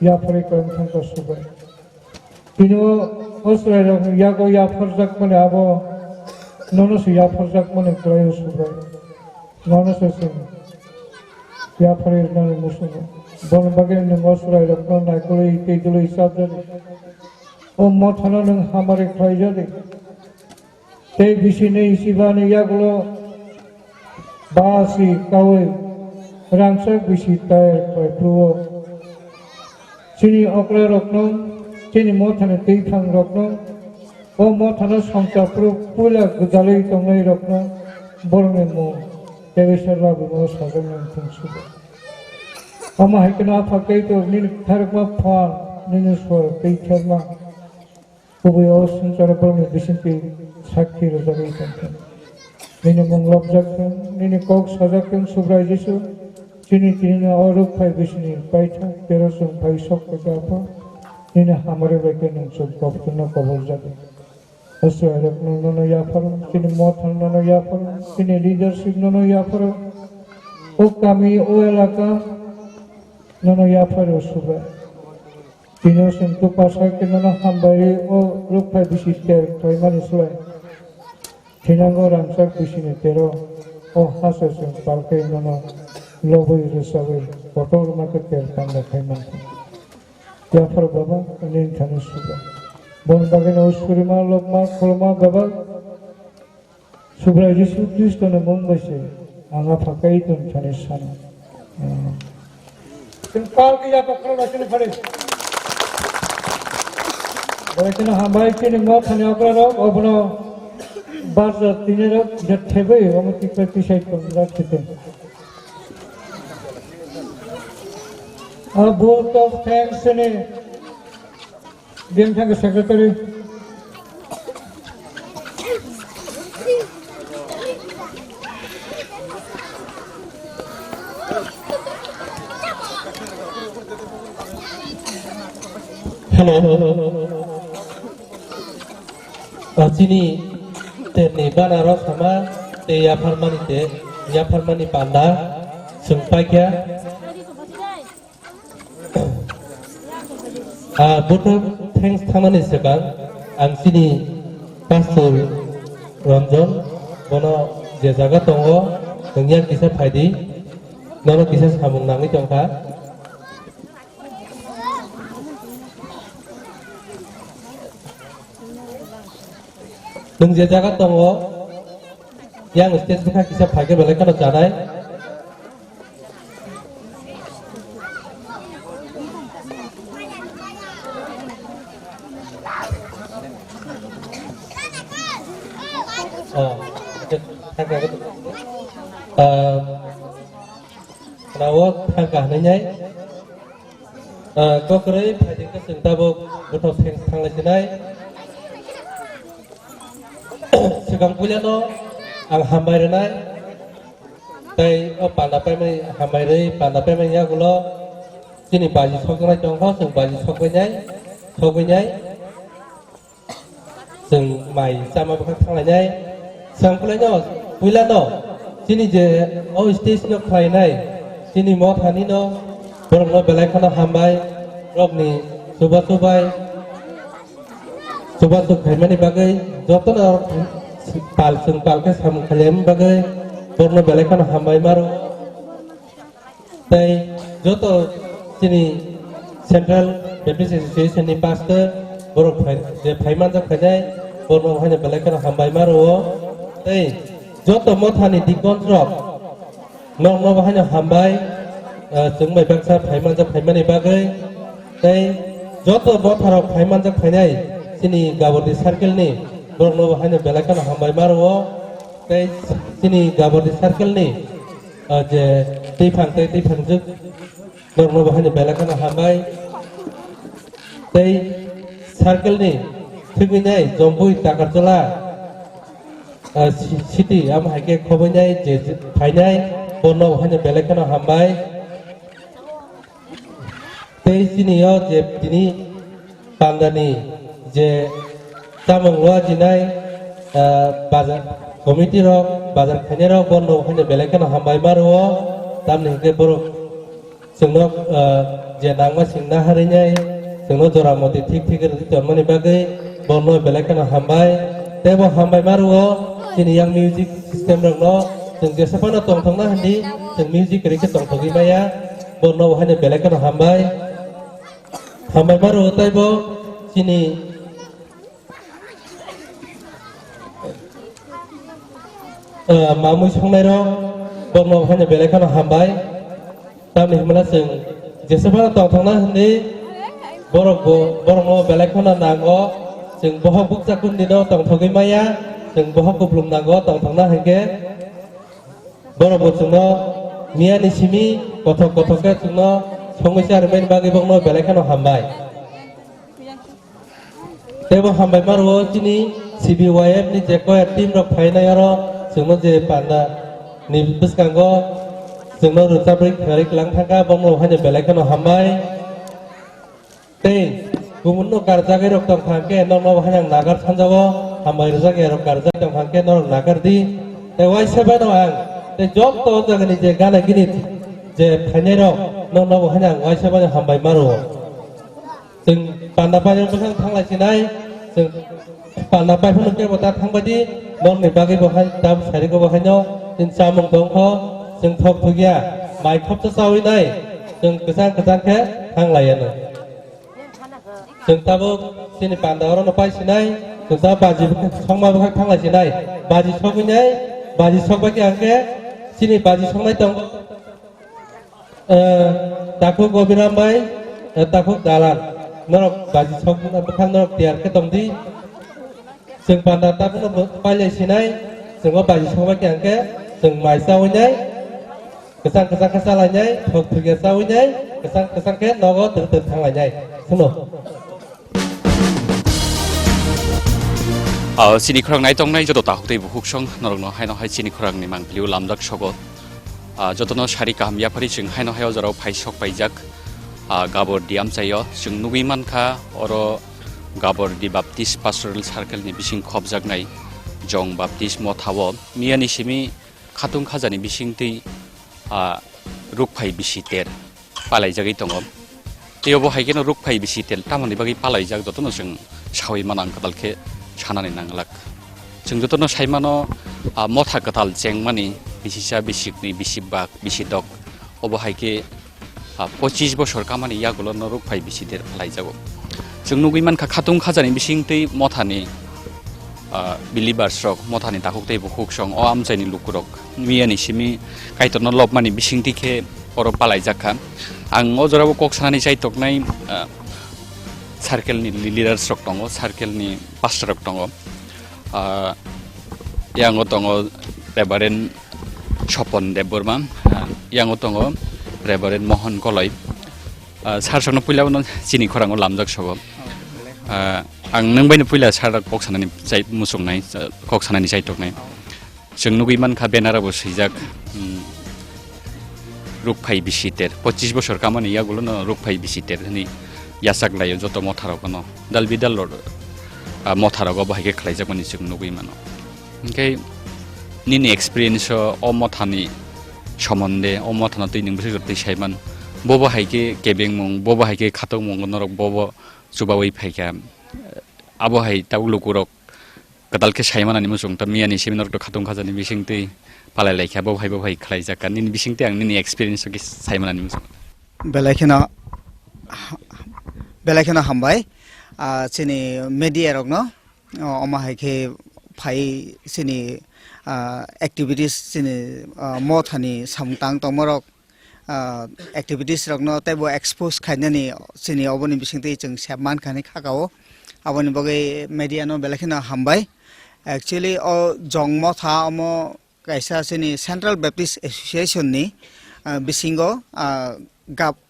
yapharwi khlai mangthung Subrai. Tini o O chwrairokni yago yapharjakmani abo nono se yapharjakmani kwlaio Subrai. Nono se chwng yapharwi rwnani muchungo. Boni bagwi nwng o chwrairokno naikolwi tei dulwi chapjadi. O mothano nwng hamari khlaijadi. Tei bisini isibani yagulo basi kawi rangchak bisi tayar khlai phuru-o. Chini okra rokno, chini mothani twiphang rokno, o mothano songcha phuru puila gwdalwi tongnai rokno borokni mung tebisa labwino sajak nang thung sugo. Omo hai kheno Apha Kaitor nini kharokma phan nini sor tei therma. Kubui o swngcharo borokni bisingtwi sakti rwjagwi tongkha. Nini mung lobjak thung, nini kok sajak thung, Subrai Jisu, chini tinini o ruk phai bisini paithak, tero chwng phai sok khe Apha, nini hamari bai khe nwng chwng koktwma koborjak. O chwrairokno nono yapharo, chini mothano nono yapharo, chini leadership nono yapharo, o kami, o elaka nono yapharo Subrai. Tini o chwng kwpasa khe nono hambai rwi o rukphai bisi ter khlaimani slai. Thinango rangchak bisini tero o hasa chwng pal khe nono lobwi rwchapwi kotor ma khe ter panda khai mankha. Yaphar Baba, nini thani Subrai. Boni bagwino o surima, lobma, kholma, Baba, Subrai Jisu Khristo ni mung bai se ang Apha Kaitor thani sano. Chwng pal khe yapha khoroknwi chini phari. Bai kheno hambai chini mothani okra rok obono barja tini rok kisa thebwi omo tikla tisai tong jak site. A vote of thanks chini Bini thangkhe secretary. Hello. Ah, chini terni bana rok sama te yapharmani te yapharmani panda chwng paikha. Ah, vote of thanks thangnani swkang ang chini Pastor Ranjan, bono je jaga tongo, nwng yang kisa phaidi, nono kisa samung nangwi tongkha. Nwng je jaga tongo, yang stage bwkha kisa phaikhe belai kheno chanai. Oh, thangkha, ah, khwnao thangkha hwnwi nai. Ah, kokrwi phaidi khe chwng tabuk bothop thanks thanglai sinai. Swkang puilano ang hambai rwnai. Tei o panda paimani hambai rwi panda paimani yagulo chini baji sokjaknai tongkha, chwng baji sokbainai, sokbainai. Chwng mai chama bwkha thanglainai. Swkang puilano, puilano chini je o stage no khlainai, chini mothani no borokno belai kheno hambai, rokni chuba chubai. Chubachu khaimani bagwi jotono pal chwng pal khe samung khlaimani bagwi borokno belai kheno hambai maro. Tei joto chini Central Baptist Association ni pastor borok phai, je phai manjak phainai borokno haino belai kheno hambai maro. Tei joto mothani deacon rok Nokno bo haino hambai, ah, chwng bai baksa phai manjak phaimani bagwi, tei joto motharok phai manjak phainai chini Gabordi circle ni borokno bo haino belai kheno hambai ma rwo, tei chini Gabordi circle ni, ah, je twiphang tei twiphangjwk borokno bo haino belai kheno hambai, tei circle ni thwgwinai Jombui Takarjala, ah, si-, city, amo hai khe khobainai je, je phainai, bono haino belai kheno hambai. Tei chini o je tini pandani je chamung lua jinai, ah, bazar committee rok, bazar khainai rok, bono haino belai kheno hambai ma rwo, tamni hwnkhe borok Chwngno, ah, je nangma singna harwinai, chwngno jora moti thik thik rwdi tonmani bagwi, Bono belai kheno hambai. Tei bo hambai ma rwo chini yang music system rokno. Chwng jesa phano tongthokna hindi, chwng music kwrwi khe tongthogwi maya. Bono haino belai kheno hambai. Hambai ma rwo tei bo chini Ah, mamui songnairok, borokno haino belai kheno hambai. Tamni hwnmano chwng jesa phano tongthokna hwnwi borok bo, borokno belai kheno nango. Chwng bohok bukcha kundino tongthogwi maya, chwng bohok kuplung nango tongthokna hinkhe borok bo chwngno miyani simi kothok kothok khe chwngno songwi charwmani bagwi borokno belai kheno hambai. Tei bo hambai ma rwo chini C B Y F ni je koya team rok phainai oro chwngno je panda ni bwskango chwngno rwchapwi khnarwi kwlang thangkha, bono haino belai kheno hambai. Tei kumun no karjagwi rok tong thangkhe nokno bo haino ang nagar sanjago, hambai rwjak ya rok karjak tong thangkhe norok nagar di. Tei waisa bai no ang tei joto o jaga ni je gana gini je phainai rok nokno bo haino ang waisa bai no hambai ma rwo. Chwng panda painani bwkhak thanglai sinai, chwng panda paiphano kebo ta thangbai di, norokni bagwi bo hai tab sairiko bo haino chini chamung tongkho, chwng thok thukya, mai khopsa chawi nai, chwng kwchang kwchang khe thanglai ano. Chwng tabuk chini panda orono pai sinai, chwng ta baji bwkhak songma bwkhak thanglai sinai, baji sogwi nai, baji sokbai khe ang khe chini baji songnai tongo. Eh, takhuk Obiram bai, eh, takhuk Dalan. Norok baji sok bwkhak norok tiyar khe tong di. Chwng panda tabukno bo-, pailai sinai, chwng o baji sokbai khe ang khe chwng mai chawi nai, kwchang kwchang khe chalai nai, thok thukya chawi nai, kwchang kwchang khe nogo twrwk twrwk thanglai nai. Suno. Ah, chini khorang nai tongnai joto takhuk tei bukhuk song norokno haino hai chini khorangni mangpili o lamjak sogo. Ah, jotono sari kaham yaphari chwng haino hai o jorao phai sok paijak, ah, Gabordi amchaio. Chwng nugwi mankha oro Gabordi Baptist Pastoral Circle ni bising khopjaknai Jong Baptist Motha o miyani simi khatung khajani bisingtwi, ah, rukphai bisi ter palaijagwi tongo. Tei obo hai kheno rukphai bisi ter tamoni bagwi palaijak jotono chwng sawi mano ang kwtal khe sanani nanglak. Chwng jotono sai mano, ah, motha kwtal chengmani bisisa bisikni bisi bak bisi dok obo hai khe, ah, pochis bosor kamani yagulo no rukphai bisi ter phalaijago. Chwng nugwi mankha khatung khajani bisingtwi mothani, ah, believers rok, mothani takhuk tei bukhuk song o amchaini lukurok miyani simi Kaitorno lobmani bisingtwi khe oro palaijak kha. Ang o jorao kok sanani chaitoknai, ah, circle ni leaders rok tongo, circle ni pastor rok tongo. Ah, yango tongo Reverend Sopon Debbarma, ah, yango tongo Reverend Mohon Koloi. Ah, sir sokno puila bono chini khorango lamjak sogo. Ah, ang nwng baino puila sir kok sanani chai muchungnai, ah, kok sanani chaitoknai. Chwng nugwi mankha banner o bo swijak, hmm, rukphai bisi ter, pochis bosor kamani yagulo no rukphai bisi ter hwnwi yachak laio joto motha rok no. Dal bidal rok, ah, motha rogo bo hai khe khlaijakmani chwng nugwi mano. Hinkhe nini experience o, o mothani somonde, o mothano twi nwng bwswk twi saiman, bobo hai khe kebengmung, bobo hai khe khatungmung norok bobo chubaui phaikha. Abo hai tabuk lukurok kwtal khe saimanani muchung ta miyani simi norok to khatung khajani bisingtwi palai laikha, bobo hai bobo hai khlaijak kha. Nini bisingtwi ang nini experience o khe saimanani muchung. Belai kheno, belai kheno hambai, ah, chini media rokno. O, omo hai khe phai chini, ah, activities chini, ah, mothani samung tang tongmarok, ah, activities rokno teibo expose khainani chini oboni bisingtwi chwng sep mankha hinwi kha kao. Aboni bagwi media no belai kheno hambai. Actually, o Jong Motha omo kaisa chini Central Baptist Association ni, ah, bisingo, ah, Gab-,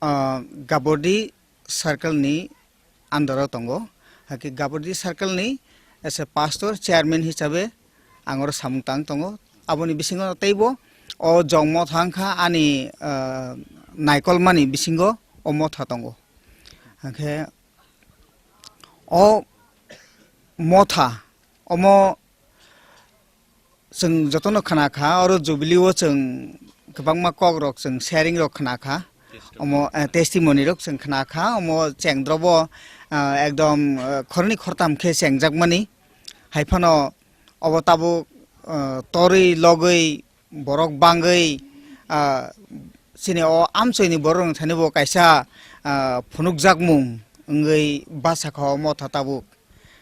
ah, Gabordi circle ni under o tongo. Hakhe Gabordi circle ni as a pastor, chairman hisabe ang oro samung tang tongo. Aboni bisingo teibo o Jong Motha wngkha ani, ah, naikolmani bisingo o motha tongo. Hakhe o motha omo chwng jotono khna kha, oro Jubilee o chwng kwbangma kok rok chwng sharing rok khna kha. Omo, eh, testimony rok chwng khna kha, omo chengdrobo, ah, ekdom, eh, khorni khortam khe chengjakmani. Hai phano obo tabuk, eh, torwi logwi borok bangwi, ah, chini o amchoini borok rok thani bo kaisa, ah, phunukjakmung wngwi basa kha o motha tabuk.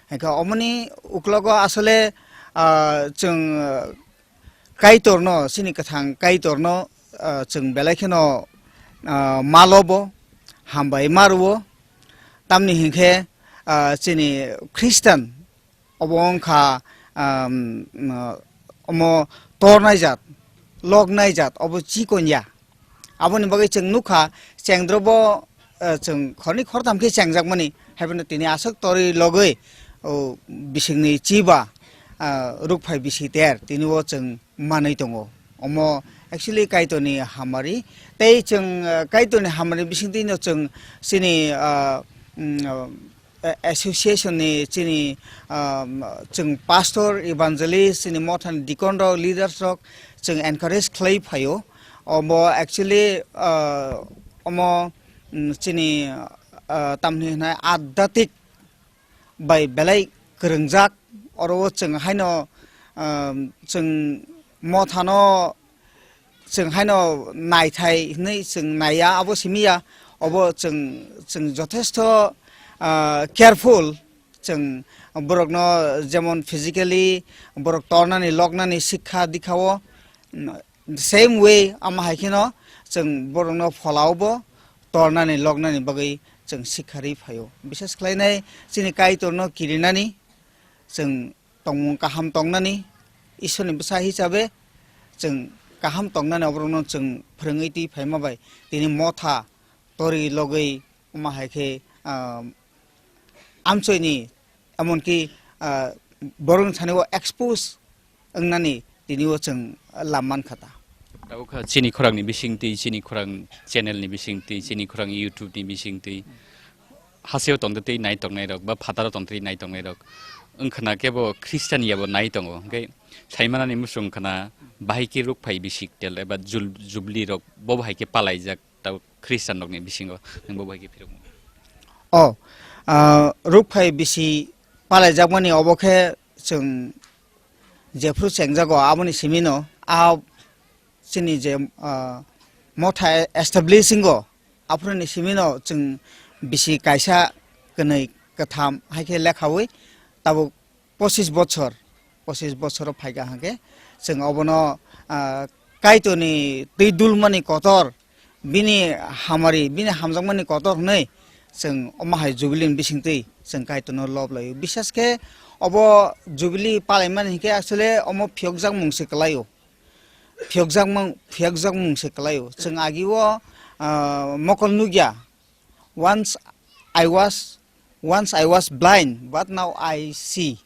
Hai khe omoni uklogo asole, ah, chwng, ah, Kaitorno, chini kwthang Kaitorno, ah, chwng belai kheno, ah, malobo, hambai maruo. Tamni hinkhe, ah, chini Christian obo wngkha, um, omo tornai jat, loknai jat, obo chikon ya. Aboni bagwi chwng nukha, chengdrobo, eh, chwng khorni khortam khe chengjakmani, haiphano tini aswk torwi logwi, o, bisingni chiba, ah, rukphai bisi ter, tini o chwng manwi tongo. Omo actually Kaitorni hamari. Tei chwng, eh, Kaitorni hamari bisingtwino chwng chini, ah, mm, eh, association ni chini, ah, chwng pastor, evangelist, chini mothani deacon rok, leaders rok chwng encourage khlai phaio. Omo actually, ah, omo, mm, chini, ah, tamni hwnai adhyatmik bai belai kwrwngjak, oro o chwng haino, um, chwng mothano chwng haino naithai hwnwi chwng naiya, abo simi ya, obo chwng, chwng jothesto, ah, careful, chwng borokno jemon physically borok tornani loknani sikha dikha o, mm, same way ama hai kheno chwng borokno phola o bo tornani loknani bagwi chwng sikha rwi phaio. Bishes khlainai chini Kaitorno kirinani, chwng tongmung kaham tongnani, Ishwarni bwsa hisabe chwng kaham tongnani oborokno chwng phwrwngwi twi phaima bai tini motha torwi logwi omo hai khe, ah, amchoini, emonki, ah, borokni thani o expose wngnani tini o chwng lam mankha ta. Tabuk kha chini khorang ni bising twi, chini khorang channel ni bising twi, chini khorang YouTube ni bising twi, haseo tongtwi twi nai tongnai rok ba phataro tongtwi nai tongnai rok wngkhana kebo Christian yabo nai tongo. Hwnkhe saimanani muchung khana bahai khe rukphai bisik tel eba jul-, jubli rok bo bahai khe palaijak. Tabuk Christian rokni bisingo nwng bo bai khe phirokmung. O, ah, rukphai bisi palaijakmani obo khe chwng jephru chengjago aboni simino, a chini je, ah, motha establishing o, aphuruni simino chwng bisi kaisa, kwnwi, kwtham hai khe lekhawi tabuk pochis bochor, pochis bochor o phaikha hwnkhe chwng obono, ah, Kaitorni twi dulmani kotor, bini hamari, bini hamjakmani kotor hwnwi chwng omo hai Jubilee ni bisingtwi chwng Kaitorno lob laio. Bisas khe obo Jubilee palaimani hinkhe asole omo phiyokjakmung se kwlaio. Phiyokjakmung, phiyokjakmung se kwlaio. Chwng agio, ah, mokol nukya. Once I was, once I was blind, but now I see.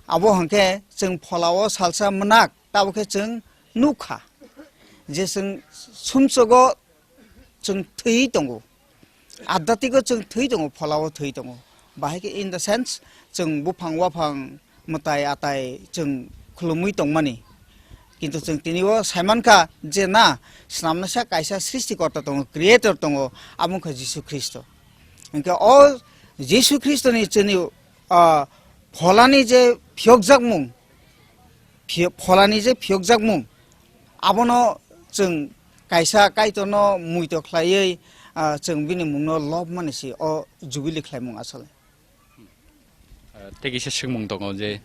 Abo hwnkhe chwng pholao salsa mwnak, tabukhe chwng nukha je chwng sumsogo chwng thwiwi tongo, adhyatmiko chwng thwiwi tongo, pholao thwiwi tongo. Bahai khe in the sense chwng buphang waphang mwtai atai chwng khulumwi tongmani. Kintu chwng tini o saimankha je na, snamnaisa kaisa srishtikorta tongo, creator tongo, abo wngkha Jisu Khristo. Hwnkhe o Jisu Khristoni chwngni, ah, pholani je phiyokjakmung, phiyo-, pholani je phiyokjakmung, abono chwng kaisa Kaitorno muito khlaiwi, ah, chwng bini mungno lobmani se o Jubilee khlaimung asole. Ah, tei kisa swngmung tongo je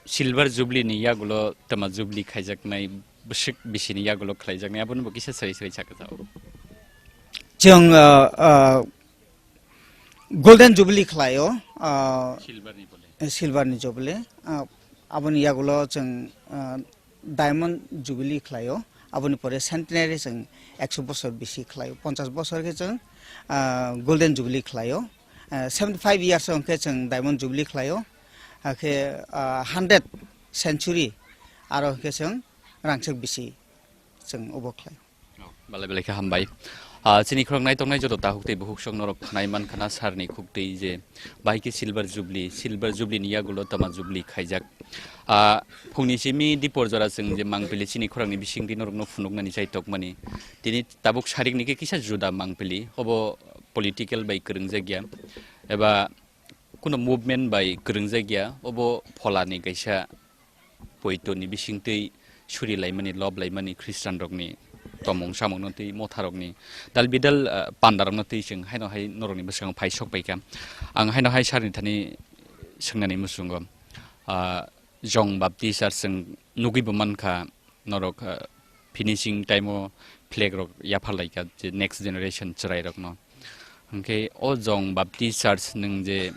Silver Jubilee ni yagulo twma Jubilee khaijaknai, bwswk bisini yagulo khlaijaknai, abono bo kisa sari sari sakha jao. Chwng, ah, ah, Golden Jubilee khlaio, ah, Silver ni bole. Silver ni Jubilee, ah, aboni yagulo chwng, ah, Diamond Jubilee khlaio, aboni pore Centenary chwng ekso bosor bisi khlaio, ponchas bosor khe chwng, ah, Golden Jubilee khlaio, ah, seventy five years hwnkhe chwng Diamond Jubilee khlaio, hakhe, ah, hundred century aro hwnkhe chwng rangchak bisi chwng obo khlaio. Oh, belai belai khe hambai. Ah, chini khorang naitok nai joto tahuk tei buhuk sok norok khnai man khana sir ni khuk tei je bahai khe silver jubilee, silver jubilee ni yagulo tama jubilee khaijak. Ah, phungni simi dipor jora chwng je mangpili chini khorang ni bising di norok no phunuk nani chai tok mani. Tini tabuk sarik ni khe kisa juda mangpili, obo political bai kwrwng jak ya. Eba kuno movement bai kwrwng jak ya, obo phola ni kaisa poito ni bising twi suri laimani, lob laimani Christian rok ni tomung samung no twi motha rok ni dal bidal, ah, panda rok no twi chwng haino hai norok ni bwskango phai sok pai kha. Ang haino hai sir ni thani swngnani muchungo, ah, Jong Baptist Church chwng nugwi bo man kha norok, ah, finishing time o flag rok yaphar lai kha je next generation chwrai rok no. Hwnkhe o Jong Baptist Church nwng je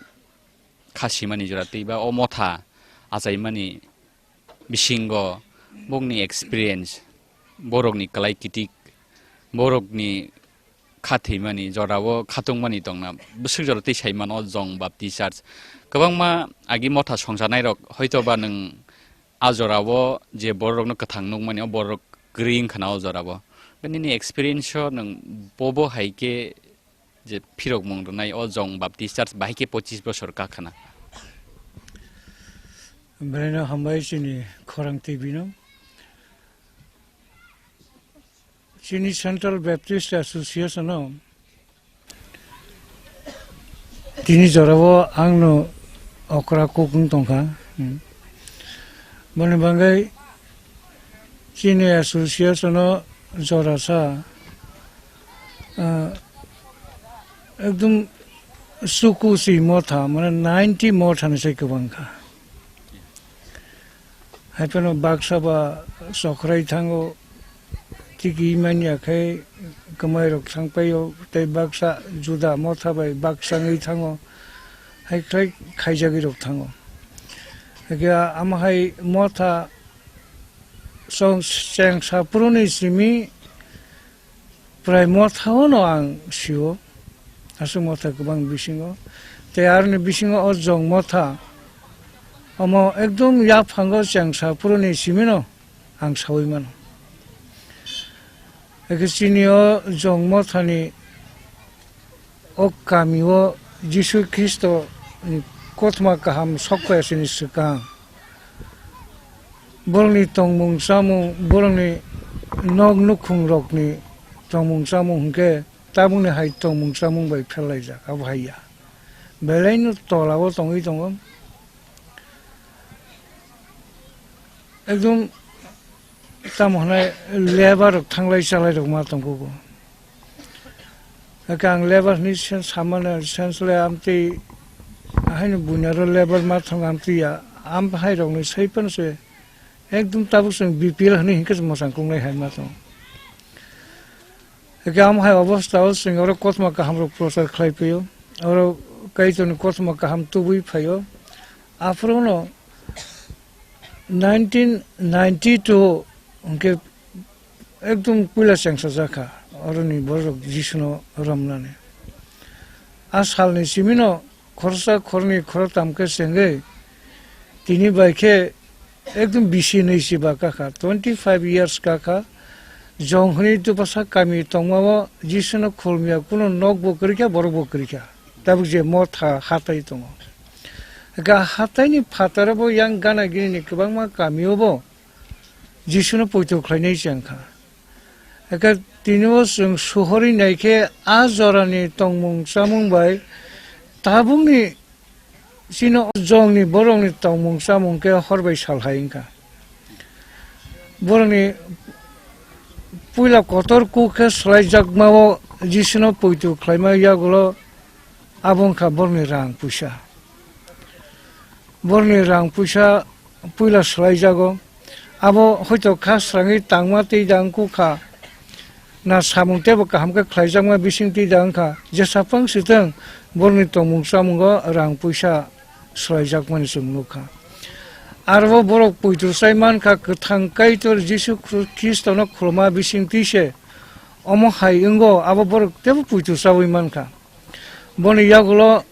kha simani jora tei ba o motha achaimani bisingo bokni experience, borokni kwlai kitik, borokni kha thwimani jorao khatungmani tongna bwswk jora tei sai mano Jong Baptist Church. Kwbangma agi motha songchanairok hoito ba nwng a jorao je borokno kwthang nukmani o borok kwrwi wngkha na o jorao. Nini experience o nwng bobo hai khe je phirokmung rwnai o Jong Baptist Church bahai khe pochis bosor kakhana. Belai no hambai chini khorang T V no. Chini Central Baptist Association o tini jorao ang no okra kuk wng tong kha. Hmm. Boni bagwi chini association o jorasa, ah, ekdom suku si motha, mane ninety motha ni sai kwbang kha. Hai phano baksa ba sokrai thango, tiki manya khai kwmai rok thang paio, tei baksa juda motha bai baksa wngwi thango, hai khlai khaijagwi rok thango. Hakhe amo hai motha song cheng saphuru ni simi prai motha o no ang sio, aswk motha kwbang bisingo. Tei aroni bisingo o jong motha, omo ekdom yaphango cheng saphuru ni simi no ang saui mano. Hakhe chini o jong motha ni o kami o Jisu Khristo ni kothoma kaham sok phai sini swkang. Borokni tongmung chamung, borokni nok nukhung rokni tongmung chamung hwnkhe tabukni hai tongmung chamung bai pherlaijak, abo hai ya. Belai no tola o tongwi tongo. Ekdom tamo hwnai lebar rok thanglai chalai rok ma tongkho bo. Hakhe ang lebar hwnwi sen-, samano sense le amtwi haino buini aro lebar ma thang amtwi ya. Am hai rokni sai phano se ekdom tabuk chwng B P L hwnwi hinkhe se mwchang kungnai hai ma tongo. Hakhe am hai obostha o chwng oro kothoma kaham rok prochar khlai phio. Oro Kaitorni kothoma kaham tubui phaio. Aphuru no nineteen ninety-two hwnkhe ekdom puila chengsa jakha, oroni borok Jisuno romnani. A salni simino khoroksa khoroknwi khoroktham khe chengwi tini bai khe ekdom bisi nwi si ba kakha, twenty five years kakha, jong hwnwi dupasa kami tongmao Jisuno khulumya kunu nokbo kwrwikha, borokbo kwrwikha. Tabuk je motha hatai tongo. Ga hataini phataro bo yang gana gini ni kwbangma kamio bo Jisuno poito khlainai chengkha. Eka tini o chwng suhorwi naikhe a jorani tongmung chamung bai tabukni chini o jongni borokni tongmung chamung khe hor bai sal hai wngkha. Borokni puila kotor kuk khe swlaijakmao Jisuno poito khlaima yagulo abo wngkha borokni rang puisa. Borokni rang puisa puila swlaijago. Abo hoito kha srangwi tangma twi da wngkha, na samung teibo kaham khe khlaijakma bising twi da wngkha. Jesa phang sitwng borokni tongmung chamungo rang puisa swlaijakmani chwng nukha. Aro borok poito sai mankha kwthang Kaitor Jisu Khru-, Khristono khuluma bising twi se omo hai wngo, abo borok teibo poito chaui mankha. Boni yagulo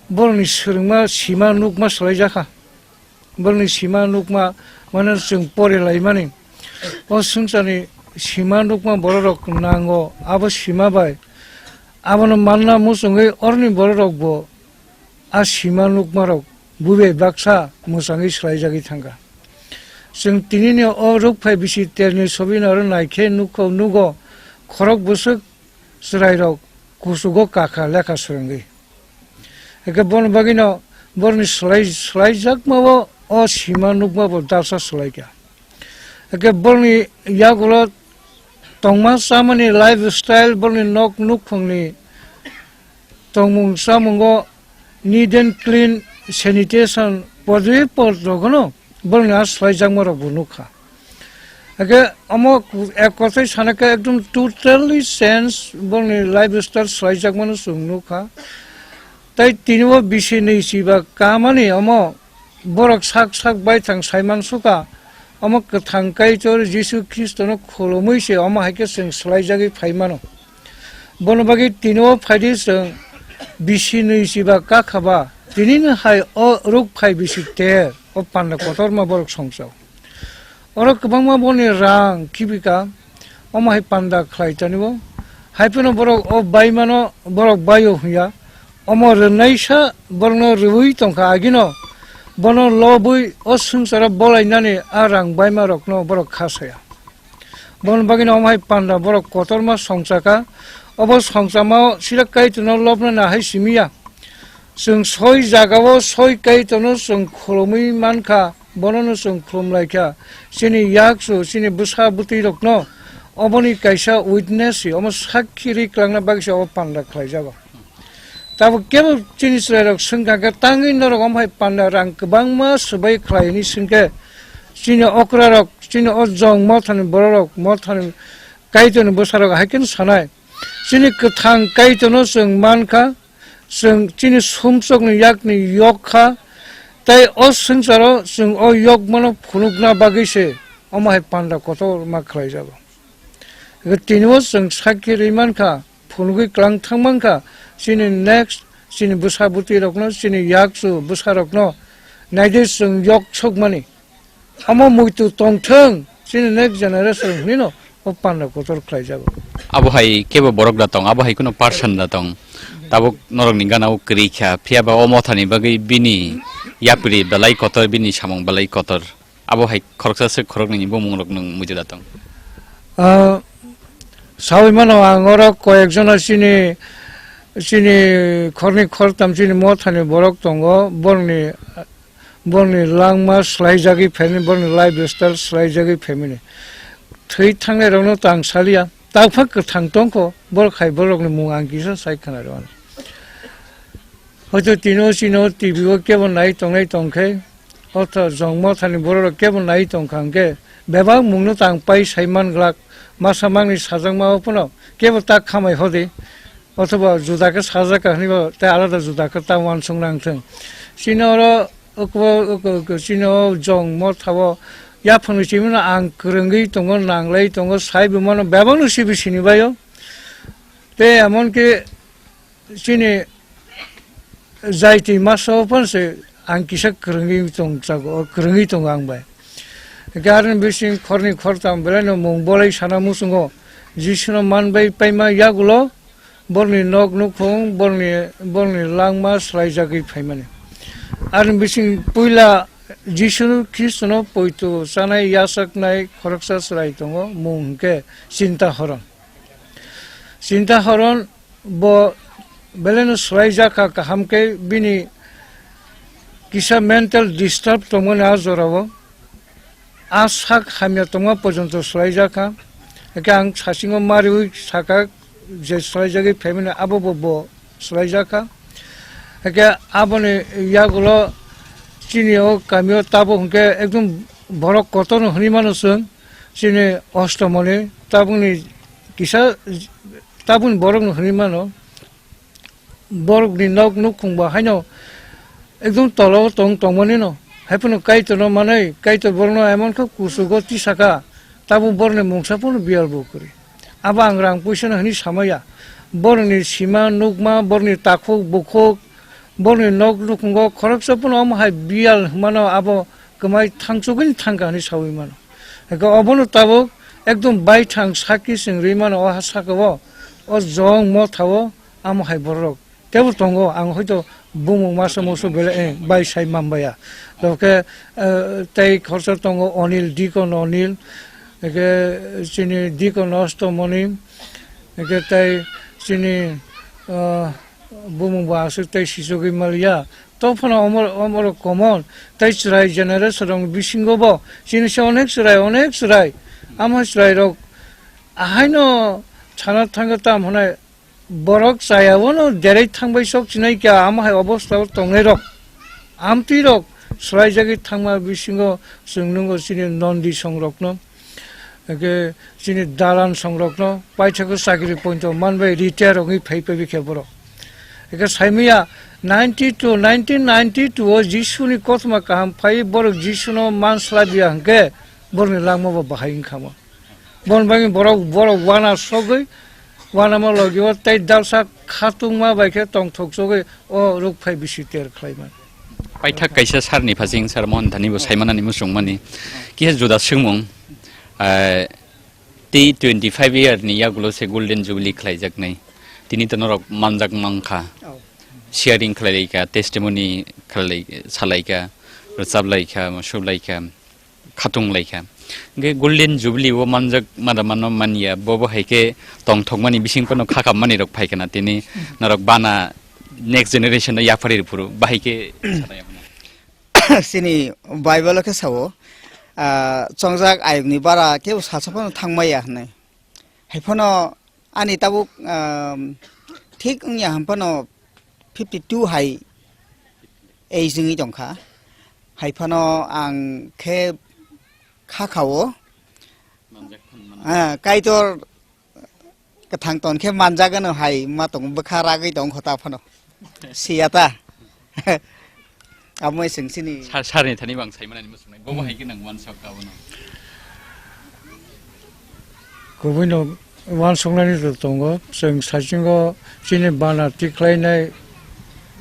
borokni swrwngma sima nukma swlaijakha. Borokni sima nukma mano chwng pore laimani. O swngcharni sima nukma bororok nango, abo sima bai abono manna muchungwi oroni bororokbo a sima nukmarok buibai baksa mwchangwi swlaijagwi thangkha. Chwng tinini o rukphai bisi terni sobinaro naikhe nukho, nugo khorok bwswk chwrairok kuchugo kakha lekha swrwngwi. Hwnkhe bono bagwino boroni swlai-, swlaijakmao o sima nukmabo dalsa swlaikha. Hwnkhe boroni yagulo tongma chamani lifestyle, boroni nok nukhungni tongmung chamungo neat and clean, sanitation, podri pod rogono boroni a swlaijakmarokbo nukha. Hake omo ek kothai sana khe ekdom totally change boroni lifestyle swlaijakmano chwng nukha. Tai tini o bisi nwi chiba kamani omo borok sak sak baithang saiman suka. Omo kwthang Kaitor Jisu Khristono khulumwi se omo hai khe chwng swlaijagwi phaimano. Bono bagwi tini o phaidi chwng bisi nwi chiba kakhaba, tinini hai o ruk phai bisi ter o panda kotorma borok songchao. Oro kwbangma boni rang khibika, omo hai panda khlai tanio. Hai phano borok o baimano borok baio hwnya. Omo rwnaisa borokno rwui tongkha agino, bono lobwi o swngcharo bolainani a rang baimarokno borok kha saya. Boni bagwino omo hai panda borok kotorma songchakha. Obo songchamao sira Kaitorno lobna nahai simiya. Chwng soi jagao soi Kaitorno chwng khulumwi mankha, bonono chwng khulumlaikha. Chini yakchu, chini bwsa bwtwirokno oboni kaisa witness se, omo sakhi ri kwlangna bagwi se obo panda khlaijago. Tabuk kebo chini chwrairok swngkha khe, tangwi norok omo hai panda rang kwbangma swbai khlai hwnwi swngkhe, chini okrarok, chini o jong mothani bororok, mothani Kaitorni bwsarok hai kheno sanai, chini kwthang Kaitorno chwng mankha, chwng chini sumsokni yakni yok kha, tei o swngcharo chwng o yokmano phunukna bagwi se omo hai panda kotorma khlaijago. Tini o chwng sakhi rwi mankha, phunugwi kwlang thang mankha, chini next, chini bwsa bwtwi rokno, chini yakchu bwsa rokno naidi chwng yok sokmani. Omo muitu tongthwng, chini next generation hinino o panda kotor khlaijago. Abo hai kebo borok da tong, abo hai kuno person da tong. Tabuk norokni gana o kwrwi kha, phiya ba o mothani bagwi bini yapri belai kotor, bini samung belai kotor. Abo hai khoroksa se khoroknwi ni bumung rok nwng muitu da tong. Ah, sawi mano ang oro koyek jona chini, chini khorni khortam chini mothani borok tongo, borni, borni langma swlaijagwi phaimani, borni lifestyle swlaijagwi phaimani. Thwi thangnai rokno tang saliya, takphak kwthang tongkho, borok hai borokni mung ang kisa sai khna rw ano. Hoito tino chino T V o kebo nai tongnai tongkhe, otho jongmo thani borok rok kebo nai tongkha hwnkhe, bebak mungno tang pai sai man glak, masa mangni sajakma o phano kebo tak khamai hodi, othoba juda khe sajak kha hwnwi bo tei alada juda khe ta uansuk nang thung. Chini oro ukbo, uko, uko, chini o jongmo thabo yaphangni simi no ang kwrwngwi tongo, nanglai tongo, sai bo mano, bebak no sibi sini bai o. Tei emon ki chini jaiti masa o phano se ang kisa kwrwngwi tong chago, kwrwngwi tongo ang bai. Hwnkhe aroni bising khorni khortam belai no mung bolai sana muchungo, Jisuno man bai paima yagulo borni nok nukhung, borni, borni langma swlaijagwi phaimani. Aroni bising puila Jisu Khristono poito chanai yachaknai khoroksa chwrai tongo, mung hwnkhe Chinta Horon. Chinta Horon bo beleno swlaijak kha, kaham khe bini kisa mental disturb tongmani a jorao. A sak hamya tongma porjonto swlaijak kha. Hwnkhe ang sasingo mariwi sakha je swlaijagwi phaimani abo bo, bo swlaijak kha. Hwnkhe aboni yagulo chini o kamio tabo hwnkhe ekdom borok kotorno hwnwi mano chwng. Chini ostomoni tabukni kisa, tabukni borokno hwnwi mano, borokni nok nukhung bo haino ekdom tola o tong tongmani no, haiphano Kaitorno manwi, Kaitor borokno emon khe kuchugo tisaka, tabuk borokni mungsa phano biyal bo kwrwi. Abo ang rang puisa no hwnwi samaya, borokni sima nukma, borokni takhuk bukhuk, borokni nok nukhungo khoroksa phano omo hai biyal hwnmano abo kwmai thangchugwini thangkha hwnwi sawi mano. Hwnkhe obono tabuk Ekdom baithang sakki chwng rwi mano o ha saka o, o jong motha o, amo hai borok. Tebo tongo, ang hoito bumung masa musu bele, eh, bai sai manbaya. Loke, eh, tei khorsa tongo Onil, Dikon Onil, eke chini Dikon Ostomoni, eke tei chini, eh, bumung bo aswk tei sisogwi maliya. To phano omor-, omorok common. Tei chwrai generation rok bisingo bo chini se onek chwrai, onek chwrai. Amo chwrai rok ahaino sana thangwi tam hwnai borok chaya bono derei thangbai sok sinai kya amo hai obostha o tongnai rok. Amtwi rok swlaijagwi thangma bisingo chwng nungo chini nondi song rokno. Hwnkhe chini dalan songrokno paithakgo chakri poito manbai retire wngwi phai phaibai khe borok. Hwnkhe saimanya ninety two, nineteen ninety two o Jisuni kothoma kaham phai borok Jisuno man swlaibiya hwnkhe borokni langma bo bahai wngkha mo. Bon bagwi borok, borok wana sogwi, wanama logi o tei dalsa khatungma bai khe tongthok sogwi o ruk phai bisi ter khlaima. Paithak kaisa sarni phasing sar Mohan Dhani bo saimanani muchungmani. Kisa juda swngmung, ah, Tei twenty five year ni yagulo se Golden Jubilee khlaijaknai. Tini to norok manjak mankha. Oh. Sharing khlailaikha, testimony khlailai-, salaikha, rwchablaikha, musuklaikha, khatunglaikha. Hwnkhe Golden Jubilee o manjak mada mano manya, bo bo hai khe tongthokmani bising phano khakhammani rok phaikha na tini norok bana next generation no yapharwi rw phuru bahai khe sanai abono. Chini Bible o khe sao, ah, chongjak ayukni bara kebo salsa phano thangmaya hinwi. Hai phano ani tabuk, ah, thik wngya hwn phano fifty two hai age wngwi tongkha. Hai phano ang khe kha khao, ah, Kaitor kwthang ton khe manjak ano hai ma tong bwkha ragwi tong kho ta phano. Siya ta. Amo chwng chini. Sar, sarni thani bang saimanani muchungnai. Bobo hai khe nang wansok abono. Kubui no wansoknani to tongo. Chwng saichungo chini bana tikhlainai,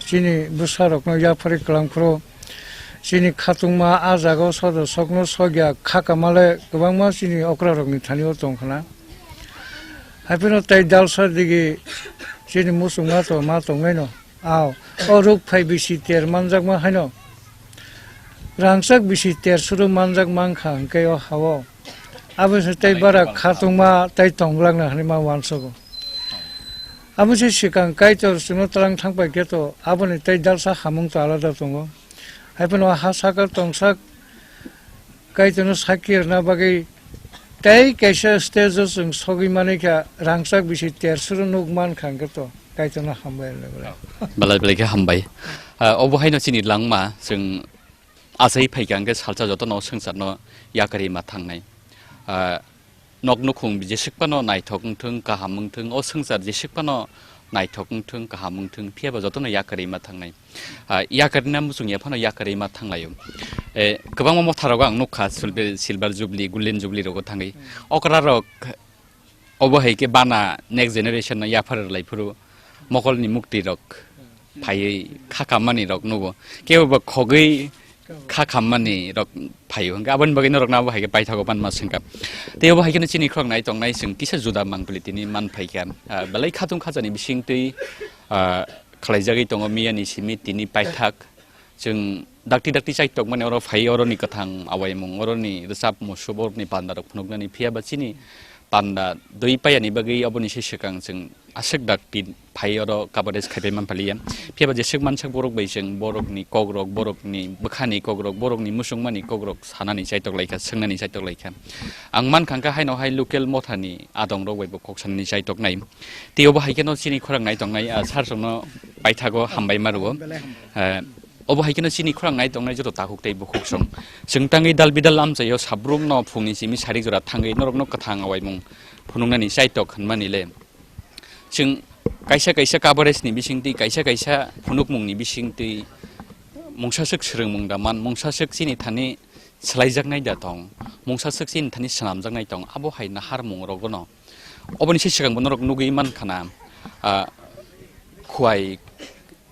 chini bwsarokno yapharwi kwlangphuru, chini khatungma a jaga o sodo sokno sokya kha kamale kwbangma chini okrarokni thani o tongkhna. Haiphano tei dalsa digi chini muchungma to ma tongnaino. Ao, o ruk phai bisi ter manjakma haino. Rangchak bisi ter suru manjak mankha hwnkhe o hao. Abo se tei bara khatungma tei tonglakna hinwi ma wansogo. Abo se swkang Kaitor chwngno twlang thangpai khe to aboni tei dalsa hamung to alada tongo. Haiphano ha sakar tongsak Kaitorno sakki rwna bagwi tei kaisa stage o chwng sogwi manwi kha, rangchak bisi ter suru nuk man kha hwnkhe to Kaitorno hambai rwna bagwi. Belai belai khe hambai. Ah, obo haino chini langma chwng achai phaikha hwnkhe salsa jotono swngcharno yakarwi ma thangnai. Ah, nok nukhung jeswk phano naithok wngthung, kaham wngthung, o swngchar jeswk phano naithok wngthung, kaham wngthung, phiya ba jotono yakarwi ma thangnai. Ah, yakarina muchung ya phano yakarwi ma thanglaio. Eh, kwbangma motha rogo ang nukha, Silver, Silver Jubilee, Golden Jubilee rogo thangwi. Okra rok obo hai khe bana next generation no yaphar lai phuru mokolni mukti rok phaiwi kha kammani rok nugo. Kebo ba khogwi kha kammani rok phaio. Hwnkhe aboni bagwi norokno abo hai khe paithago panma swngkha. Tei obo hai kheno chini khorok nai tongnai chwng kisa juda mangpili tini man phaikha. Ah, belai khatung khajani bisingtwi, ah, khlaijagwi tongo miyani simi tini paithak. Chwng dakti dakti chaitokmani oro phai oroni kwthang awaimung, oroni rwchap musubo, oroni pandarok phunuknani phiya ba chini panda dui payani bagwi oboni se swkang chwng aswk dakti phai oro coverage khaipai manpaliya. Phiya ba jeswk mansak borok bai chwng borokni kokrok, borokni bwkhani kokrok, borokni muchungmani kokrok sanani chaitok laikha, swngnani chaitok laikha. Ang mankha hwnkhe haino hai local mothani adongrok bai bo kok sanani chaitoknai. Tei obo hai kheno chini khorang nai tongnai, ah, sir songno paithago hambai ma rwo. Ah, obo hai kheno chini khorang nai tongnai joto takhuk tei bukhuk song. Chwng tangwi dal bidal amchaio sabrumno phungni simi sarik jora thangwi norokno kwthang awaimung phunuknani chaitok hwnmani le. Chwng kaisa kaisa coverage ni bisingtwi, kaisa kaisa phunukmungni bisingtwi mungsa swk swrwngmung da man, mungsa swk chini thani swlaijaknai da tong, mungsa swk chini thani swnamjaknai tong, abo hai naharmung rogono. Oboni se swkang bo norok nugwi mankha na, ah, Khwai,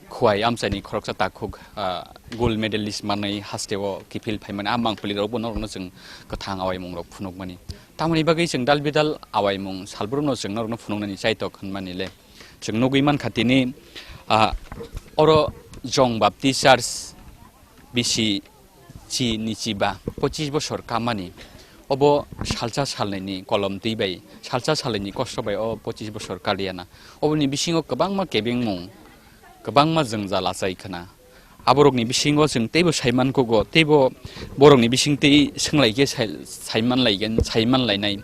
Khwai amchaini khoroksa takhuk, ah, gold medalist manwi hasteo kiphil phaimani, a mangpili rokbo norokno chwng kwthang awaimung rok phunukmani. Tamoni bagwi chwng dal bidal awaimung salbrumno chwng norokno phunuknani chaitok hwnmani le. Chwng nugwi mankha tini, ah, oro Jong Baptist Church bisi chi ni chiba pochis bosor kamani. Obo salsa salnwini kolom twi bai, salsa salnwini kosto bai o pochis bosor kaliya na. Oboni bisingo kwbangma kebengmung, kwbangma jwngjal achai khna. Aborokni bisingo chwng teibo saimankugo, teibo borokni bisingtwi swnglaikhe sai-, saimanlaigen, saimanlainai.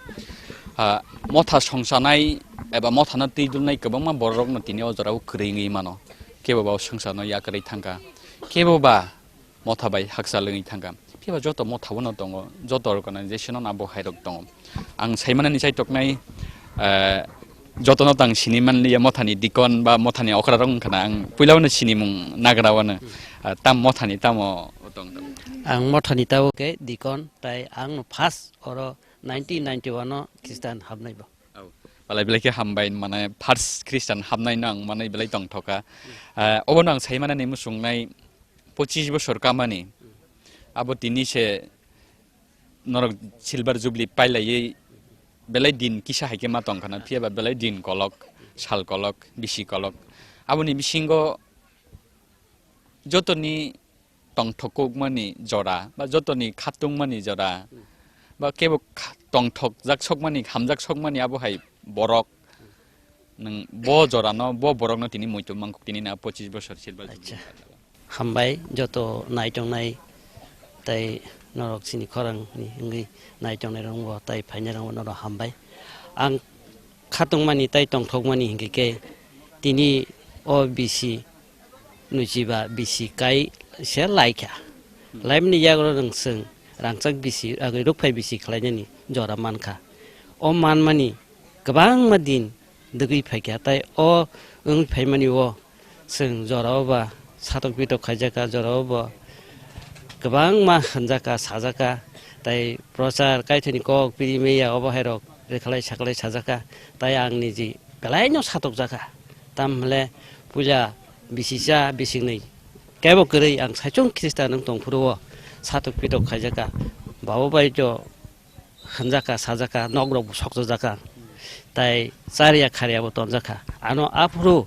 Ah, motha songsanai eba mothano twi dulnai kwbangma bororokno tini o jorao kwrwi wngwi mano. Kebo ba o swngcharno yakarwi thangkha, kebo ba motha bai hakchal wngwi thangkha. Phiya ba joto motha bono tongo, joto organization-o abo hairok tongo. Ang saimanani chaitoknai, eh, jotono tang sini manliya mothani dikon ba mothani okrarok wngkha na, ang puilao no sinimung nagra wano. Ah, tam mothani tamo tong tong. Ang mothani tabo khe dikon, tai ang no first oro nineteen ninety-one o Christian habnai bo. Au. Palai belai khe hambai, mane first Christian habnai no ang manwi belai tongthoka. Ah, obono ang saimanani muchungnai pochis bosor kamani. Abo tini se norok silver jubilee pailaiwi belai din kisa hai khe ma tong khana, phiya ba belai din kolok, sal kolok, bisi kolok. Aboni bisingo jotoni tongthok kukmani jora, ba jotoni khatungmani jora, ba kebo kha-, tongthok jak sokmani, hamjak sokmani abo hai borok. Nwng bo jorano, bo borokno tini muitu mangkuk tini na pochis bosor silver jubilee. Acha. Hambai joto naitongnai tai norok chini khorang ni wngwi naitongnai rokbo tai phainai rokbo norok hambai. Ang khatungmani tai tongthokmani hinkhe khe tini o bisi nuchiba bisi kai se laikha. Laimani yago nwng chwng rangchak bisi, agwi rukphai bisi khlainani jora mankha. O manmani kwbangma din dwgwi phaikha, tai o wngwi phaimani o chwng jorao ba satok pitok khaijakha, jorao bo kwbangma hwnjakha, sajakha, tai prochar kaithoni kok piri meya obo hairok rwkhalai sakalai sajakha, tai ang niji belaino satokjakha. Tam hwnle puila bisi cha, bisi nwi kebo kwrwi ang saichung Khristan wng tong phuru o satok pitok khaijakha, babo bai to hwnjakha, sajakha, nokrok bo sokchokjakha, tai chariya khariya bo tonjakha. Ano aphuru,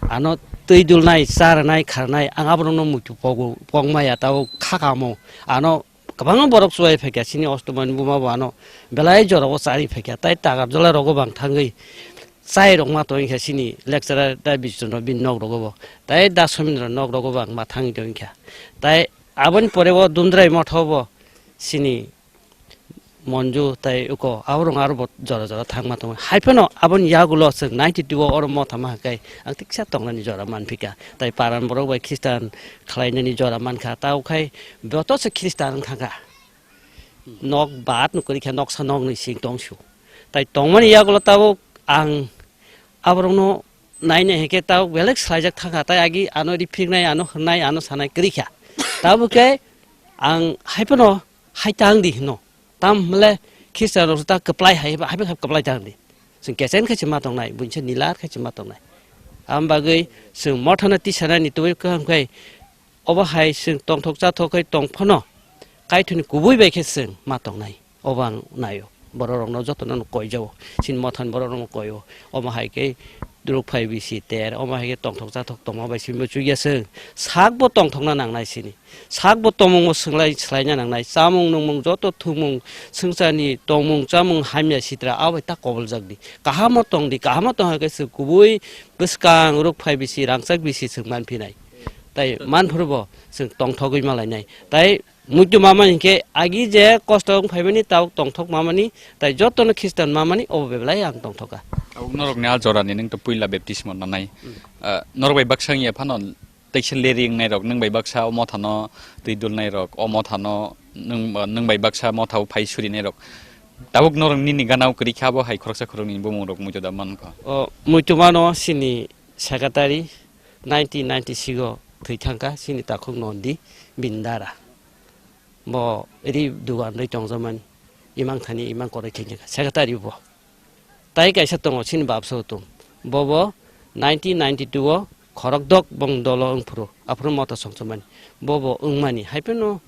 ano twi dulnai, charnai, kharnai, ang aborokno muitu pogo, pokmaya, tabo khakamo. Ano kwbangma borok chubai phaikha, chini ostomani buma bo ano belai jorao chari phaikha, tai tagar jola rogo bang thangwi chai rokma tongkha, chini lecturer tai Bichondro bini nok rogo bo, tai Da Somindro nok rogo bang ma thangwi tongkha. Tai aboni pore bo Dundrai motho bo chini Monju tai uko aborok aro bo jora jora thangma tongo. Hai phano aboni yagulo chwng ninety-two o oro motha ma hai khe ang tiksa tongnani jora manphika. Tai paran borok bai Khristan khlainani jora mankha. Tao khai joto se Khristan wng thangkha. Nok bat no kwrwi khe noksa noknwi sing tongsu. Tai tongmani yagulo tabuk ang aborokno nainai hinkhe tabuk belai swlaijak thangkha. Tai agi ano riphiknai, ano hwnnai, ano sanai kwrwi kha. Tabuk khe ang hai phano hai tang di hino. Tam hwnle Khristan rok ta kwplai hai, hai bai kwplai tang di. Chwng kechen khe se ma tongnai, buinsa nilar khe se ma tongnai. Am bagwi chwng mothano tisanani tubui kaham khai obo hai chwng tongthok chathok khai tong phano kaithoni kubui bai khe chwng ma tongnai. Obo ang naio. Borok rokno jotono no koijao. Chini mothani borok rokno koio. Omo hai khe Rukphai bisi ter, omo hai khe tongthok chathok tongma bai simi chukya chwng. Sakbo tongthokna nangnai sini. Sakbo tongmungbo swnglaina nangnai. Chamung nungmung joto thwngmung swngcharni tongmung chamung hamya sitra abai ta koboljak di. Kahamo tong di, kahamo tong hai khe chwng kubui bwskang Rukphai bisi rangchak bisi chwng manphinai. Tai manphuru bo chwng tongthogwi malainai. Tai muitu mamani hinkhe agi je kosto wng phaimani tabuk tongthok mamani, tai jotono Khristan mamani obo belai ang tongthokha. Tabuk norokni a jorani nwng to puila baptismo nanai. Ah, norok bai baksa wngya phano teisa leri wngnairok, nwng bai baksa o mothano twi dulnairok, o mothano nwng, nwng bai baksa mothao phai surinairok. Tabuk norok nini ganao kwrwi kha, abo hai khoroksa khoroknwi bumungrok muitu da mankha. O muitu mano chini secretary nineteen ninety-six o thwi thangkha, chini takhuk Nondi Bindara. Bo ri dugan rwi tongjakmani, imang thani imang kwrwi khe secretary bo. Tai kaisa tongo chini bapsa utum. Bobo nineteen ninety-two o khorokdok bong dolo wngphuru, aphuru motha songchomani. Bobo wngmani, hai phano,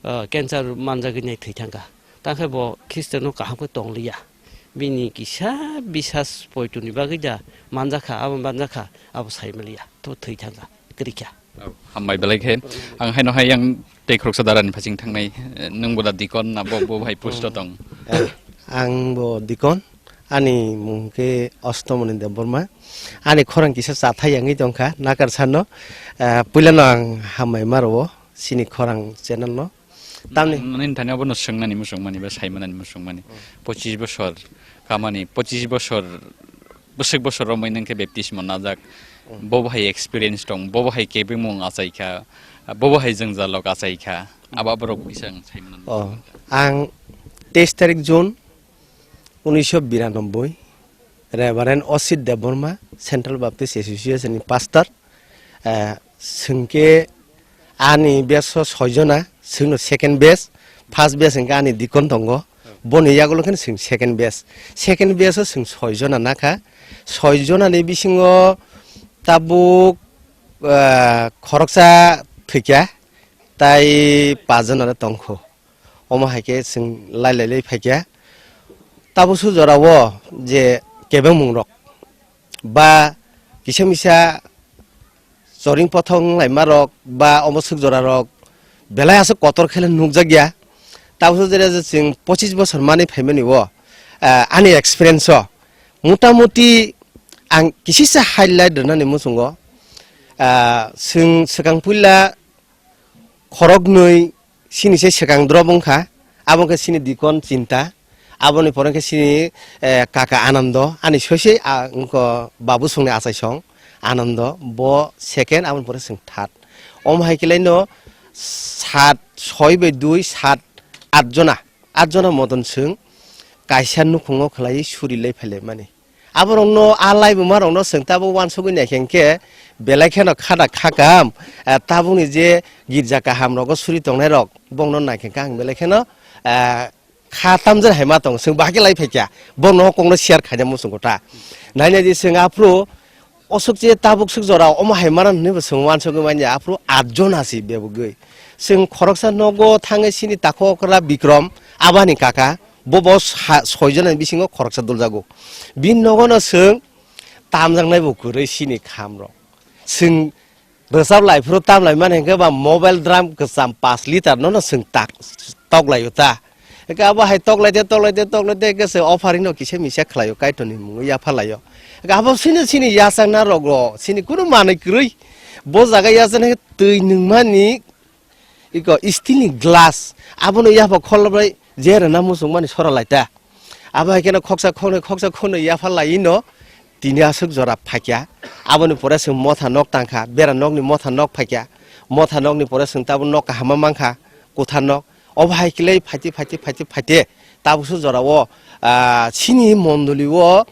ah, cancer manjagwi nai thwi thangkha. Tangkhe bo Khristiano kaham khe tongliya. Bini kisa bisas poitoni bagwi da manjakha, abo manjakha, abo saimaliya. To thwi thangkha, kwrwikha. Oh, hambai belai khe. Ang haino hai yang tei khoroksa darani phasing thangnai, eh, nwng bo da dikon na bo, bo hai post o tong? Eh, ang bo dikon. Ani mung khe Ostomoni Debbarma. Ani khorang kisa chathai yangwi tongkha, nakar sano. Eh, puilano ang hambai ma rwo, chini khorang channel no. Tamni nini thani abono swngnani muchungmani ba saimanani muchungmani. Hmm. Pochis bosor kamani, pochis bosor, bwswk bosor romwi nang khe baptismo najak. Hmm. Bo bo hai experience tong, bo bo hai kebengmung achaikha, bo bo hai jwngjalrok achaikha. Hmm. Abo borok kisa ang saimanani. Oh, muchungmani. Ang teis tarik June, unisho biranoboi, Reverend Osit Debbarma, Central Baptist Association ni pastor, eh, chwng khe ani batch o soi jona, chwngno second batch, first batch hwnkhe ani dikon tongo, boni yagulo kheno chwng second batch. Second batch o chwng soi jona nakha, soi jona ni bisingo tabuk, eh, khoroksa thwikha, tai pas jona le tongkho. Omo hai khe chwng lai lai lai phaikha. Tabuk su jorao je kebengmung rok ba kisa misa choring pothok wnglaima rok ba omo swk jora rok belai aswk kotor khe nukjak ya. Tabuk su jora je chwng pochis bosor manwi phaimani o, ah, ani experience o mota moti ang kisisa highlight rwnani muchungo. Ah, chwng swkang puila khoroknwi chini se swkang drop wngkha, abo wngkha chini dikon Chinta, aboni pore khe chini, eh, kaka Anando, ani soi soi, ah, wngkha Babu Songni achaisong Anando, bo second, aboni pore chwng third. Omo hai khe laino sat, soi bai dui, sat, at jona, at jona moton chwng kaisa nukhungo khlaiwi suri lai phai lai mani. Aborokno, a laibuma rokno chwng tabuk uansugwi naikhe hwnkhe belai kheno khada khakam, eh, tabukni je girja kaham rogo suri tongnai rok, bongno naikhe hwnkhe ang belai kheno, eh, kha tamjani hai ma tongo, chwng bahai khe lai phaikha, bongno kokno share khaina muchungo ta. Nainai di chwng aphuru osuk je tabuk suk jora omo hai mano hinwi bo chwng uansugwi manya, aphuru at jona se bebogwi. Chwng khoroksa nogo thangwi chini takhuk okra Bikrom, abani kaka, Bo, bo sa-, soi jona ni bisingo khoroksa duljago. Bini nogo no chwng tamjaknai bo kwrwi sini kham rok. Chwng rwchap lai phuru tam lai mani hwnkhe ba mobile drum kwcham paanch litre no, no chwng tak, tok lai o ta. Hwnkhe abo hai tok lai de, tok lai de, tok lai de, hwnkhe se offering no kisa misa khlai o, Kaitor ni mungwi yapha lai o. Hwnkhe abo sini, sini yachakna rok ro, sini kunu manwi kwrwi. Bo jaga yachaknai twi nwng mani, Iko steel ni glass, abono yapha khol bai je rwna muchung mani sora lai ta. Abo hai kheno khoksa khoknwi, khoksa khoknwi yapha lai no tini aswk jora phaikya. Aboni pore chwng motha nok tangkha, bera nokni motha nok phaikya. Motha nokni pore chwng tabuk nok kaham ma mankha, kwthar nok. Obo hai khlai phaite, phaite, phaite, phaite tabukso jora o, ah, chini mondoli o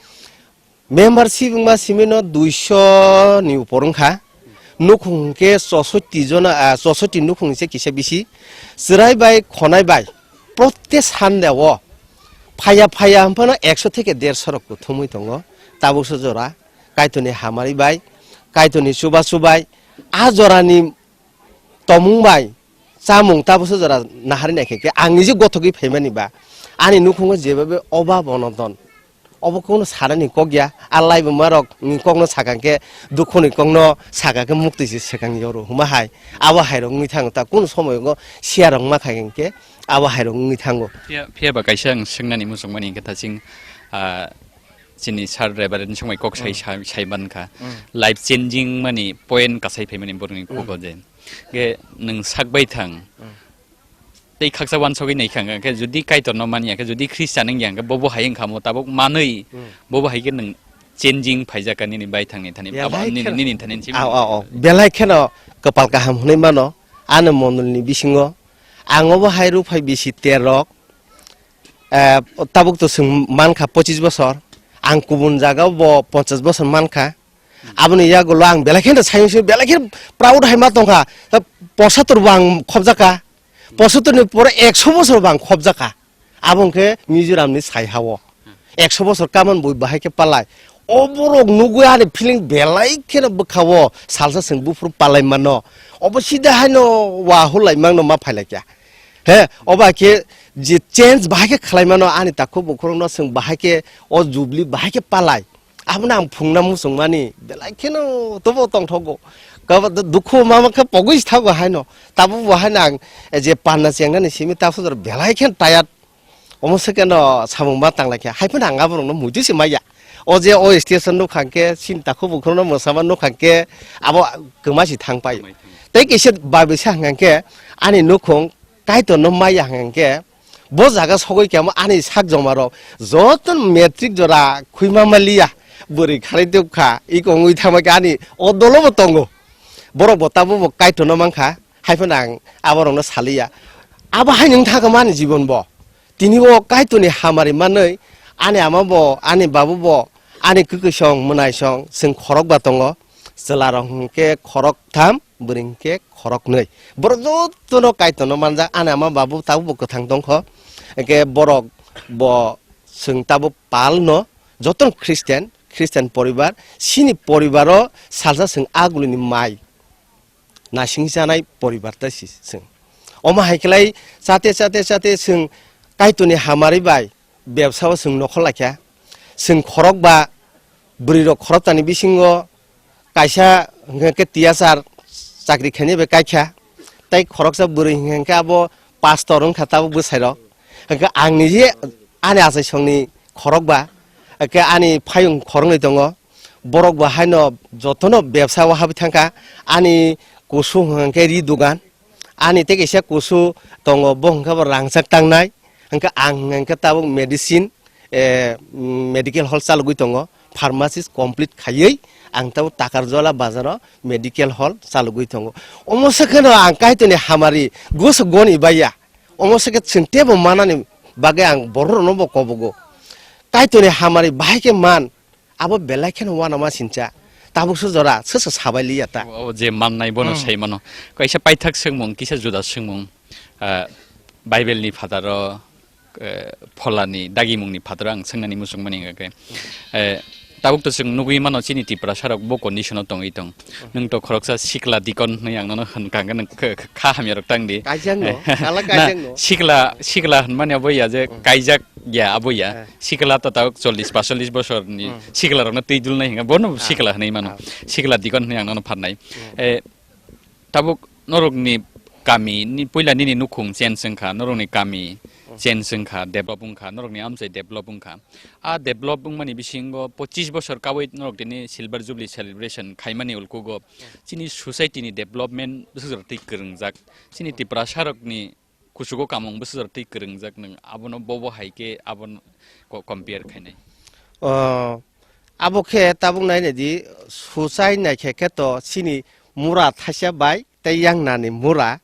Membership wngma simi no duiso ni upor wngkha. Nukhung hwnkhe chosoti jona, ah, chosoti nukhung se kisa bisi. Chwrai bai khonai bai prote Sunday o phaiya phaiya hwnphano ekso theke derso rok kuthumwi tongo. Tabukso jora Kaitorni hamari bai, Kaitorni chubachu bai, a jorani tomung bai chamung tabukso jora nahari naikhe khe ang niji gothogwi phaimani ba ani nukhungo jebabe obab onoton obo kono sanani kok ya, a laibuma rok ni kokno sakha khe dukhoni kokno sakha khe muktwi se swkang yoro huma hai abo hai rok wngwi thango ta kunu somoyo go siya rok ma kha khe abo hai rok wngwi thango. Phiya, phiya ba kaisa ang swngnani muchungmani hwnkhe thaching, ah, Chini sir Reverend songbai kok sai, mm, sai, sai mankha. Mm. Life changing mani point kasai phaimani borokni, mm, kogo je. Ge nwng sakbai thang. Mm. Tei khaksa wansogwi naikha hwnkhe jodi Kaitorno manya khe jodi Christian wngya hwnkhe bobo hai wngkha mo tabuk manwi, mm, bobo hai khe nwng changing phaijak kha nini baithangni thani. Belai abo nini, kheno, nini thani simi. Ao, ao, ao. Belai kheno kwpal kaham hwnwi mano. Ano mondolni bisingo ang obo hai rw phai bisi ter rok. Eh, tabuk to chwng mankha pochis bosor, ang kubun jaga o bo ponchas bosor mankha. Aboni yagulo ang belai kheno sayung sayung belai kheno proud hai ma tongkha. Posator bo ang khobjakha, posator ni pore ekso bosor bo ang khobjakha. Abo hwnkhe Mizoram ni sai ha o ekso bosor kaman bui bahai khe palai. O borok nugwi ani feeling belai kheno bwkha o salsa chwng buphuru palai mano. Obo sida haino wa hulai mangno ma phailai kha. He, oba khe Je change bahai khe khlai mano ani takhuk bukhurokno, chwng bahai khe o jubli bahai khe palai. Abono ang phungna muchungmani belai kheno tobo tongthogo. Kaba dukhu mama khe pogwi thago haino. Tabuk bo haino ang je panna chengnani simi ta sudor belai khe tired. Omo se keno samung ma tang lai khe. Hai phano ang aborokno muitu se maya. O je o station nukha khe, chini takhuk bukhurokno mwsama nukha khe, abo kwma si thang pai. Kwmai thang. Tei kisa bai bai sa hwnkha khe, ani nukhung Kaitorno maya hwnkha khe, bo jaga sogwi khe ani sak joma rok joto matric jora khwima maliya, bwrwi kharwi tubkha, iko wngwi thangma khe ani o dolo bo tongo. Borok bo tabuk bo Kaitorno mankha, hai phano ang aborokno saliya. Abo hai wng thangkha ani jibon bo. Tini bo Kaitorni hamari manwi ani ama bo, ani babu bo, ani kwkwi song, mwnai song, chwng khorok ba tongo. Chwla rok hwnkhe khorok tham, bwrwi hwnkhe khorok nwi. Borok jotono Kaitorno manjak, ani ama babu tabuk bo kwthang tongkho. Hwnkhe borok bo chwng tabuk palno, jotono Christian, Christian poribar, chini poribaro salsa chwng agulini mai naising chanai poribar ta si chwng. Omo hai khlai chate, chate, chate chwng Kaitorni hamari bai bebsao chwng nokhor laikha. Chwng khorok ba bwrwi rok khoroktani bisingo kaisa hwnkhe tiyachar chakri khainai bai kaikha. Tei khoroksa bwrwi hwnkhe abo pastor wngkha tabuk bwsai rok. Hwnkhe ang nije ani achaisongni khorok ba, hwnkhe ani phayung khoroknwi tongo. Borok bo haino jotono bebsa o habwi thangkha. Ani kusu hwnkhe ri dogan, ani tei kaisa kusu tongo, bo hwnkhe bo rangchak tangnai. Hwnkhe ang hwnkhe tabuk medicine, eh, mm, medical hall chalogwi tongo, pharmacist complete khaiwi ang tabuk Takarjola bazaro medical hall chalogwi tongo. Omo se kheno ang Kaitorni hamari goso goni baiya. Omo se khe chwng teibo manani bagwi ang bororokno bo kobogo. Kaitorni hamari bahai khe man, abo belai kheno uanama sincha. Tabuk se jora, se se sabai liya ta. O, o je mannai bono Hmm. sai mano. Kaisa paithak swngmung, kisa juda swngmung. Ah, Bible ni phataro, eh, pholani dagimung ni phataro ang swngnani muchungmani hwnkha khe. Eh, tabuk to chwng nugwi mano chini Tiprasa rok bo condition o tongwi tong. Nwng to khoroksa sikla dikon hwnwi ang nono hwnkha hwnkhe nwng kha, kha, kha hamya rok tang di. Kaijakno, Eh, kala na, kaijakno. Sikla, sikla hwnmani abo ya je Hmm. kaijak ya abo ya. Eh. Sikla to tabuk chollish, pasollish bosor ni Hmm. sikla rokno twi dulnai hwnka, bono Ah. sikla hwnwi mano. Ah. Sikla dikon hwnwi ang nono pharnai. Hmm. Eh, tabuk norokni kami ni puila nini nukhung change wngkha, norokni kami Hmm. change wngkha, develop wngkha, norokni amchai develop wngkha. A develop wngmani bisingo pochis bosor kawi norok tini Silver Jubilee celebration khaimani ulkugo Hmm. chini society ni development bwsajora twi kwrwngjak. Chini Tiprasa rokni kuchugo kamung bwsajora twi kwrwngjak nwng abono bobo hai khe abono co-, compare khainai. O, abo khe tabuk nai nai di, suchai nai khe khe to chini mura thaisa bai tei yang nani mura,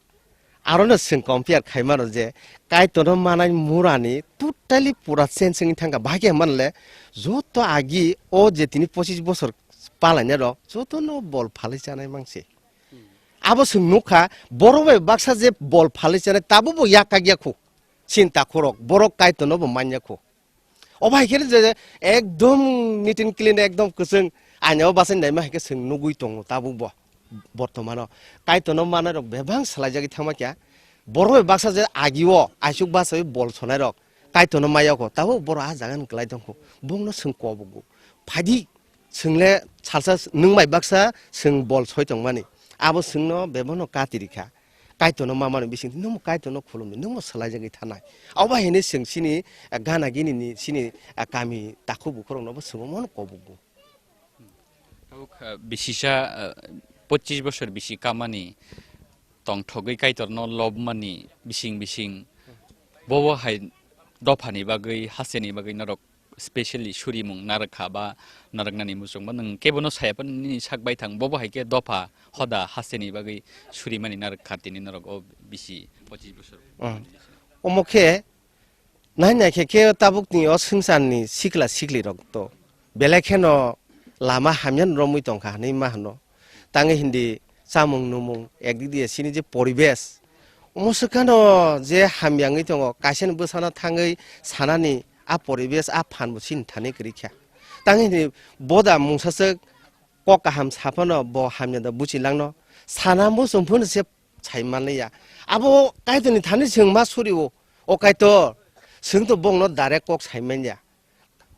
arono chwng compare khai mano je Kaitorno manai mura ni totally pura change wngwi thangkha. Bahai khe hwnba le joto agi o je tini pochis bosor palainai rok jotono bol phalwi chanai mangse. Abo chwng nukha, borok bai baksa je bol phalwi chanai, tabuk bo yak kak ya khu, chinta khorok, borok Kaitorno bo man ya khu. Obo hai khe je, je ekdom neat and clean, ekdom kwchwng, aina o bachai naima hai khe chwng nugwi tongo tabuk bo, bortomano. Kaitorno manai rok bebak swlaijagwi thangma kya, borok bai baksa je agi o aisuk bachai bol sonai rok, Kaitorno maya kho, tabuk borok a jaga ni kwlai tong kho, bongno chwng kobogo. Phaidi, chwng le salsa nwng bai baksa chwng bol soi tongmani. Abo chwngno bebakno kati rikha. Kaitorno mamani bisingtwi nwngbo Kaitorno khulumdi, nwngbo swlaijagwi thanai. Abo hai hinwi chwng chini, eh, gana gini ni chini, eh, kami takhuk bukhuroknobo chwngbo mano kobogo. Tabuk, eh, bisisa, eh, pochis bosor bisi kamani tongthogwi Kaitorno lobmani bising bising bobo hai dophani bagwi, hasteni bagwi norok specially surimung narwkha ba narwknani muchungma nwng kebono saya phano nini sak baithang bobo hai khe dopha hoda hasteni bagwi surimani narwkha tini norok o bisi pochis bosor. Mm. Omo khe Nai nai khe khe tabukni o swngcharni sikla siklirok to belai kheno lama hamya romwi tongkha hwnwi ma hwno. Tangwi hindi chamung numung ekdik diye chini je poribesh, omo swkano je hamya wngwi tongo, kaisani bwsano thangwi sanani a poribesh a phan bo chini thani kwrwi kha. Tangwi hindi boda mungsaswk kok kaham saphano bo hamya da buchilangno sana muchung phano se sai manliya. Abo Kaitorni thani chwng ma surio, O Kaitor, chwng to bongno direct kok sai manya.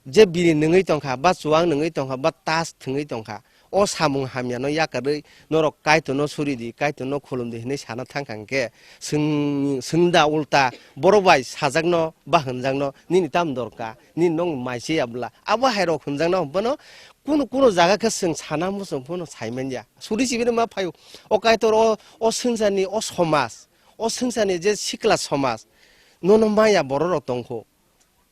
Je bini nungwi tongkha, ba chuwang nungwi tongkha, ba tas thwngwi tongkha, o samung hamyano yakarwi norok Kaitorno suri di, Kaitorno khulum di hwnwi sana thangkha hwnkhe, chwng, chwng da ulta borok bai sajakno ba hwnjakno, "Nini tam dorkar, nini nong mai se ya bwla?" Abo hai rok hwnjakno hwnphano kunu kunu jaga khe chwng sana muchung phano sai manya. Suri sibini ma phaio, o Kaitor o, o swngcharni o somaj, o swngcharni je sikla somaj, nono maya borok rok tongkho.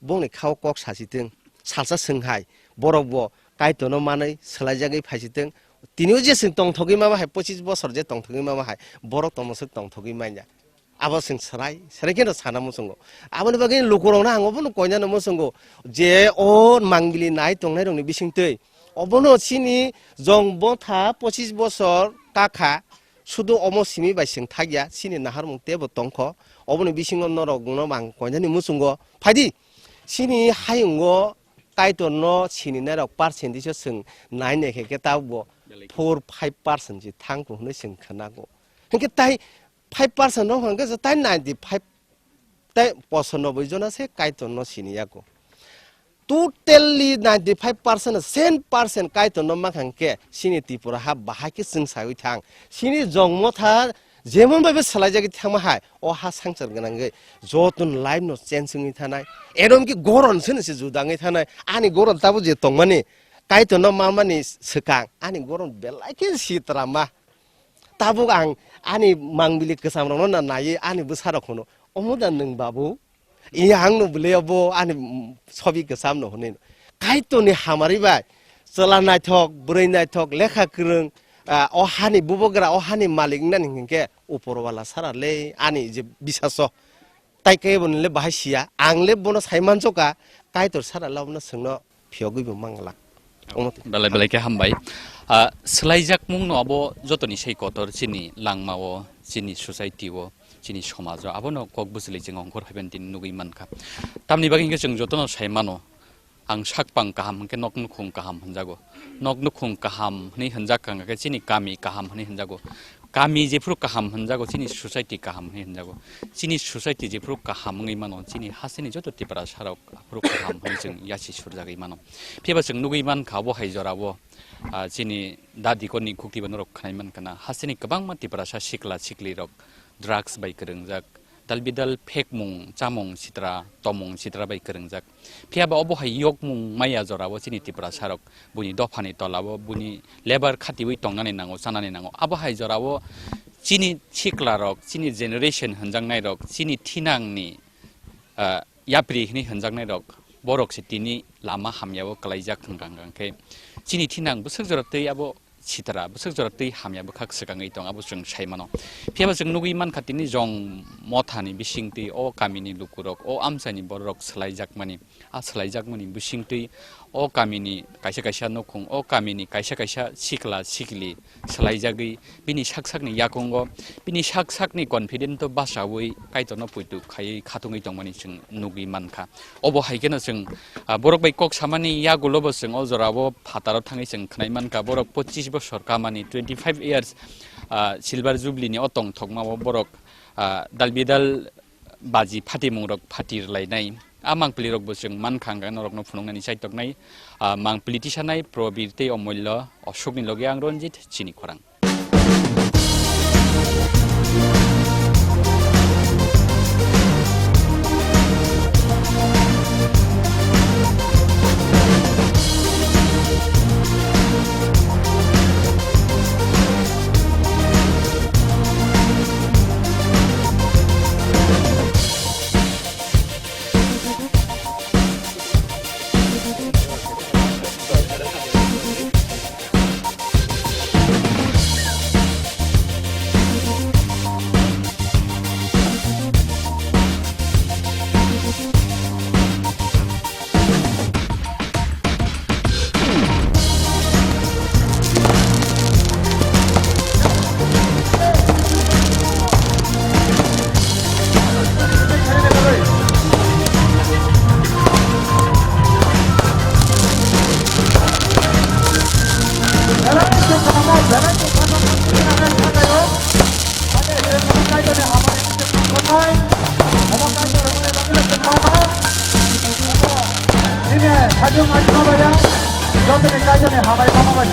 Bongni khao kok sasitwng, salsa swng hai, borok bo Kaitorno manwi swlaijagwi phaisitwng. Tini o je chwng tongthogwi mama hai, pochis bosor je tongthogwi mama hai, borok tongmoswk tongthogwi manya. Abo chwng swrai, swrai kheno sana muchungo. Aboni bagwi lukurokno ang obono koinano muchungo je o mangbili nai tongnairokni bisingtwi obono chini jong botha pochis bosor kakha, sudu omo simi bai chwng thakya, chini naharmung teibo tongkho. Oboni bisingo norokno ang koinani muchungo phaidi. Chini hayungo Kaitorno sininairok percentage-o chwng nai naikhe khe tabukbo four five percent se thangkho hwnwi chwng khnago. Hinkhe tai five percent rok hwnkhe tai ninety five tei pochonoboi jona se Kaitorno siniyago. Totally ninety five percent, cent percent Kaitorno mankha hwnkhe chini Tripura ha bahai khe chwng sawi thang. Chini jongmo tha jemon bai bo swlaijagwi thangma hai, o ha sangchar gwnangwi joto ni life no change wngwi thanai. Erom ki goron se se judangwi thanai. Ani goron tabuk je tongmani, Kaitorno mamani swkang, ani goron belai khe sitra ma. Tabuk ang ani mangbili kwcham rokno na naiwi ani bwsa rok hwno, "Omo da nwng babu?" Iya ang no bwlai bo ani, mm, sobi kwcham no hwnwi. Kaitorni hamari bai chwla naithok, bwrwi naithok, lekha kwrwng, ah, o hani bubagra, o hani malik wngnani hinkhe upor wala sara le ani je biswaso. Tai khe bo le bahai siya, ang le bono sai manchoka, Kaitor sara le abono chwngno phiyogwi bo manglak. Omo twi. Belai belai khe hambai. Ah, swlaijakmung no abo jotoni sei kotor chini langma o, chini society o, chini somaj o, abono kok bwchwlwi chwng ongkhor haiban tini nugwi mankha. Tamni bagwi hinkhe chwng jotono sai mano, ang sakpang kaham hinkhe nok nukhung kaham hwnjago. Nok nukhung kaham hwnwi hwnjak kha, hwnkhe chini kami kaham hwnwi hwnjago. Kami jephru kaham hwnjago, chini society kaham hwnwi hwnjago. Chini society jephru kaham wngwi mano, chini hasteni joto Tiprasa rok aphuru kaham hwnwi chwng yasi surjagwi mano. Phiya ba chwng nugwi mankha, obo hai jora o, ah, chini dadi koni khukti bo norok khnai mankha na, hasteni kwbangma Tiprasa sikla sikli rok drugs bai kwrwngjak, dalbidal phekmung, chamung sitra, tomung sitra bai kwrwngjak. Phiya ba obo hai yokmung maya jora o chini Tiprasa rok buini dophani tola o buini labour khatiwi tongnani nango, chanani nango. Abo hai jora o chini sikla rok, chini generation hwnjaknai rok, chini thinang ni, ah, yapri hwnwi hwnjaknai rok, borok se tini lama hamya o kwlaijak hwnkha hwnkha khe chini thinang bwswk jora twi abo sitra bwswk jora twi hamya bwkhak swkangwi tong, abo chwng sai mano. Phiya ba chwng nugwi mankha tini jong mothani bisingtwi o kamini lukurok, o amchaini bororok swlaijakmani, a swlaijakmani bisingtwi o kamini kaisa kaisa nukhung, o kamini kaisa kaisa sikla sikli swlaijagwi bini sak sakni yakungo, bini sak sakni confident-o bachaui Kaitorno poito khaiwi khatungwi tongmani chwng nugwi mankha. Obo hai kheno chwng, ah, borok bai kok samani yagulo bo chwng o jora o phataro thangwi chwng khwnai mankha. Borok pochis bosor kamani, twenty five years, ah, silver jubilee ni o tongthokma o borok, ah, dal bidal baji phatimung rok phati rwlainai. A mangpili rok bo chwng mankha, hwnkhe norokno phunuknani chaitoknai. Ah, mangpili tisanai Probir tei Omollo, Ashokni loge ang Ranjit, chini khorang.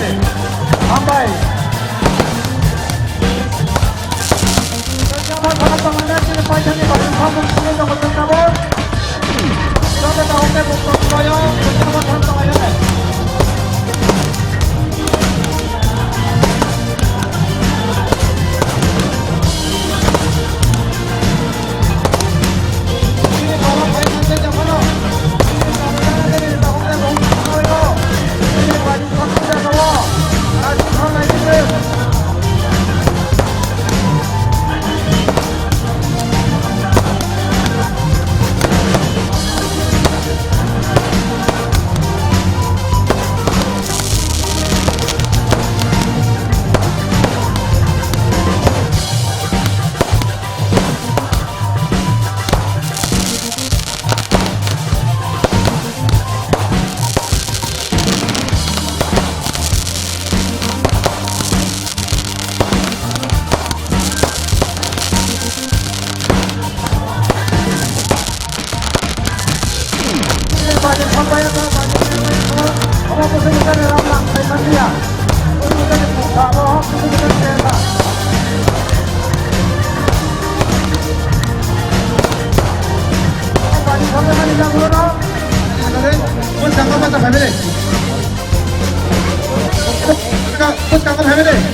Hambai. Bwskango family.